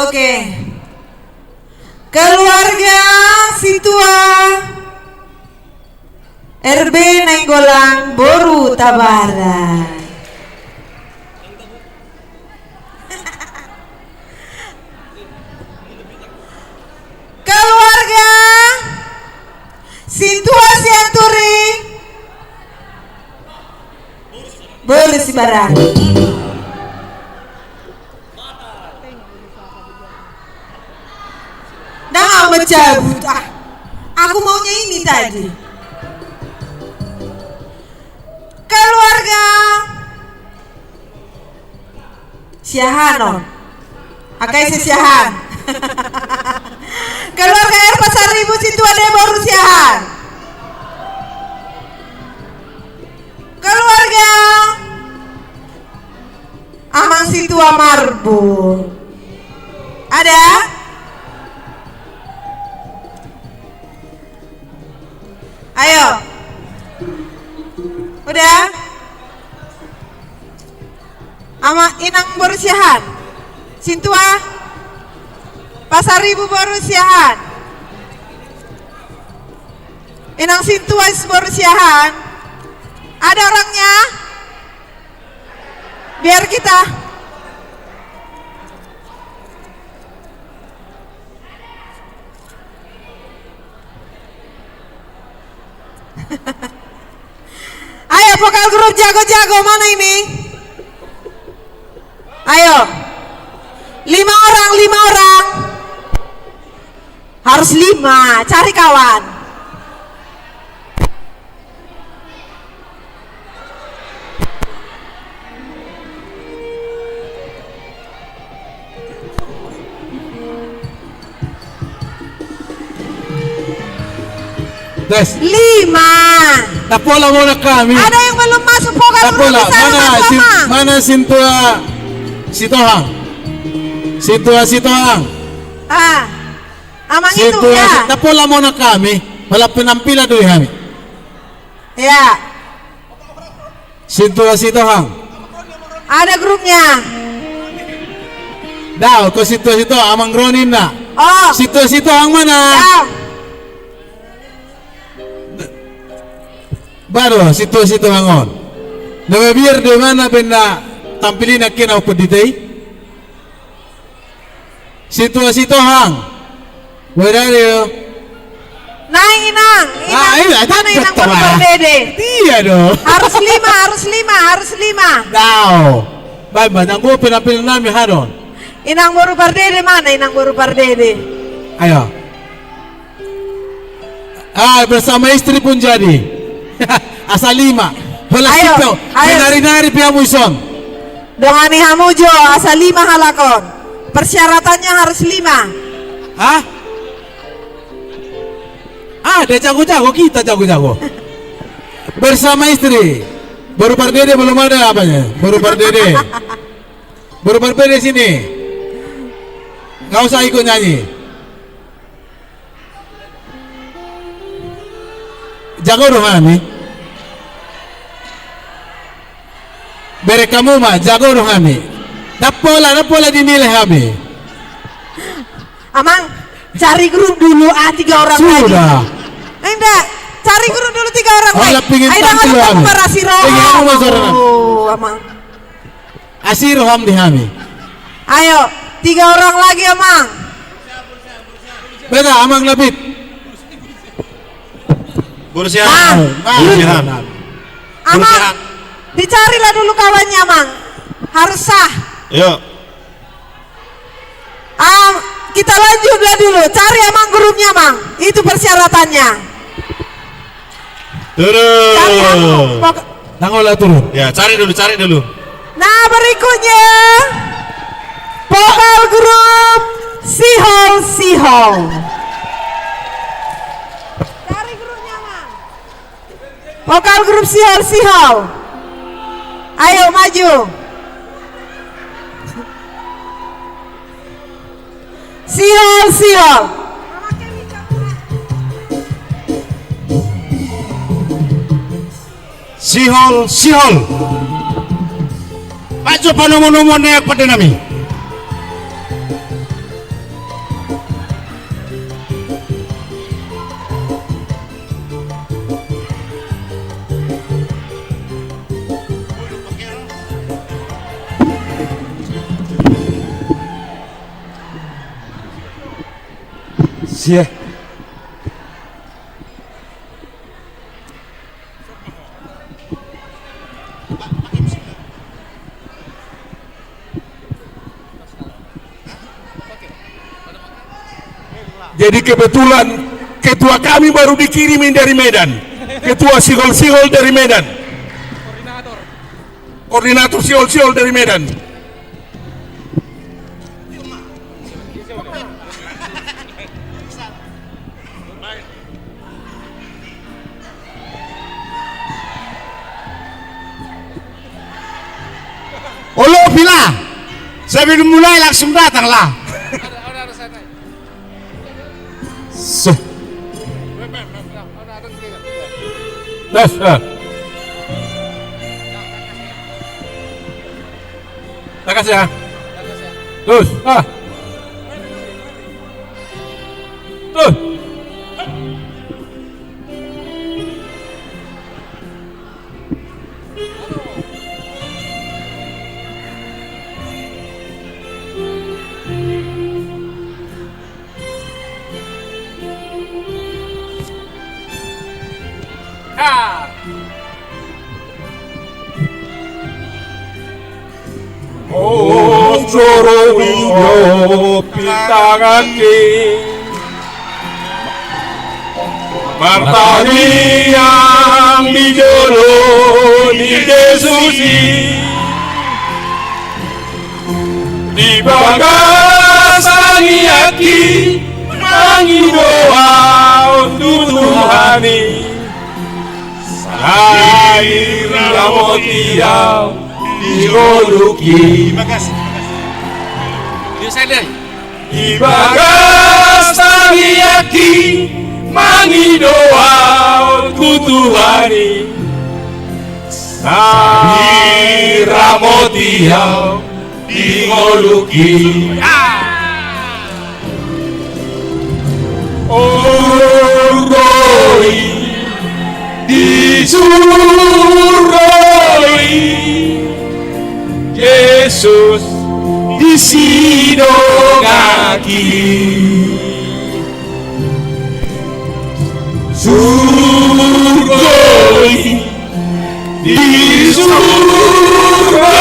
Oke. Keluarga Situa R B Nainggolan Boru Tabarai. Keluarga Sintua Sianturi Boru Sibarani. Ndang au mencabut, ah. Aku maunya ini tadi. Keluarga Siahaan on. Angka ise Siahaan? Keluarga R Pasaribu Sintua D Boru Siahaan. Keluarga Amang Sintua Marbun. Ada? Ayo. Udah? Ama Inang Boru Siahaan. Sintua Pasaribu Boru Siahaan. Inang Sintua Boru Siahaan. Ada orangnya? Biar kita. Ayo, vokal grup jago-jago, mana ini? Ayo. Lima orang, lima orang. Harus lima, cari kawan. Tes. Lima. Ndang pola mona hami. Ada yang belum masuk vokal grup di sana, mana? Mana Sintua Sitohang? Sintua Sitohang. Ah. Amang itu, Sintua ya. Ndang pola mona hami. Pala penampilan do i hami. Ya. Sintua Sitohang. Ada grupnya. Dao, ko Sintua Sitohang, Amang Roni na. Oh. Sintua Sitohang mana? Dao. Ba do, Sintua Sitohang on. Na mabiar do i mana baen na tampil i nangkin au pandita i. Sintua Sitohang. Boha do? Nah, Inang, Inang. Ah, iya, mana Inang Boru Pardede? Iya do. Harus lima, harus lima, harus lima. Dao. Baik, baik. Nanggo penampilan nami hadon. Inang Boru Pardede mana, Inang Boru Pardede? Ayo. Ah, bersama istri pun jadi. Asa lima. Holan sitio. Ayo, ayo. Menari-nari pe hamu dison. Dongani hamu jo, asa lima halak on. Persyaratannya harus lima. Hah? Ah, dia jago-jago, kita jago-jago. Bersama istri. Boru Pardede belum ada apanya. Boru Pardede. Boru Pardede sini. Kau sai ikut nyanyi. Jago do hami. Bere hamu ma, jago do hami. Ndang pola, ndang pola dinilai hami. Amang, cari grup dulu, ah, tiga orang lagi. Sudah. Eh, enggak, cari grup dulu tiga orang lagi. Ai, ndang tampil, anu, Amang. Asi roham di hami. Ayo, tiga orang lagi, Amang. Beta, Amang Labit. Boru Siahaan. Nah. Boru Siahaan. Amang, dicarilah dulu kawannya, Amang. Harus sah. Yo. Ah, kita lanjutlah dulu. Cari, Amang, grupnya, Amang. Itu persyaratannya. Turun. Cari, Amang. Pok- Nang ola turun. Ya, cari dulu, cari dulu. Nah, berikutnya, vokal grup Sihol Sihol. Cari grupnya, Amang. Vokal grup Sihol Sihol. Ayo maju. Sihol Sihol. Sihol Sihol. Baen jo panomunomuan na eak pande nami. Sia. Jadi kebetulan ketua kami baru dikirim ini dari Medan. Ketua Sihol-Sihol dari Medan. Koordinator Sihol-Sihol dari Medan. Olo, pila? Sebelum mulai langsung datang lah. Seh. Tes, eh. Takas ya. Terus, ah. Terus. Ojor ui jo pintanganki. Martangiang di jolo ni Jesus i. Di bagas tangiangki mangido ahu tu Tuhan i. Sai ramoti ahu di ngolungki. Di bagas tangiangki mangido ahu tu Tuhan i. Sai ramoti ahu di ngolungki. Urgoi di surgoi Jesus di sidonganki. Surgoi di surgoi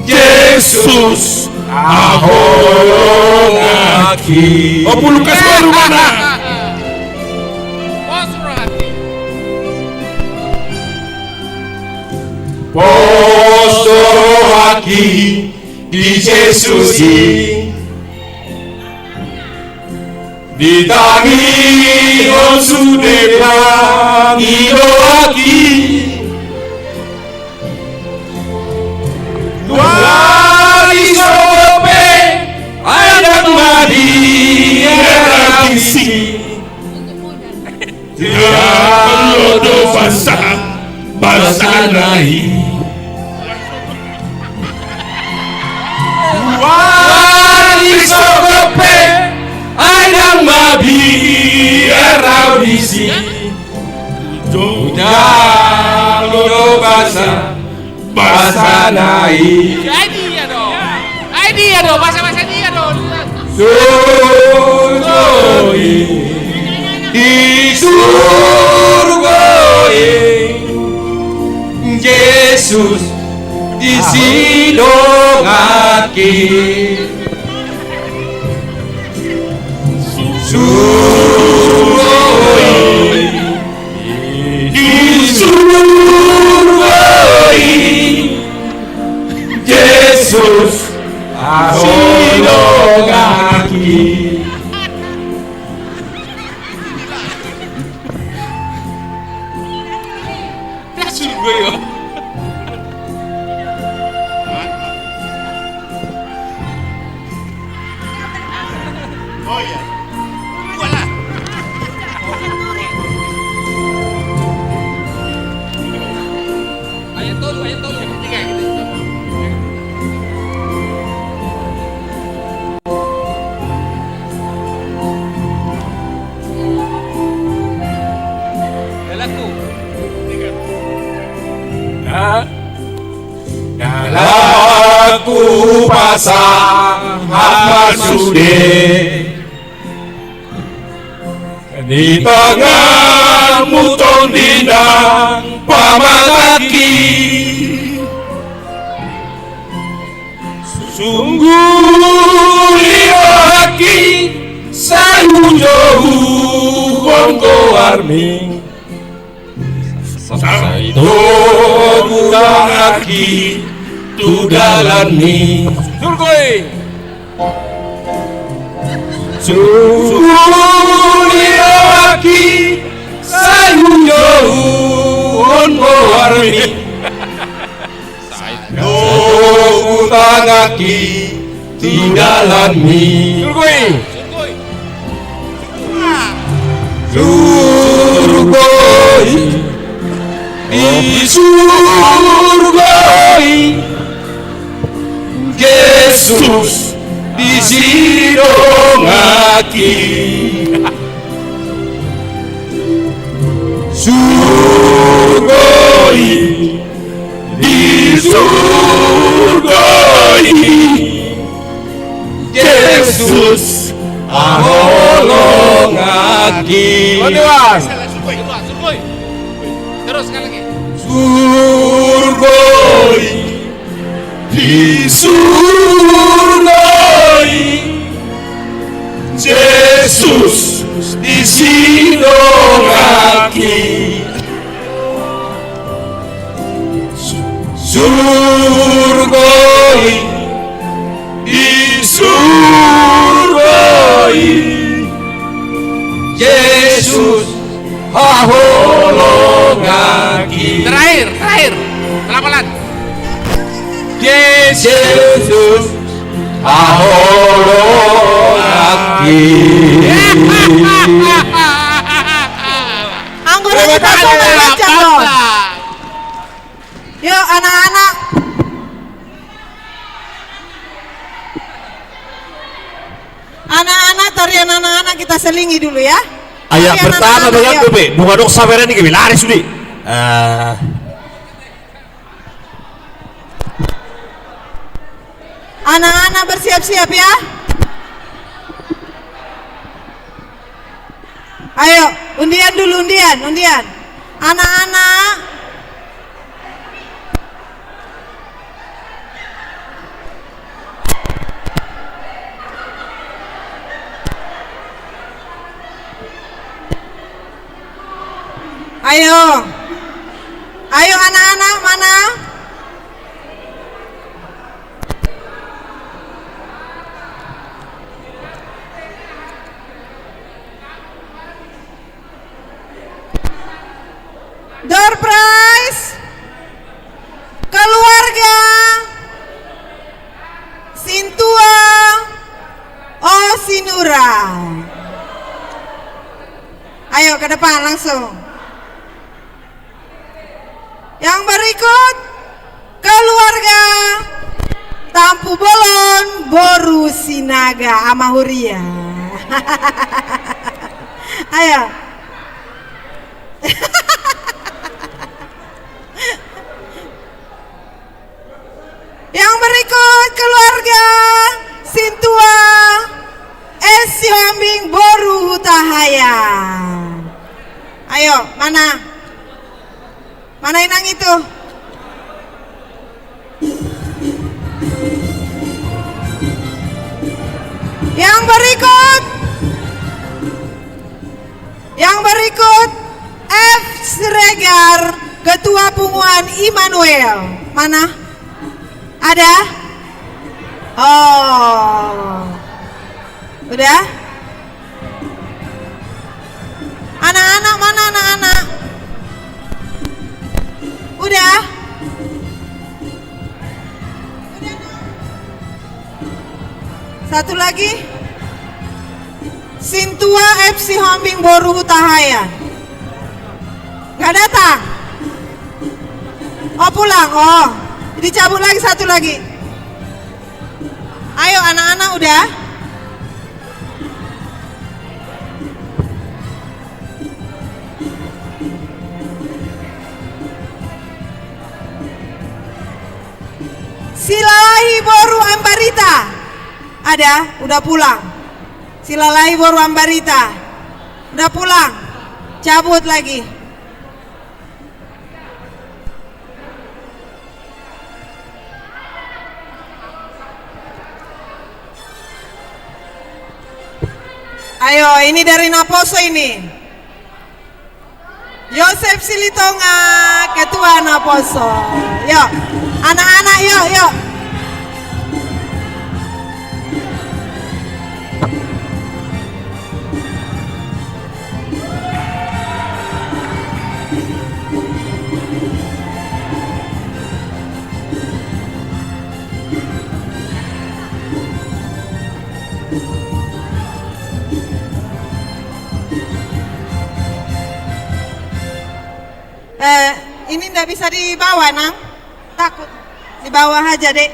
Jesus haholonganki. Ompung Lukas, boru mana? Pos do rohangki di Jesus i. Ditangihon sude pangidoanki. Nuaeng songon pe basa, basana i. Wali sogot pe, ai ndang mabiar au disi. Jalo do basa, basana i. Ai dia do. Ai dia do, basa-basa dia do. Songon i di surgo i, Jesus disi donganki. Surgo i, di surgo i, Jesus ahu donganki. Oh iya. Dua lah. Ayat tolu, ayat tolu. Tiga, gitu. Dalanku. Dalanku pasahat ma sude di tanganmu, Tondi nang pamatangki. Sungguh liat haki sai hujouhon goarmi. Sai togu tanganki tu dalanmi. Surgo i. Sungguh liat haki sai hujouhon goarmi. Sai togu tanganki tu dalanmi. Surgo i. Surgo i. Di surgo i. Jesus disi donganki. Surgo i. Di surgo i, Jesus ahu donganki. Surgo i, di surgo i, Jesus disi donganki. Surgo i, di surgo i, Jesus ahu donganki. Terakhir, terakhir. Pelan-pelan. Jesus ahu donganki. Anggo na kita mau macam lo. Yo, anak-anak. Anak-anak, tarian anak-anak kita selingi dulu ya. Ayat pertama bagian gue be, bukan dok sabaran ini gue lari sudi. Eh. Anak-anak bersiap-siap ya. Ayo, undian dulu, undian, undian. Anak-anak. Ayo. Ayo, anak-anak, mana? Door prize, keluarga Sintua O Sinura. Ayo ke depan langsung. Yang berikut, keluarga Tampubolon, boru Sinaga, Ama Huria. Ayo. Yang berikut, keluarga Sintua S Sihombing, boru Hutahaean. Ayo, mana? Mana inang itu? Yang berikut, yang berikut, F Siregar, Ketua Punguan Immanuel. Mana? Ada? Oh. Udah? Anak-anak, mana anak-anak? Udah? Satu lagi. Sintua F Sihombing, boru Hutahaean. Nggak datang? Oh, pulang. Oh, dicabut lagi satu lagi. Ayo, anak-anak, udah? Silalahi, boru Ambarita. Ada, udah pulang. Silalahi, boru Ambarita. Udah pulang. Cabut lagi. Ayo, ini dari naposo ini. Yosep Silitonga, ketua naposo. Yuk, anak-anak, yuk, yuk. Eh, ini ndak bisa di bawah, Nang? Takut. Di bawah aja, Dek.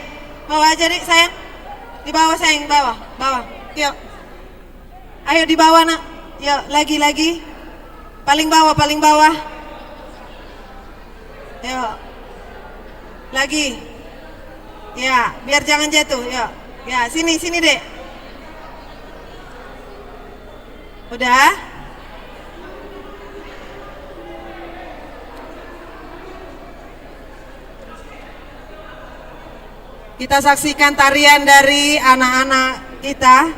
Bawah aja, Dek, sayang. Di bawah, sayang, bawah, bawah. Yuk. Ayo, di bawah, Nak. Yuk, lagi, lagi. Paling bawah, paling bawah. Yuk. Lagi. Ya, biar jangan jatuh. Yuk. Ya, sini, sini, Dek. Udah? Kita saksikan tarian dari anak-anak kita.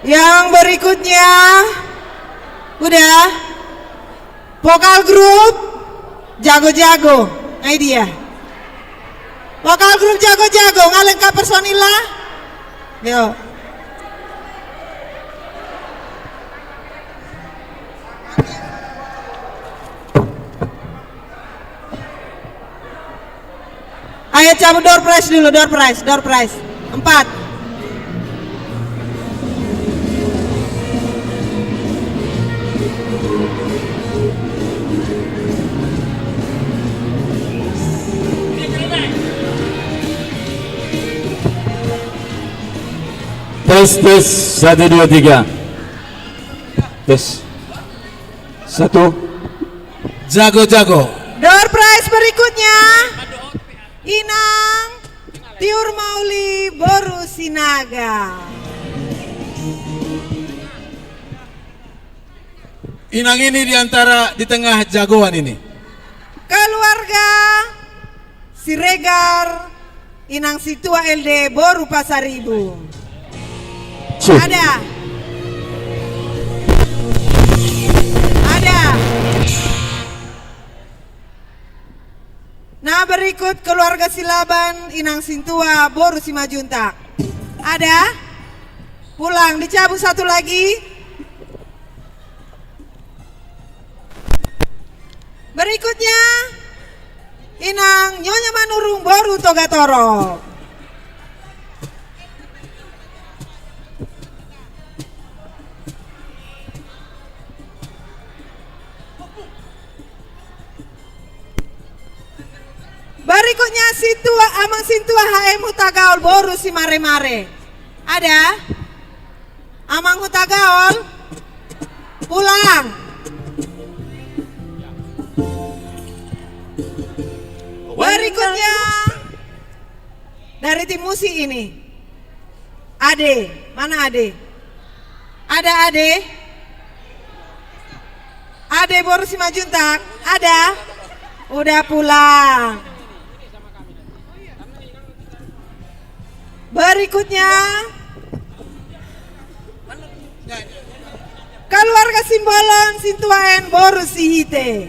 Yang berikutnya, udah. Vokal grup Jago-Jago, nga i dia. Vokal grup Jago-Jago, nga lengkap personilna? Yo. Ayo cabut door prize dulu, door prize, door prize. Empat. Tes, tes, satu, dua, tiga. Tes. Satu. Jago-Jago. Door prize berikutnya, Inang Tiur Mauli boru Sinaga. Inang ini di antara, di tengah jagoan ini. Keluarga Siregar, Inang Sintua L D boru Pasaribu. Ada. Ada. Nah, berikut keluarga Silaban, Inang Sintua boru Simanjuntak. Ada? Pulang, dicabut satu lagi. Berikutnya, Inang Nyonya Manurung boru Togatorop. Berikutnya, Sintua, Amang Sintua H M Hutagaol boru Simaremare. Ada? Amang Hutagaol, pulang. Berikutnya dari tim musik ini. Ade, mana Ade? Ada Ade? Ade boru Simanjuntak? Ada? Udah pulang. Berikutnya, keluarga Simbolon, Sintua N boru Sihite.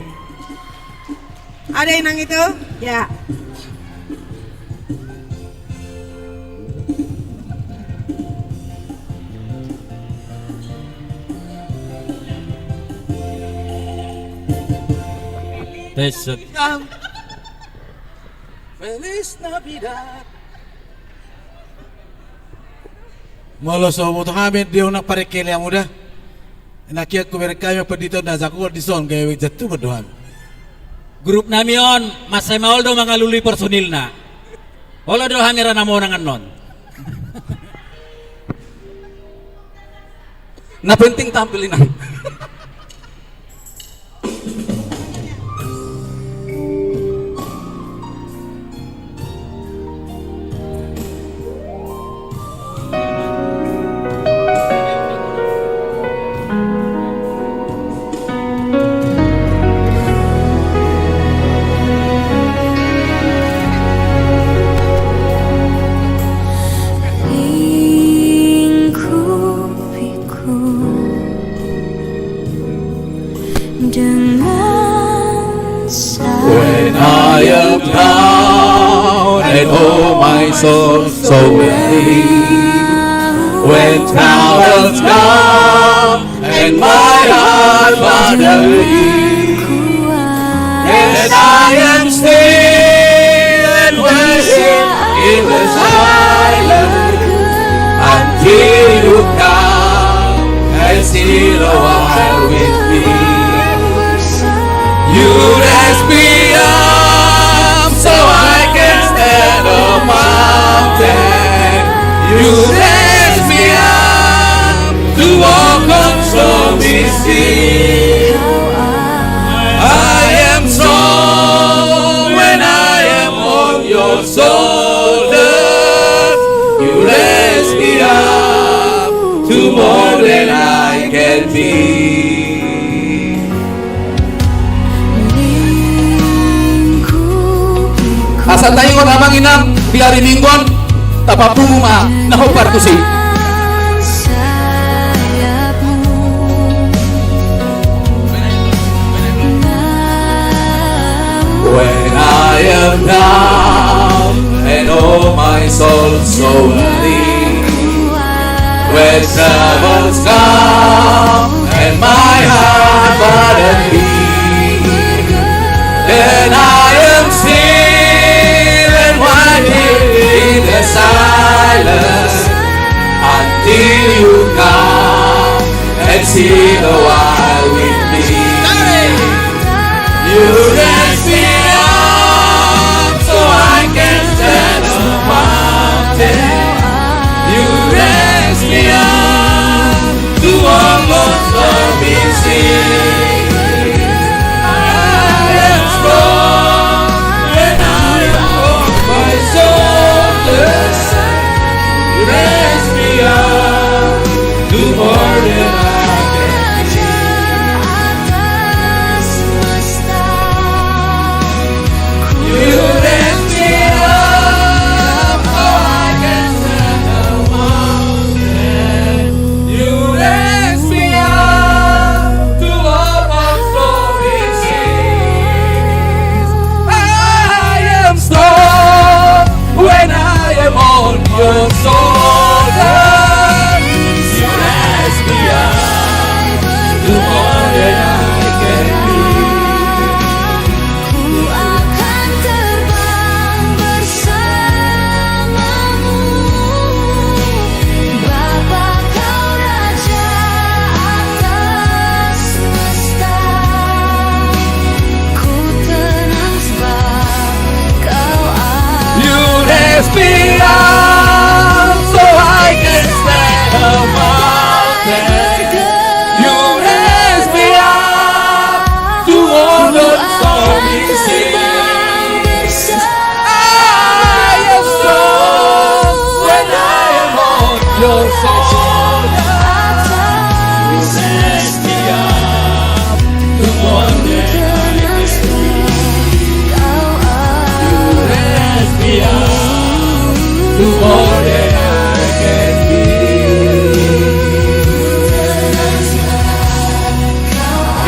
Ada Inang itu? Ya. Tes. Feliz Navidad. Molo so boto hami, dia unang parengkeli hamu da. Nangkin hubereng hami ma pandita on na jago dison, gabe jattu ma do hami. Grup nami on, mansai maol do mangalului personilna. Olo do hami ra na monang annon. Na penting tampil, Inang. Dengan sakit. When I am down and oh my soul so weary, when troubles come and my heart bothering, and I am still and waiting in the silence until you come and sit a while with me. You raise me up so I can stand a mountain. You raise me up to walk on stormy sea. I am strong when I am on your shoulders. You raise me up to more than I can be. Asa taingot, Amang Inang, di ari Minggu on, Tapapungu ma na hombar tusi. When I am down and oh my soul so weary, when troubles come and my heart burden be, then I am still and waiting in the silence until you come and sit a while with me. You raise me up so I can stand on mountain. You raise me up to walk on stormy sea. I am strong when I am on my shoulders. You raise me up to more than I can be. You raise me up so I can stand a while. You raise me up to walk on stormy seas. I am strong when I am on your shoulders. You raise me up to more than I can be. Ku akan terbang bersamamu, Bapa, Kau Raja atas semesta. Ku tenang sebab Kau ada. You raise me up so I can stand a mountain. You raise me up to walk on stormy seas. I am strong when I am on your shoulders. You raise me up to more than I can be. You raise me up to more than I can be.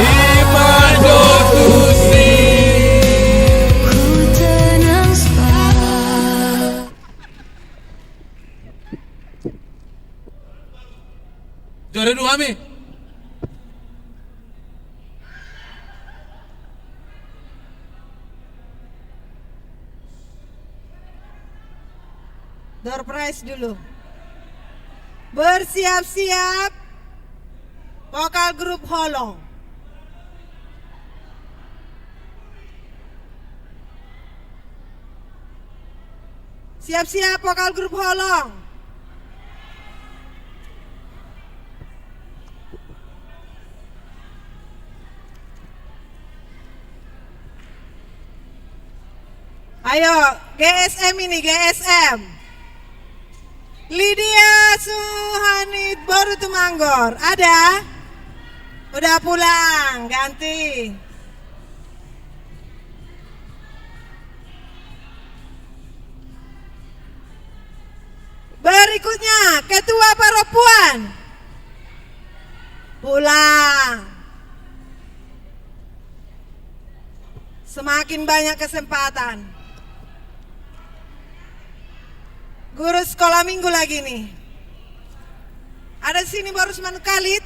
Iman do tusi. Juara dua, mi. Door prize dulu. Bersiap-siap vokal grup Holong. Siap-siap vokal grup Holong. Ayo, G S M ini, G S M. Lydia Suhanit boru Tumanggor, ada? Udah pulang, ganti. Berikutnya, ketua parompuan. Pulang. Semakin banyak kesempatan. Guru sekolah minggu lagi nih. Ada sini boru Manungkalit?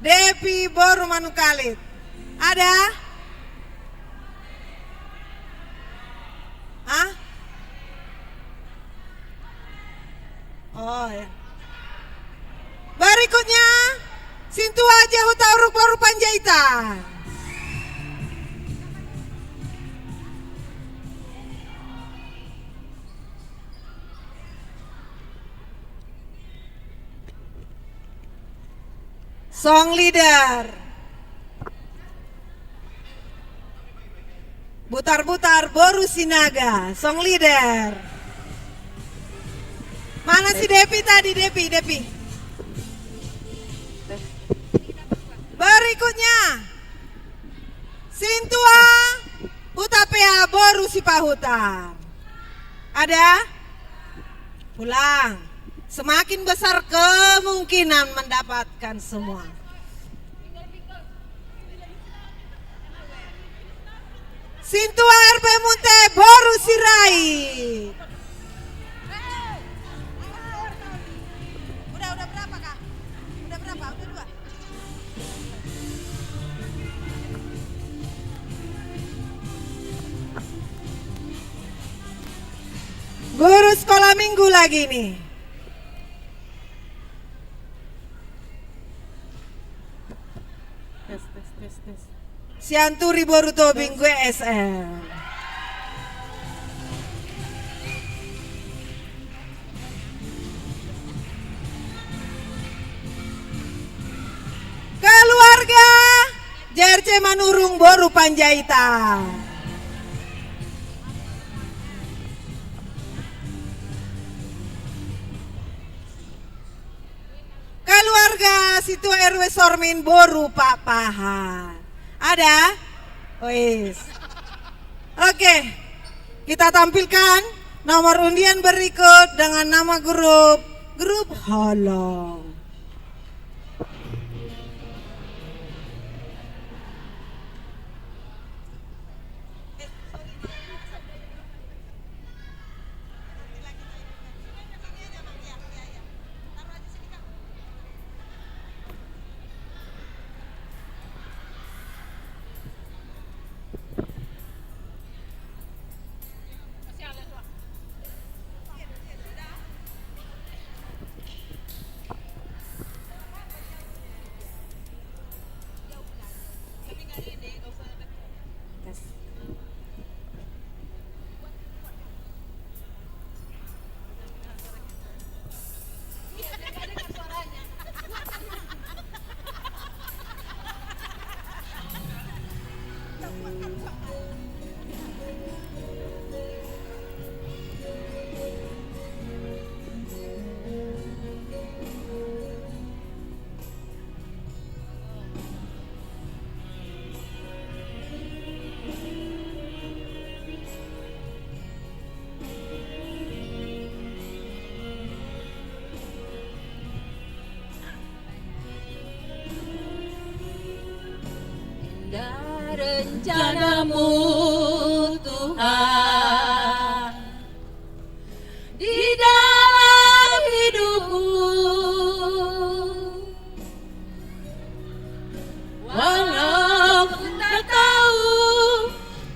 Depi boru Manungkalit. Ada? Hah? Oh, ya. Berikutnya, Sintua Aji Hutauruk boru Panjaitan. Song leader. Butar-butar boru Sinaga, song leader. Mana si Depi tadi, Depi, Depi? Berikutnya, Sintua Hutapea boru Sipahutar. Ada? Pulang. Semakin besar kemungkinan mendapatkan semua. Sintua R P Munte, boru Sirait. Udah, udah berapa, Kak? Udah berapa? Udah dua? Guru sekolah minggu lagi nih. Tes, tes, tes, tes. Sianturi boru Tobing, gue S M. Keluarga J R C Manurung, boru Panjaitan. Keluarga Sintua R W Sormin, boru Pakpahan. Ada? Wis. Oke. Kita tampilkan nomor undian berikut dengan nama grup, grup Holong. Indah rencanamu, Tuhan, di dalam hidupku. Walau ku tak tahu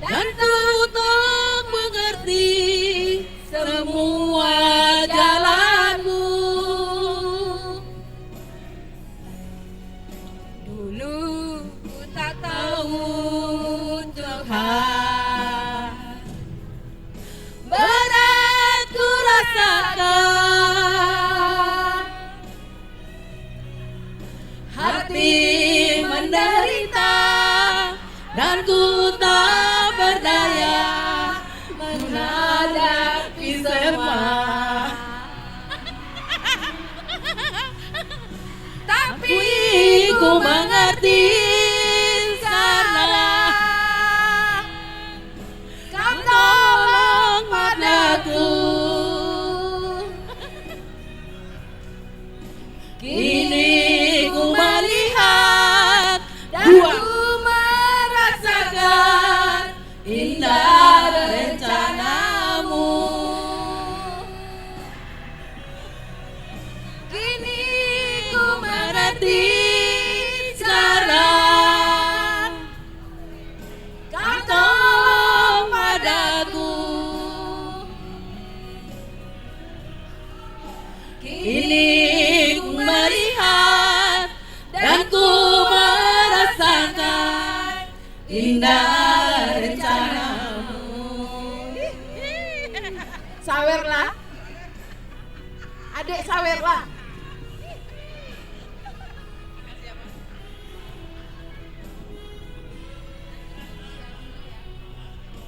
dan ku tak mengerti semua jalanmu. Dulu ku tak tahu, Tuhan, berat ku rasakan. Hati menderita dan ku tak berdaya menghadapi semua. Tapi ku mengerti sekarang. Kau tolong padaku. Kini ku melihat dan ku merasakan indah rencanamu. Kini ku mengerti sekarang. Kau tolong padaku. Kini ku melihat dan ku merasakan indah rencanamu. Sawer lah. Adek, sawer lah.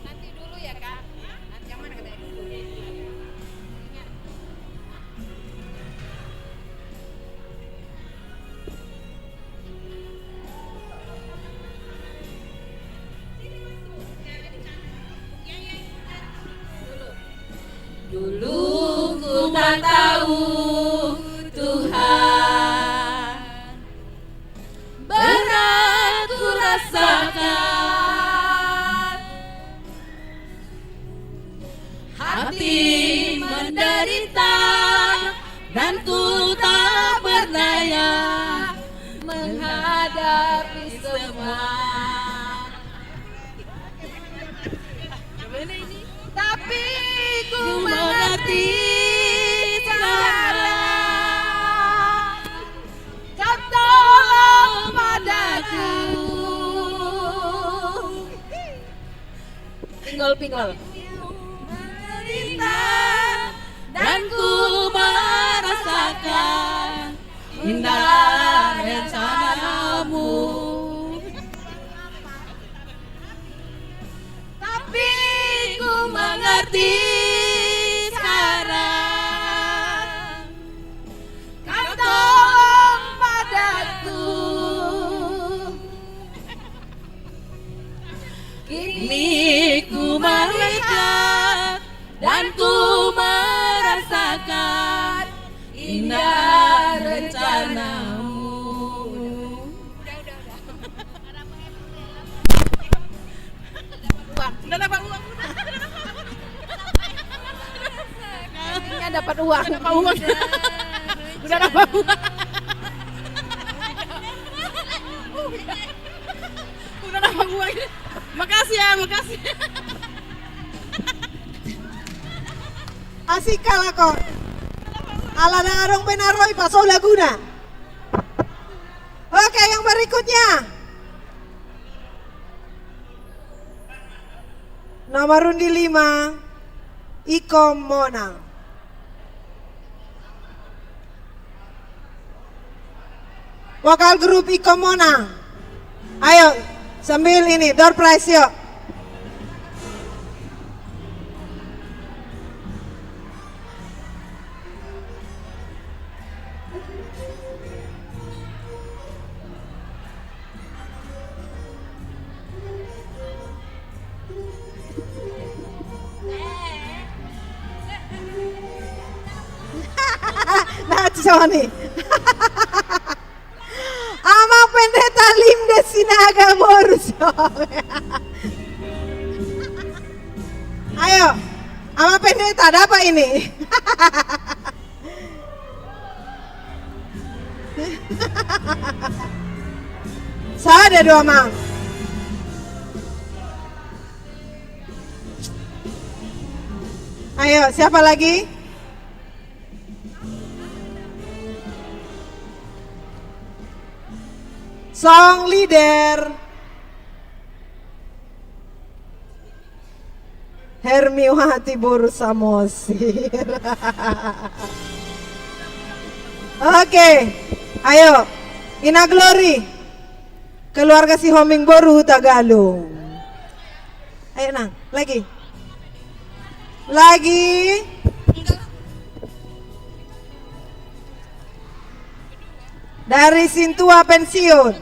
Nanti dulu ya, Kak. Nanti yang mana katanya dulu? Dulu ku tak tahu, Tuhan, berat ku rasakan. Hati menderita dan ku tak berdaya menghadapi semua. Tapi ku mengerti sekarang. Kau tolong padaku. Pinggol, pinggol. Menderita dan ku merasakan indah rencanamu. Tapi ku mengerti sekarang. Kau tolong padaku. Kini ku melihat dan ku merasakan indah rencanamu. Udah dapat uang. Akhirnya dapat uang. Dapat uang. Udah dapat uang. Udah dapat uang. Makasih ya, makasih. Asik kalakon. Ala ndang adong be na ro i, pasau laguna. Oke, yang berikutnya. Nomor undi lima, Iko Monang. Vokal grup Iko Monang. Ayo, sambil ini, door prize, yuk. Nah, Sony. Amang Pendeta Lim de Sinaga boru Song. Ayo, Amang Pendeta, dapat ini. Sada do, Amang. Ayo, siapa lagi? Song leader. Hermiwati boru Samosir. Oke, ayo. Ina Glory. Keluarga Sihombing boru Hutagalung. Ayo, Nang, lagi. Lagi. Dari Sintua pensiun.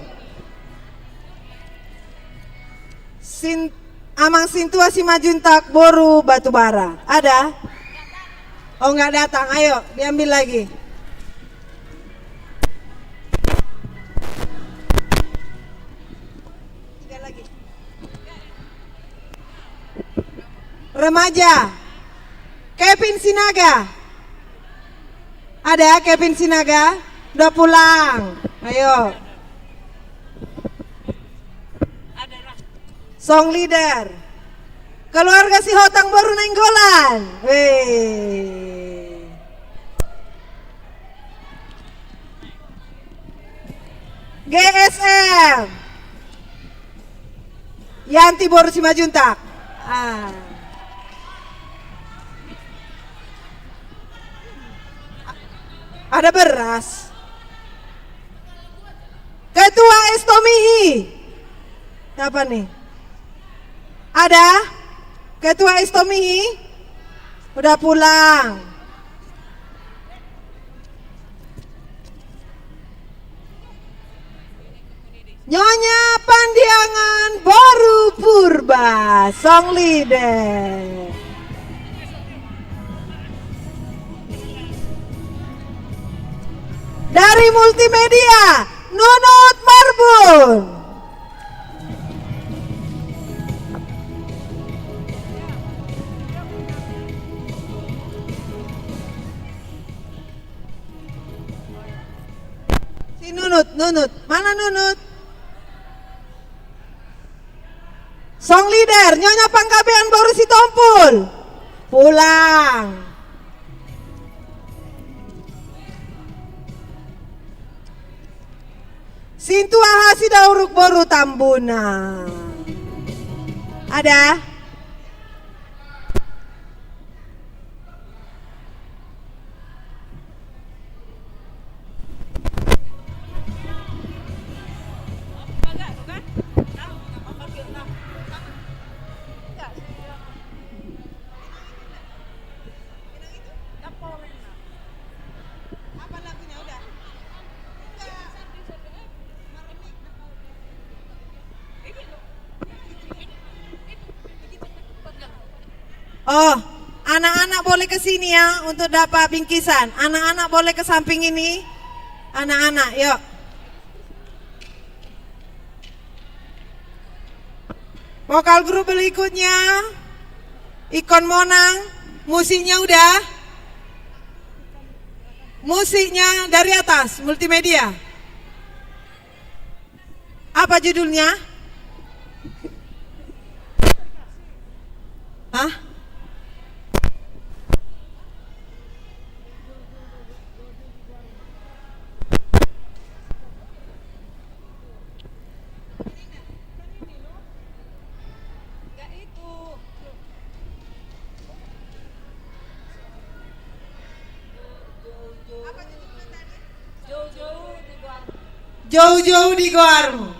Sin-, Amang Sintua Simanjuntak boru Batubara. Ada? Oh, nggak datang. Ayo, diambil lagi. Tiga lagi. Remaja. Kevin Sinaga. Ada Kevin Sinaga? Udah pulang. Ayo. Song leader. Keluarga Sihotang boru Nainggolan. Weh. G S M. Yanti boru Simanjuntak. Ah. Ada beras. Ketua Estomihi. Siapa nih? Ada? Ketua Estomihi? Udah pulang. Nyonya Pandiangan boru Purba, song leader. Multimedia, Nunut Marbun. Si Nunut, Nunut. Mana Nunut? Song leader, Nyonya Panggabean boru Sitompul. Pulang. Sintua Hasidauruk boru Tambuna. Ada? Oh, anak-anak boleh ke sini ya untuk dapat bingkisan. Anak-anak boleh ke samping ini. Anak-anak, yuk. Vokal grup berikutnya, Ikon Monang, musiknya udah. Musiknya dari atas, Multimedia. Apa judulnya? Hah? Joujou di goarmu.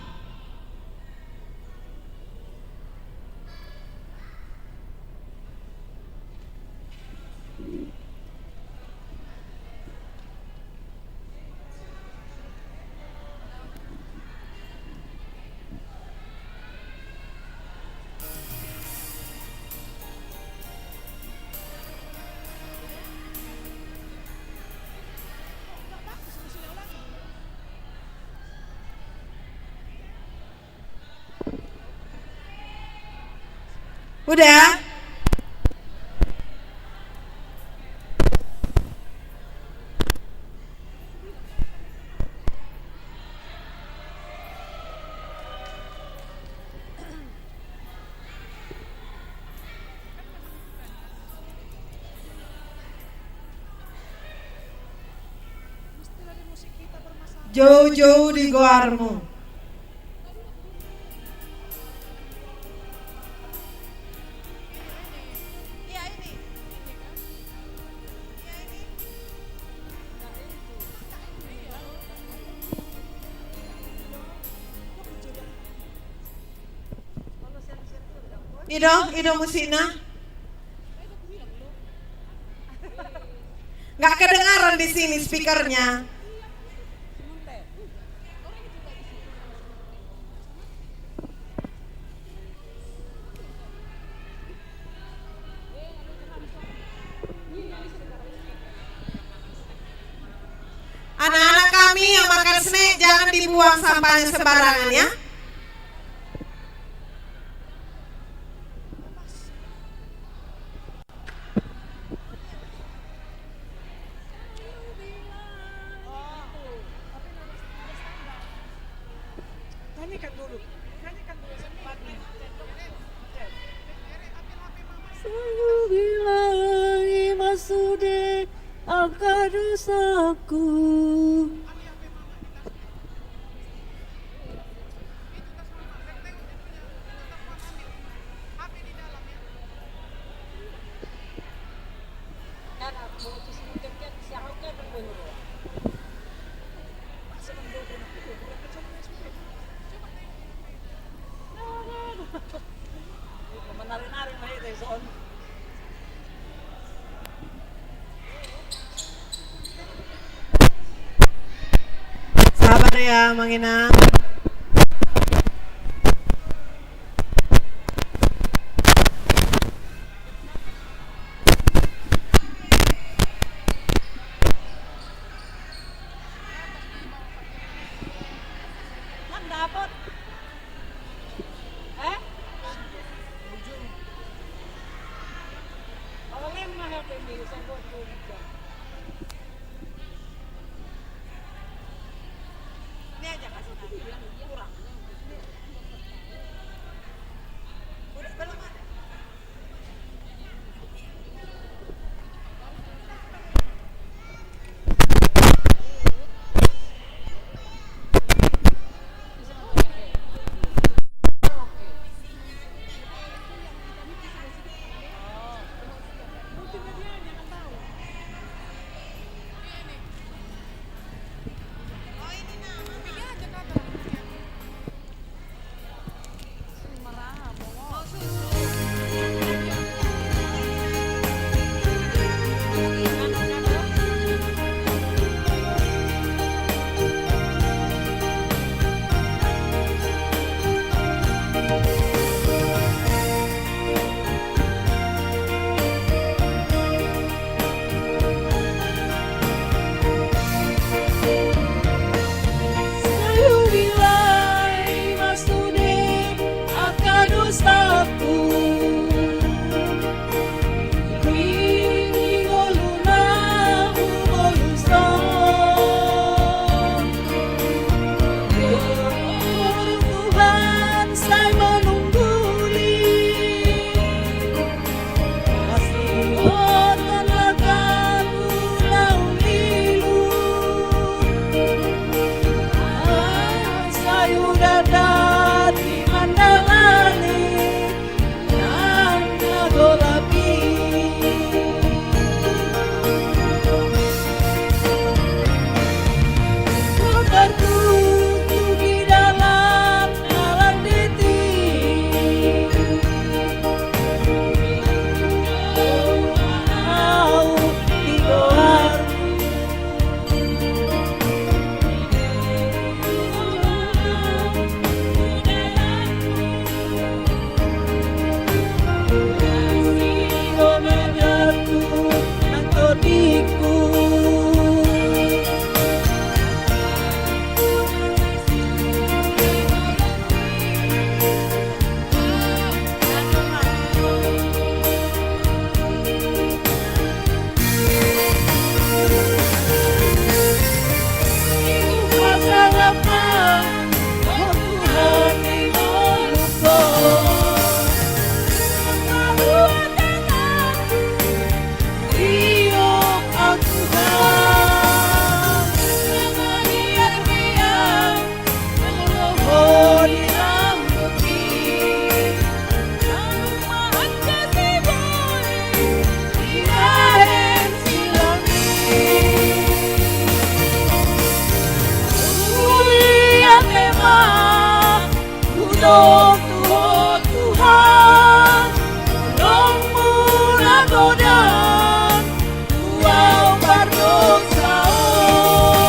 Udah? Joujou di goarmu. I do, i do musikna. Nggak kedengaran di sini speakernya. Anak-anak kami yang makan snack, jangan dibuang sampahnya sembarangan, ya. Nyanyikan dulu. Nyanyikan dulu. Selalu bilang ima sude angka dosaku. Sabar ya, Mang Inang. Sai huilai ma sude angka dosaku. Ringgit ngolu na hubolus on. Tuhan sai manungguli. Masiboton langkangku na umilu. Sai hudalan di mandalani nang na golap i. Hutartungtunggi dalan na landit i. Au di goarmu. Tuhan, tolongmu na godang, tu au pardosa on.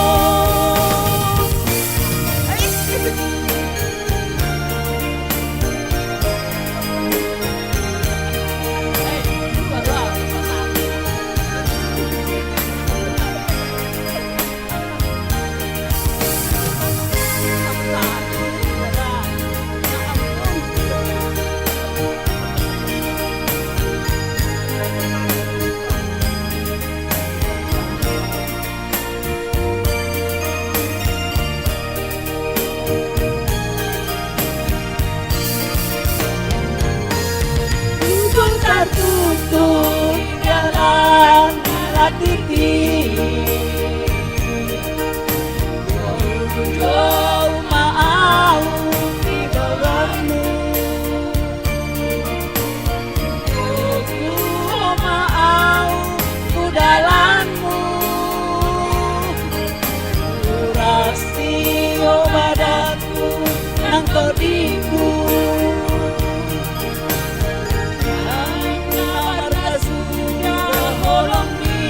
Ujung tartutup jalan na titi. Jauh ma au di dolormu. Jauh ma au tu dalanmu. Urasi o badanku nang tondingku. Nang markasuda holongmi.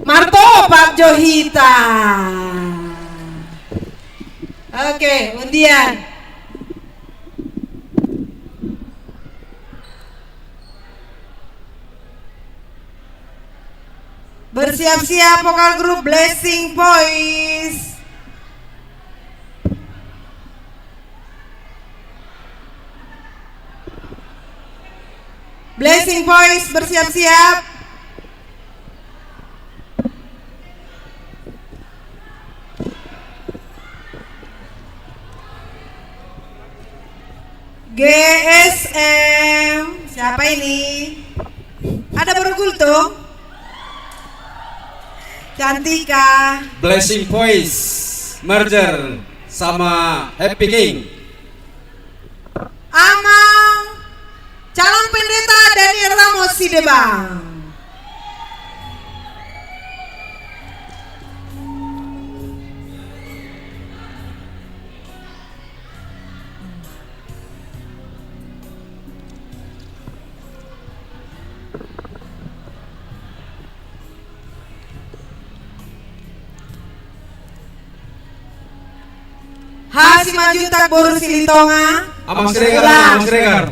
Martopak jo hita. Oke, undian. Bersiap-siap vokal grup Blessing Boys. Blessing Boys, bersiap-siap. G S M, siapa ini? Ada Borogultom? Cantika. Blessing Boys, merger sama Happy King. Amang calon pendeta Daniel Ramos Sidebang. Ha Simanjuntak boru Silitonga. Amang Siregar, Amang Siregar.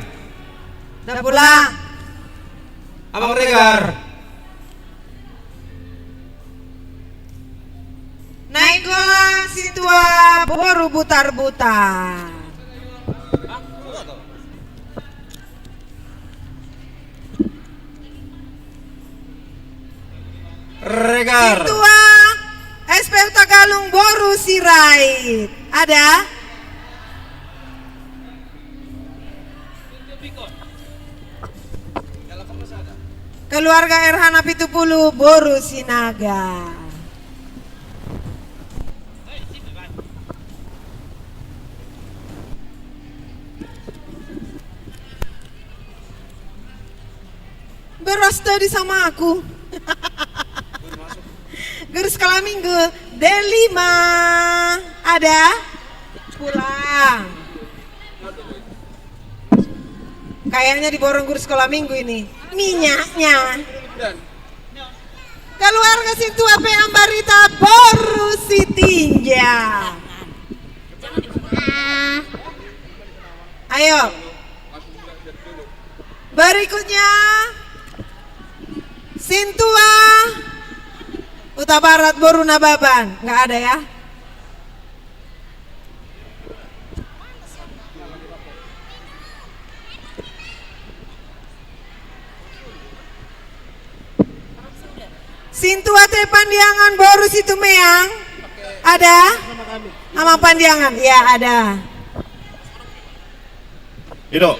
Dapola. Amang Regar. Nainggolan Sintua boru Butarbutar. Regar. Sintua S P U Tagalung boru Sirait. Ada? Keluarga R H na pitu pulu boru Sinaga. Beras tadi sama aku. Guru sekolah minggu D lima. Ada? Pulang. Kayaknya diborong guru sekolah minggu ini. Minyaknya. Keluarga Sintua P M Barita boru Sitinjak. Ayo. Berikutnya Sintua Hutabarat boru Nababan. Nggak ada ya? Sintua T Pandiangan boru Situmeang. Ada? Amang Pandiangan. Ya, ada. Ido.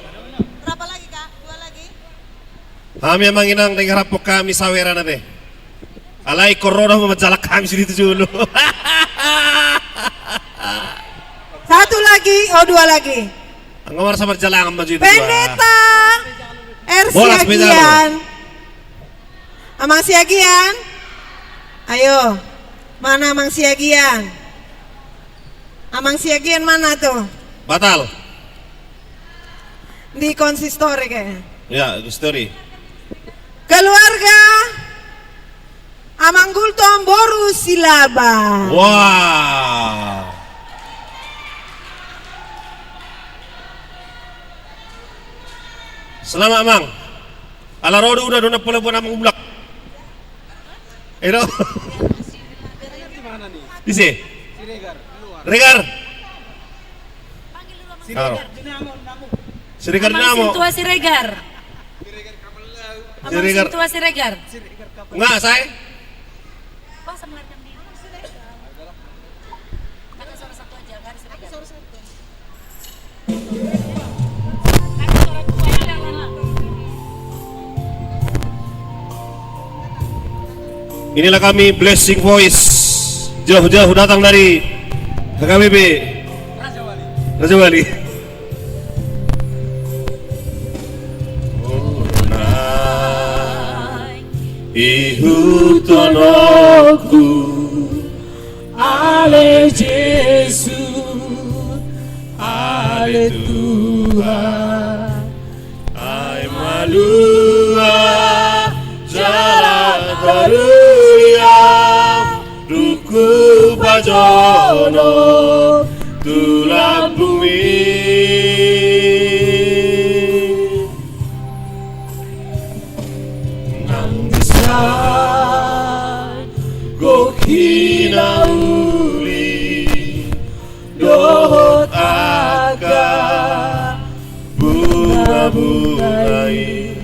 Berapa lagi, Kak? Dua lagi? Hami amang inang, denggan rap hami sawerana be. Alai ingkon ro do hamu manjalang hami sude tu jolo. Satu lagi, oh, dua lagi. Anggo marasa marjalangan maju itu. Pendeta R Siagian. Amang Siagian. Ayo. Mana Amang Siagian? Amang Siagian mana tuh? Batal. Di konsistori kayaknya. Ya, konsistori. Keluarga Amang Gultom boru Silaba. Wah. Selamat, Mang. Ala ro do uda do na pola bona mangulak. Edo. Ise? Regar. Siregar dinamo. Sintua Siregar. Amang Siregar. Sintua Siregar. Nga, sai? Inilah kami Blessing Voice, jauh-jauh datang dari H K B P Rajawali. Ihuthononku ale Jesus, ale Tuhan, ai malua jala tarulia, dung hupajonok tu lambungmi. Nang disa gok hinauli dohot angka bunga-bunga i,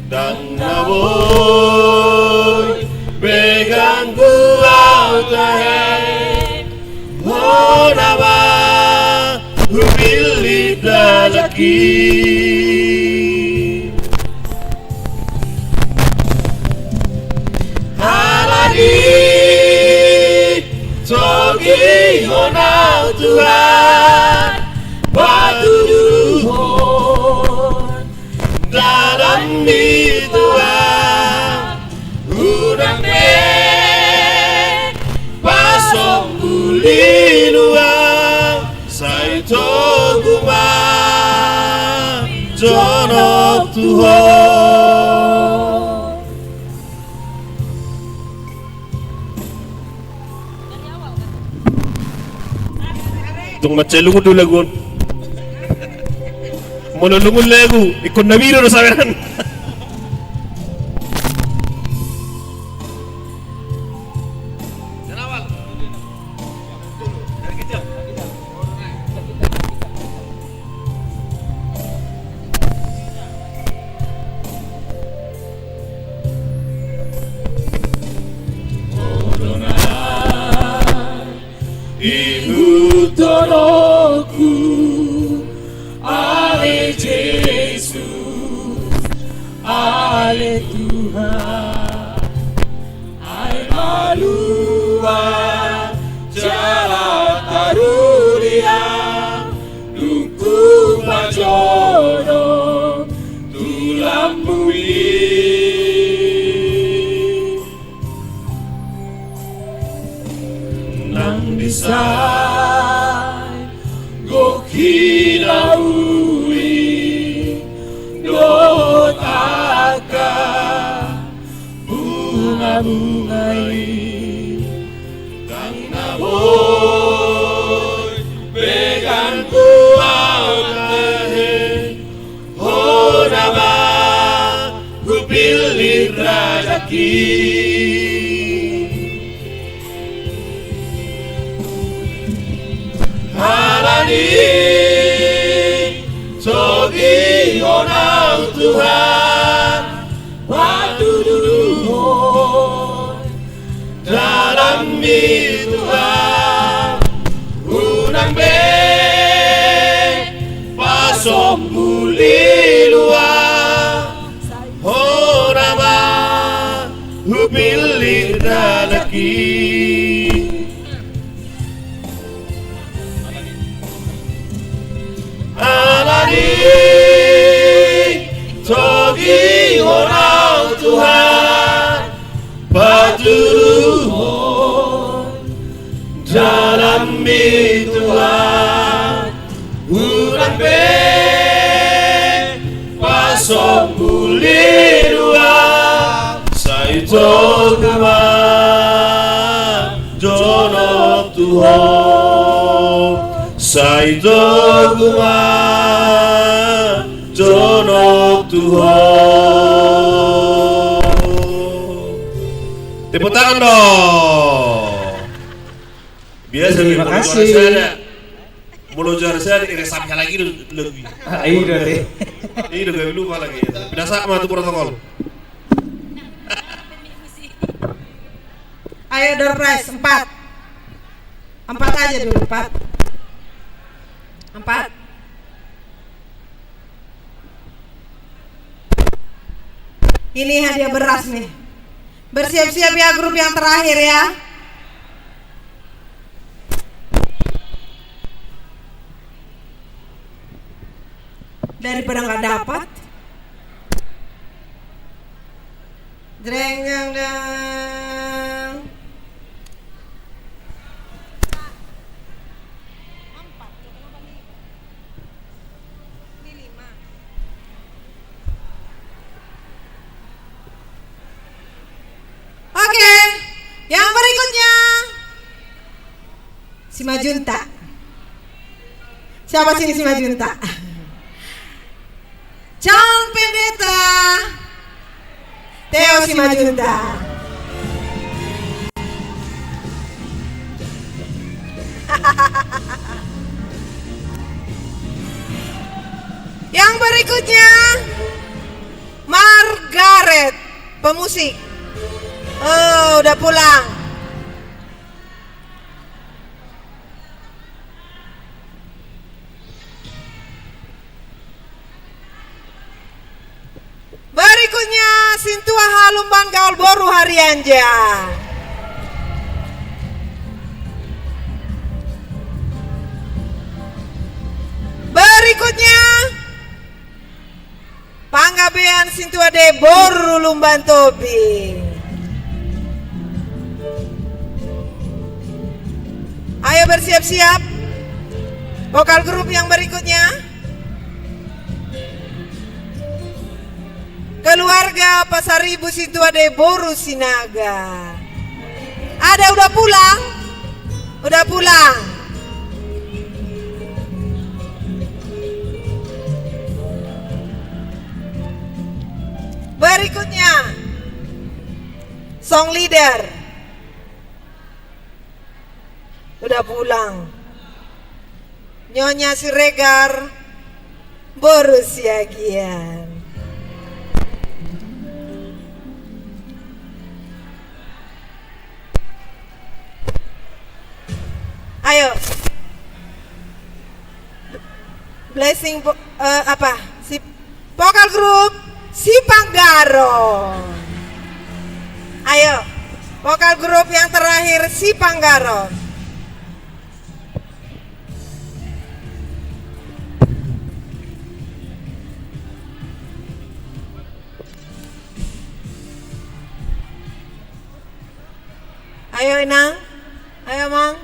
ndang na boi be ganggu ahu tahe, hona ma hupillit rajaki. Alani togihon ahu Tuhan, patuduhon dalanmi Tuhan, unang be pasombuli ahu, sai togu ma jonok tu Ho. Tung mansai lungun do lagu on. Molo lungun lagu, ingkon na biro do saweran. Ihuthononku, ale Jesus, ale Tuhan, ai malua jala tarulia, dung hupajonok tu lambungmi. Nang disa gok hinauli dohot angka bunga-bunga i, ndang na boi be ganggu ahu tahe, hona ma hupillit rajaki. Alani togihon ahu Tuhan, patuduhon dalanmi Tuhan, unang be pasombuli ahu, hona ma hupillit rajaki. Alani togihon ahu Tuhan, patuduhon dalanmi Tuhan, unang be pasombuli ahu, sai togu ma jonok tu Ho, sai togu ma jonok tu Ho. Tepuk tangan dong. Biasa. Terima kasih. Molo juara sada, iresapi halak i do lagu i. Ah, i do, te. I do, gabe lupa lagi. Pinasahat ma tu protokol. Ayo, door prize, empat. Empat aja dulu, empat. Empat. Ini hadiah beras, nih. Bersiap-siap ya, grup yang terakhir, ya. Daripada nggak dapat. Dreng, dreng, dreng. Simanjuntak. Siapa sini Simanjuntak? Calon Pendeta Theo Simanjuntak. Yang berikutnya, Margaret, pemusik. Oh, udah pulang. Berikutnya, sintua halumban gaol boru Harianja. Berikutnya, panggabean sintua de boru Lumban Tobing. Ayo bersiap-siap. Vokal grup yang berikutnya. Keluarga Pasaribu sintua de boru Sinaga. Ada udah pulang? Udah pulang. Berikutnya, song leader. Udah pulang. Nyonya Siregar, boru Siagian. Ayo. Blessing vo-, eh, apa? Si vokal grup Sipanggaro. Ayo, vokal grup yang terakhir Sipanggaro. Ayo, Inang. Ayo, Mang.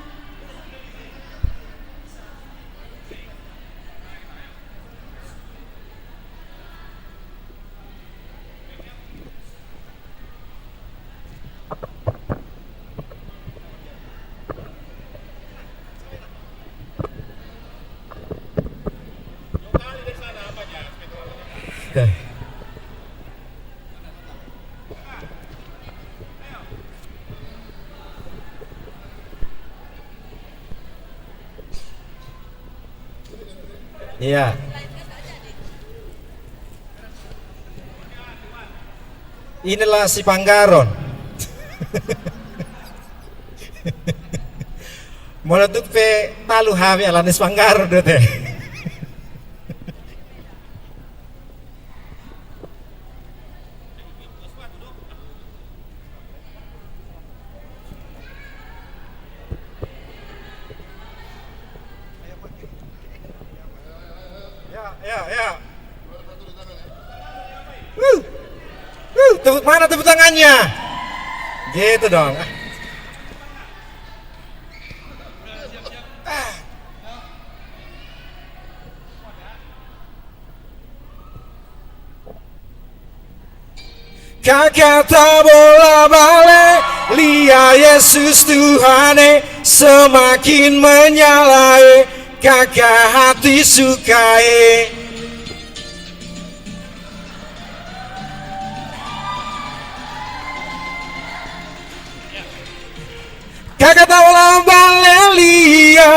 Iya. Inilah Sipanggaron. Molo tung pe talu hami alani Sipanggaron do te. Ya, ya, ya. Wuh. Wuh, tepuk, mana tepuk tangannya? Gitu dong. Kakak tabola bale, lia Yesus Tuhan e, semakin menyala e, kakak hati suka e. Kakak tabola bale, lia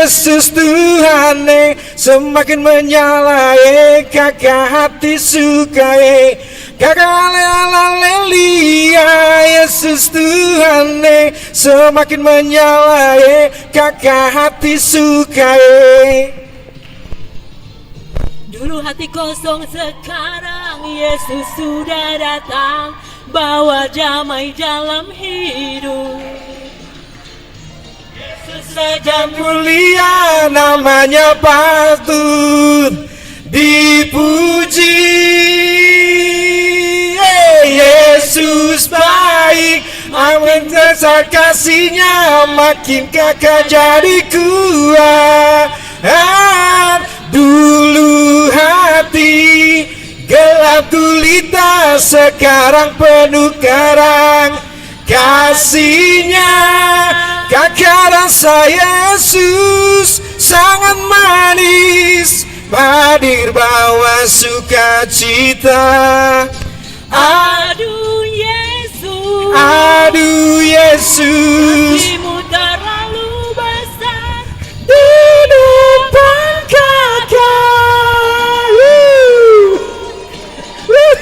Yesus Tuhan e, semakin menyala e, kakak hati suka e. Kakak ale ale lia Yesus Tuhan e, semakin menyala e, kakak hati suka e. Dulu hati kosong, sekarang Yesus sudah datang, bawa damai dalam hidup. Yesus saja mulia, namanya patut dipuji. Eh, Yesus baik, amin, besar kasihnya, makin kakak jadi kuat. Dulu hati gelap gulita, sekarang penuh terang kasihnya. Kakak rasa, Yesus Yesus sangat manis, hadir bawa sukacita. Aduh Yesus, aduh Yesus, kasih-Mu terlalu besar di depan Kakak. Wuh. Wuh.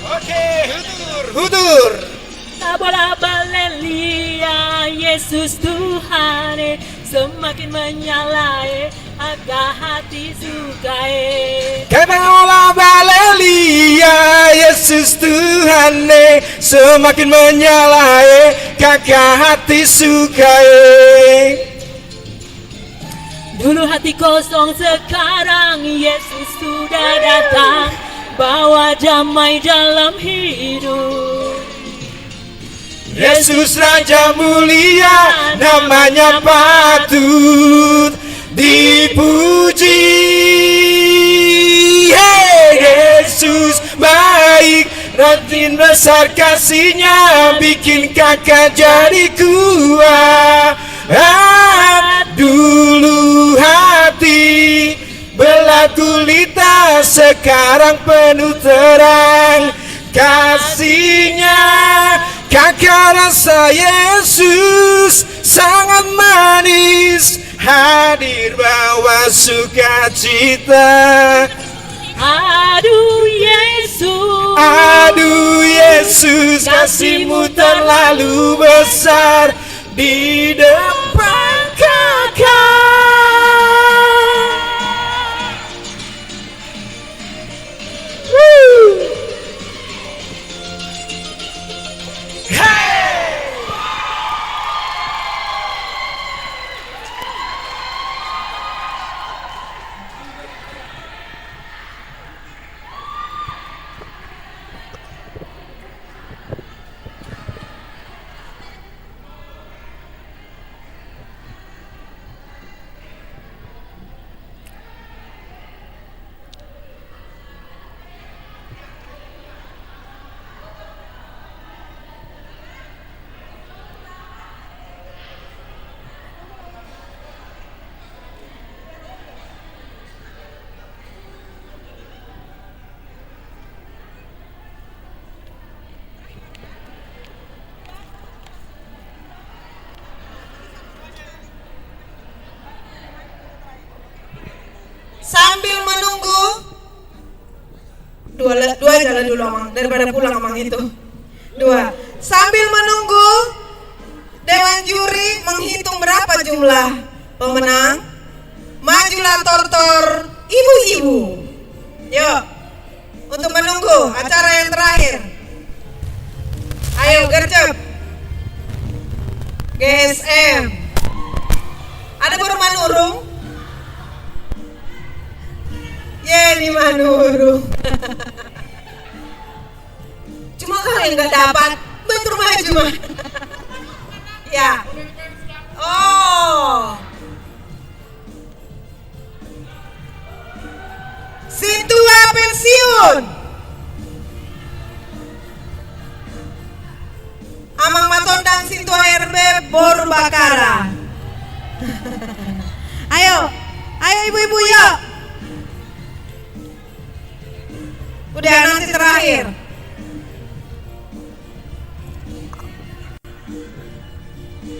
Oke, hutur, hutur. Tabola balelia, Yesus Tuhan e, semakin menyala e, angka hati suka e. Tabola balelia, Yesus Tuhan e, semakin menyala e, angka hati suka e. Dulu hati kosong, sekarang Yesus sudah datang, bawa damai dalam hidup. Yesus Raja mulia, namanya patut dipuji. Hei, Yesus baik, rajin besar kasih-Nya, bikin kakak jadi kuat. Ah, dulu hati gelap gulita, sekarang penuh terang kasih-Nya. Kakak rasa Yesus sangat manis, hadir bawa sukacita. Aduh Yesus, aduh Yesus, kasih-Mu terlalu besar di depan Kakak. Wuh. Hei. Sambil menunggu, dua, dua jalan dulu, Amang, daripada pulang, Amang, itu. Dua. Sambil menunggu Dewan juri menghitung berapa jumlah pemenang, majulah tortor ibu-ibu. Yuk, untuk menunggu acara yang terakhir. Ayo, gercep. G S M. Ada boru Manurung? Ye, di Manurung. Cuma kau yang nggak dapat. Bentar maju, mah. Ya. Oh. Sintua pensiun. Amang Matondang Sintua R B Boru Bakara. Ayo, ayo ibu-ibu, yuk. Udah, nanti terakhir.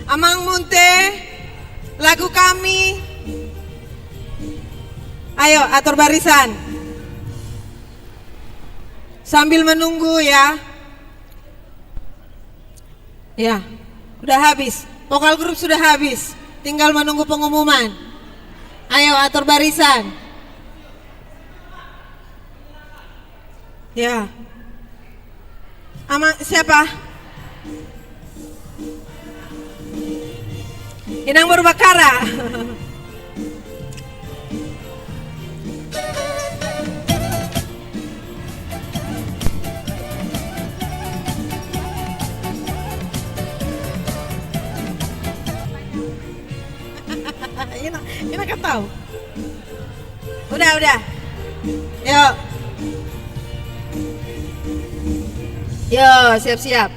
Amang Munte, lagu kami. Ayo, atur barisan. Sambil menunggu ya. Ya, udah habis. Vokal grup sudah habis. Tinggal menunggu pengumuman. Ayo, atur barisan. Ya. Ama siapa? Inang Boru Bakara. Ina, ina kan tahu. Udah, udah. Yuk. Yo, siap-siap.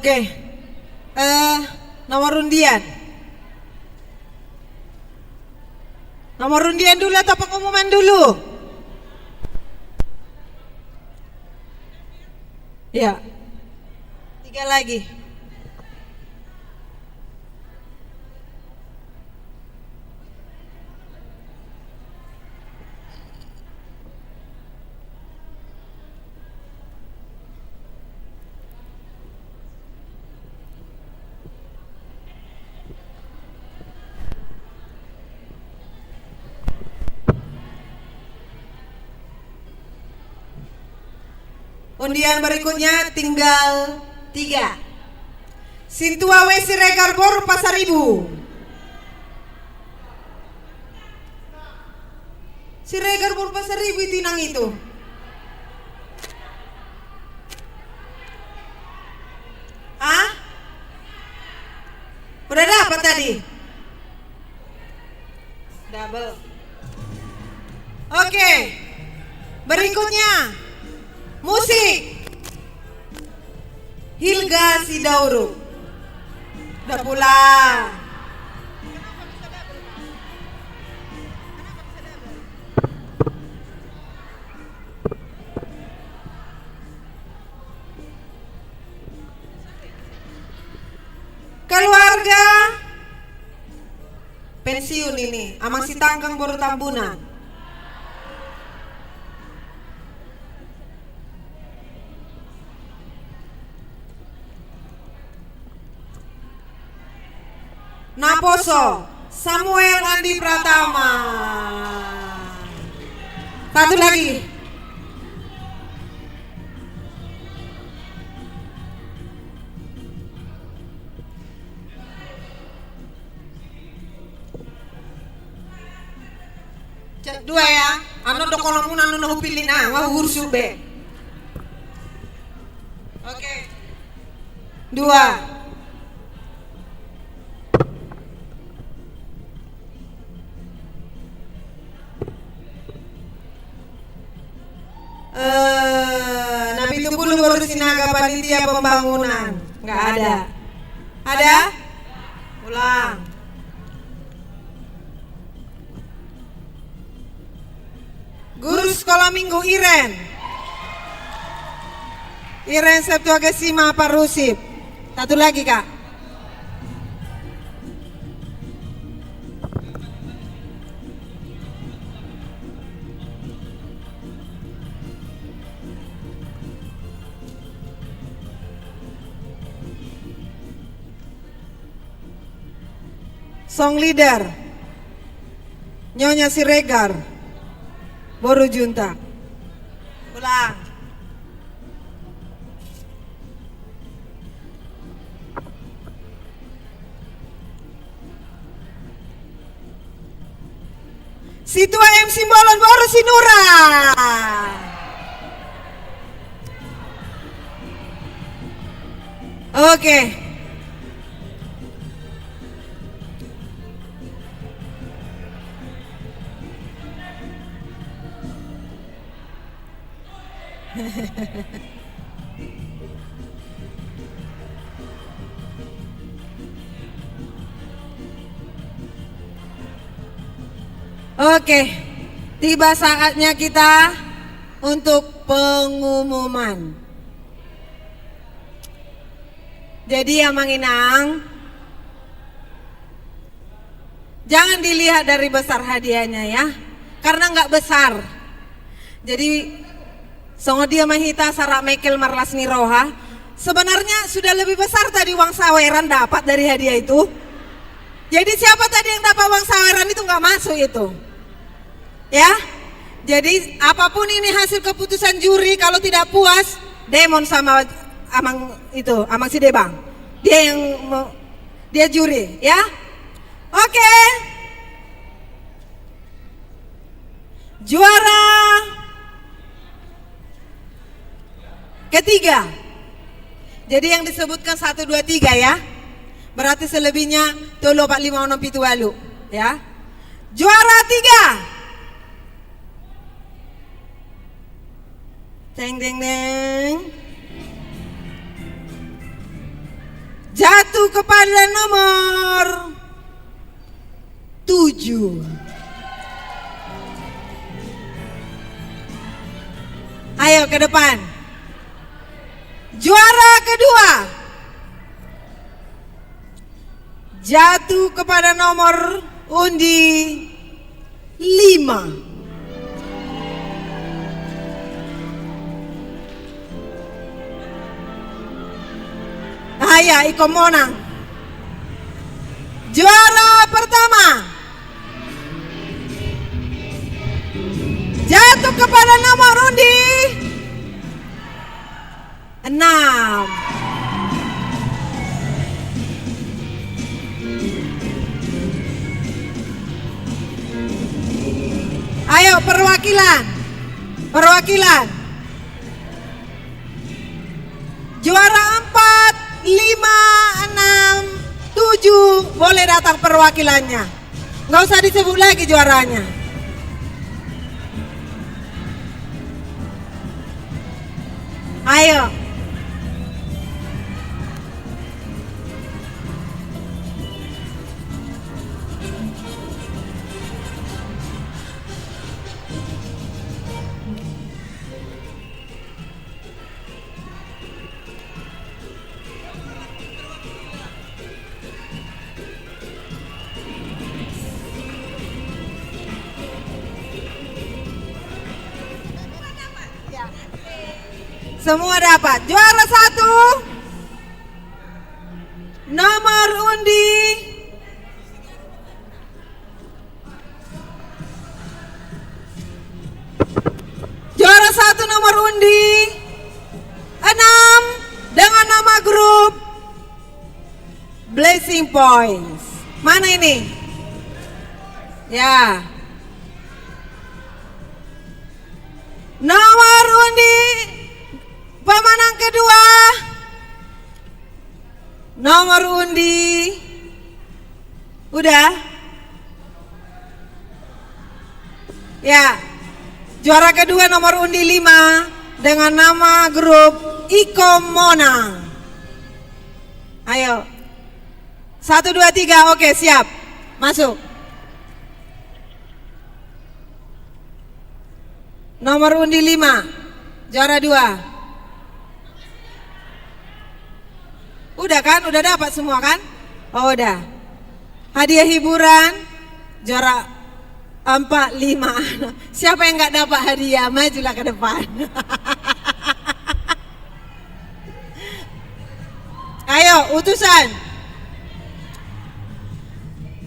Oke. Eh, nomor undian. Nomor undian dulu atau pengumuman dulu? Ya. Tiga lagi. Undian berikutnya tinggal tiga. Sintua W Siregar boru Pasaribu. Siregar boru Pasaribu itu, inang itu. Hah? Udah dapat tadi? Double. Oke. Berikutnya. Musik. Hilga Sidauru. Udah pulang. Keluarga pensiun ini, Amang Sitanggang boru Tambunan. Naposo, Samuel Andi Pratama. Satu lagi. Cek dua ya. Anu dokonomu nanu na hupilin, ah, mau hursu be. Oke. Dua. Eh, na pitu pulu boru Sinaga, panitia pembangunan. Nggak ada. Ada? Ulang. Guru sekolah minggu, Iren. Iren Septuagesima Parusip. Satu lagi, Kak. Song leader, Nyonya Siregar boru Juntak. Ulang. Sintua M Simbolon boru Sinura. Oke. Oke, tiba saatnya kita untuk pengumuman. Jadi, Amang Inang, jangan dilihat dari besar hadiahnya ya, karena nggak besar. Jadi, songon dia ma hita sara Michael marlas ni roha. Sebenarnya sudah lebih besar tadi uang saweran dapat dari hadiah itu. Jadi, siapa tadi yang dapat uang saweran itu nggak masuk itu. Ya. Jadi, apapun ini hasil keputusan juri, kalau tidak puas, demon sama amang itu, Amang Sidebang. Dia yang mau, dia juri, ya. Oke. Juara ketiga. Jadi yang disebutkan satu, dua, tiga ya. Berarti selebihnya tolu, opat, lima, onom, pitu, walu, ya. Juara tiga. Deng, deng, deng. Jatuh kepada nomor tujuh. Ayo ke depan. Juara kedua jatuh kepada nomor undi lima. Ayo, Iko Monang. Juara pertama jatuh kepada nomor undi enam. Ayo, perwakilan. Perwakilan. Juara empat, lima, enam, tujuh, boleh datang perwakilannya. Nggak usah disebut lagi juaranya. Ayo. Semua dapat. Juara satu, nomor undi. Juara satu nomor undi enam dengan nama grup Blessing Points. Mana ini? Ya. Nomor undi pemenang kedua. Nomor undi. Udah? Ya. Juara kedua nomor undi lima dengan nama grup Iko Monang. Ayo. Satu, dua, tiga. Oke, siap. Masuk. Nomor undi lima, juara dua. Udah kan? Udah dapat semua kan? Oh, udah. Hadiah hiburan, juara empat, lima. Siapa yang nggak dapat hadiah, majulah ke depan. Ayo, utusan.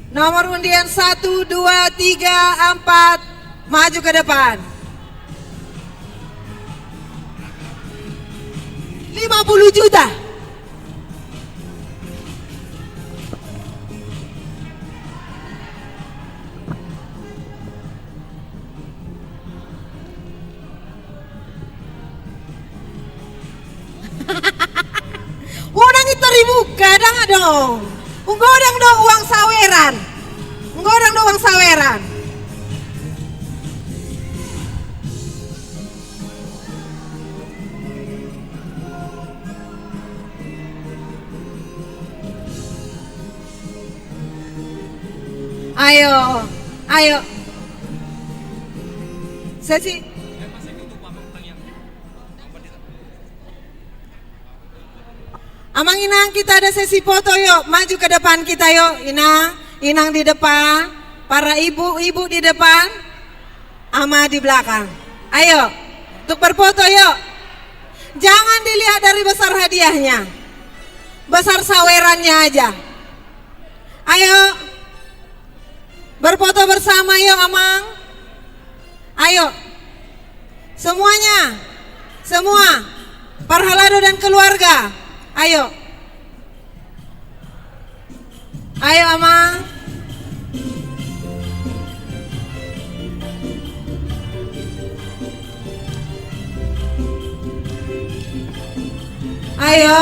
Nomor undian satu, dua, tiga, empat. Maju ke depan. Lima puluh juta. Unang i tor dibuka, ndang adong. Unggodang do uang saweran. Unggodang do uang saweran. Ayo, ayo. Sesi. Amang inang, kita ada sesi foto, yuk. Maju ke depan kita, yuk. Inang, inang di depan. Para ibu, ibu di depan. Ama di belakang. Ayo, untuk berfoto, yuk. Jangan dilihat dari besar hadiahnya. Besar sawerannya aja. Ayo. Berfoto bersama, yuk, Amang. Ayo. Semuanya. Semua. Parhalado dan keluarga. Ayo. Ayo, Amang. Ayo.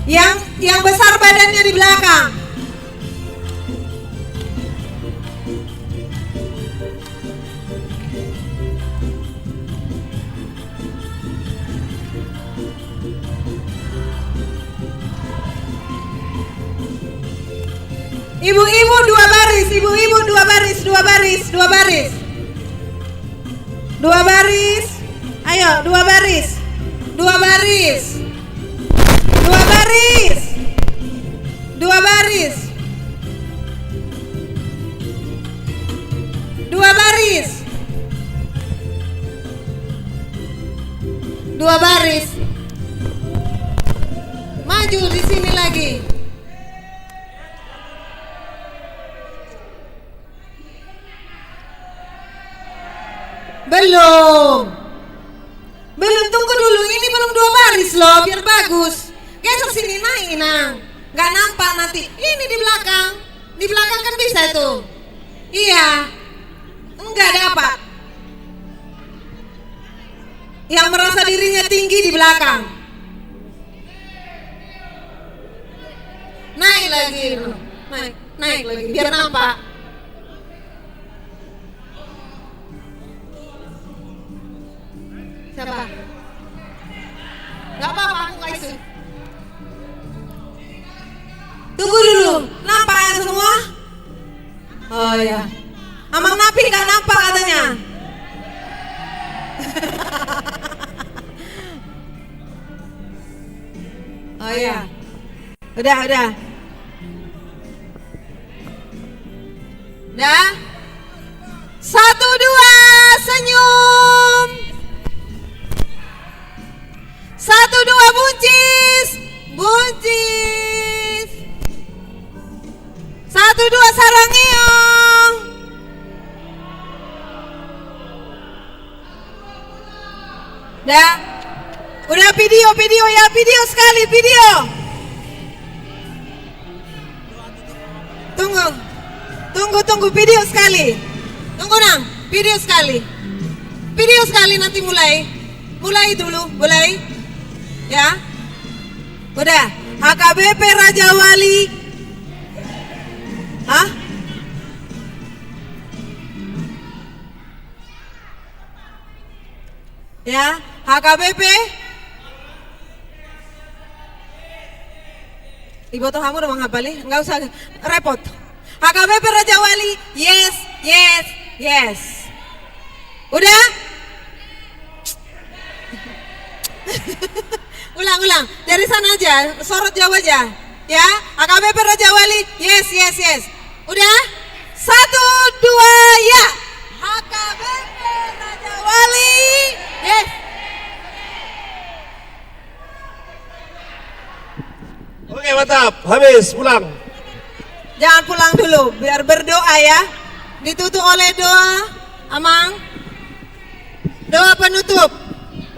Yang, yang besar badannya di belakang. Ibu-ibu dua baris, ibu-ibu dua baris, dua baris, dua baris. Dua baris. Ayo, dua baris. Dua baris. Dua baris. Dua baris. Dua baris. Dua baris. Maju di sini lagi. Belum. Belum, tunggu dulu. Ini belum dua baris loh, biar bagus. Geser sini, naik, Inang. Nggak nampak nanti. Ini di belakang. Di belakang kan bisa itu. Iya. Nggak dapat. Yang merasa dirinya tinggi di belakang. Naik lagi. Naik, naik lagi. Biar nampak. Siapa? Nggak apa-apa, aku nggak ikut. Tunggu dulu, nampak ya semua? Oh ya. Amang Napih nggak nampak katanya. Oh ya. Udah, udah. Dah. Satu, dua, senyum. Satu, dua, buncis. Buncis. Satu, dua, sarangeo. Dah. Udah, video, video ya, video sekali, video. Tunggu. Tunggu, tunggu, video sekali. Tunggu, Nang, video sekali. Video sekali nanti mulai. Mulai dulu, mulai. Ya. Udah. H K B P Raja Wali. Hah? Ya, H K B P. Iboto hamu do manghapal i, nggak usah repot. H K B P Raja Wali, yes, yes, yes. Udah? Ulang, ulang. Dari sana aja, sorot jauh aja. Ya, H K B P Raja Wali, yes, yes, yes. Udah? Satu, dua, ya. H K B P Raja Wali, yes. Oke, mantap. Habis, pulang. Jangan pulang dulu, biar berdoa ya. Ditutup oleh doa, Amang. Doa penutup.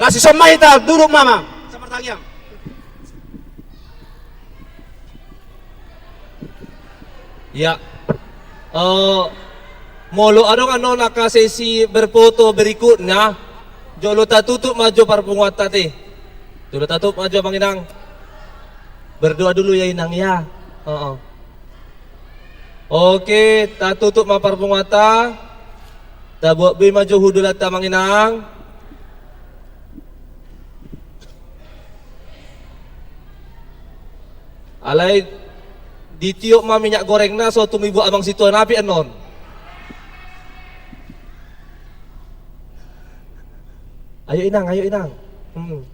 Kasih somai ta, duduk, Mama. Sama tangiang. Ya. Eh, molo adong annon angka sesi berfoto berikutna, jolo tatutup ma jo parpunguanta te. Jolo tatutup ma jo, Amang Inang. Berdoa dulu ya, Inang, ya. Heeh. Oke, tatutup ma parpunguanta. Tabuat boi ma jo hudulanta, Amang Inang. Alai ditiop ma minyak gorengna, so tung ibuat Amang Situan Api annon. Ayo, Inang, ayo, Inang. Hmm.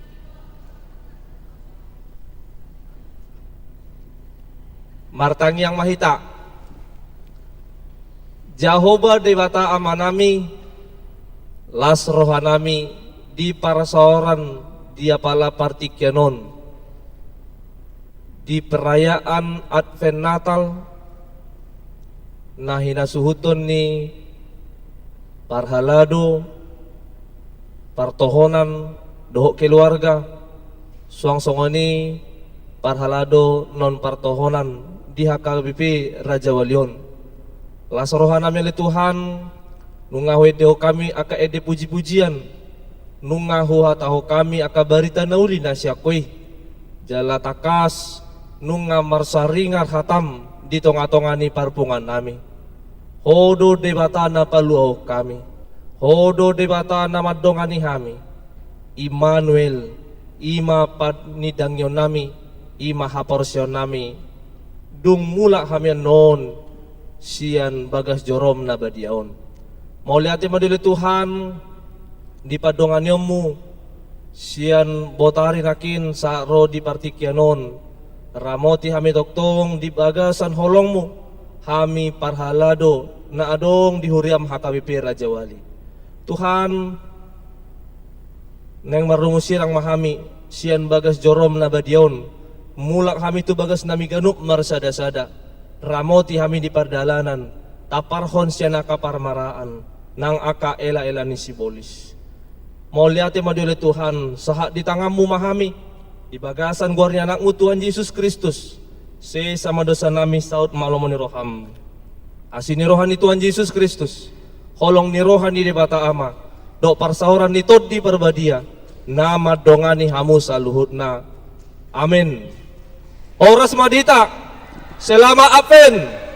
Martangiang ma hita. Jahowa Debata Amanami, las rohanami di parsaoran di apala partingkian on, di perayaan Advent Natal, na hinasuhuton ni parhalado partohonan dohot keluarga, suang songon i parhalado non partohonan di H K B P Raja Wali on. Las rohanami ale Tuhan, nunga huendehon hami angka ende pujipujian, nunga huhatahon hami angka barita na uli na sian Ho i. Jala tangkas nunga marsaringar hatam di tongatonga ni parpunguannami. Ho do Debata na paluahon hami. Ho do Debata na mandongani hami. Immanuel, i ma panidangionami, i ma haporseaonnami. dung mulak hami annon sian bagas jorom na badia on. Mauliate ma di Ho ale Tuhan, di pandonganionmu sian botari nangkin sahat ro di partingkian on. Ramoti hami tongtong di bagasan holongmu, hami parhalado na adong di huriam H K B P Rajawali. Tuhan, naeng marungu sirang ma hami sian bagas jorom na badia on, mulak hami tu bagasnami ganup marsadasada. Ramoti hami di pardalanan, tamparhon sian angka parmaraan nang angka elaela ni sibolis. Mauliate ma di Ho ale Tuhan, sahat di tanganmu ma hami di bagasan goar ni Anakmu Tuhan Jesus Kristus. Sesa ma dosanami saut ma lomo ni roham. Asi ni roha ni Tuhan Jesus Kristus, holong ni roha ni Debata Ama, dohot parsaoran ni Tondi Parbadia, na mandongani hamu saluhutna. Amen. Horas ma di hita. Selamat Advent.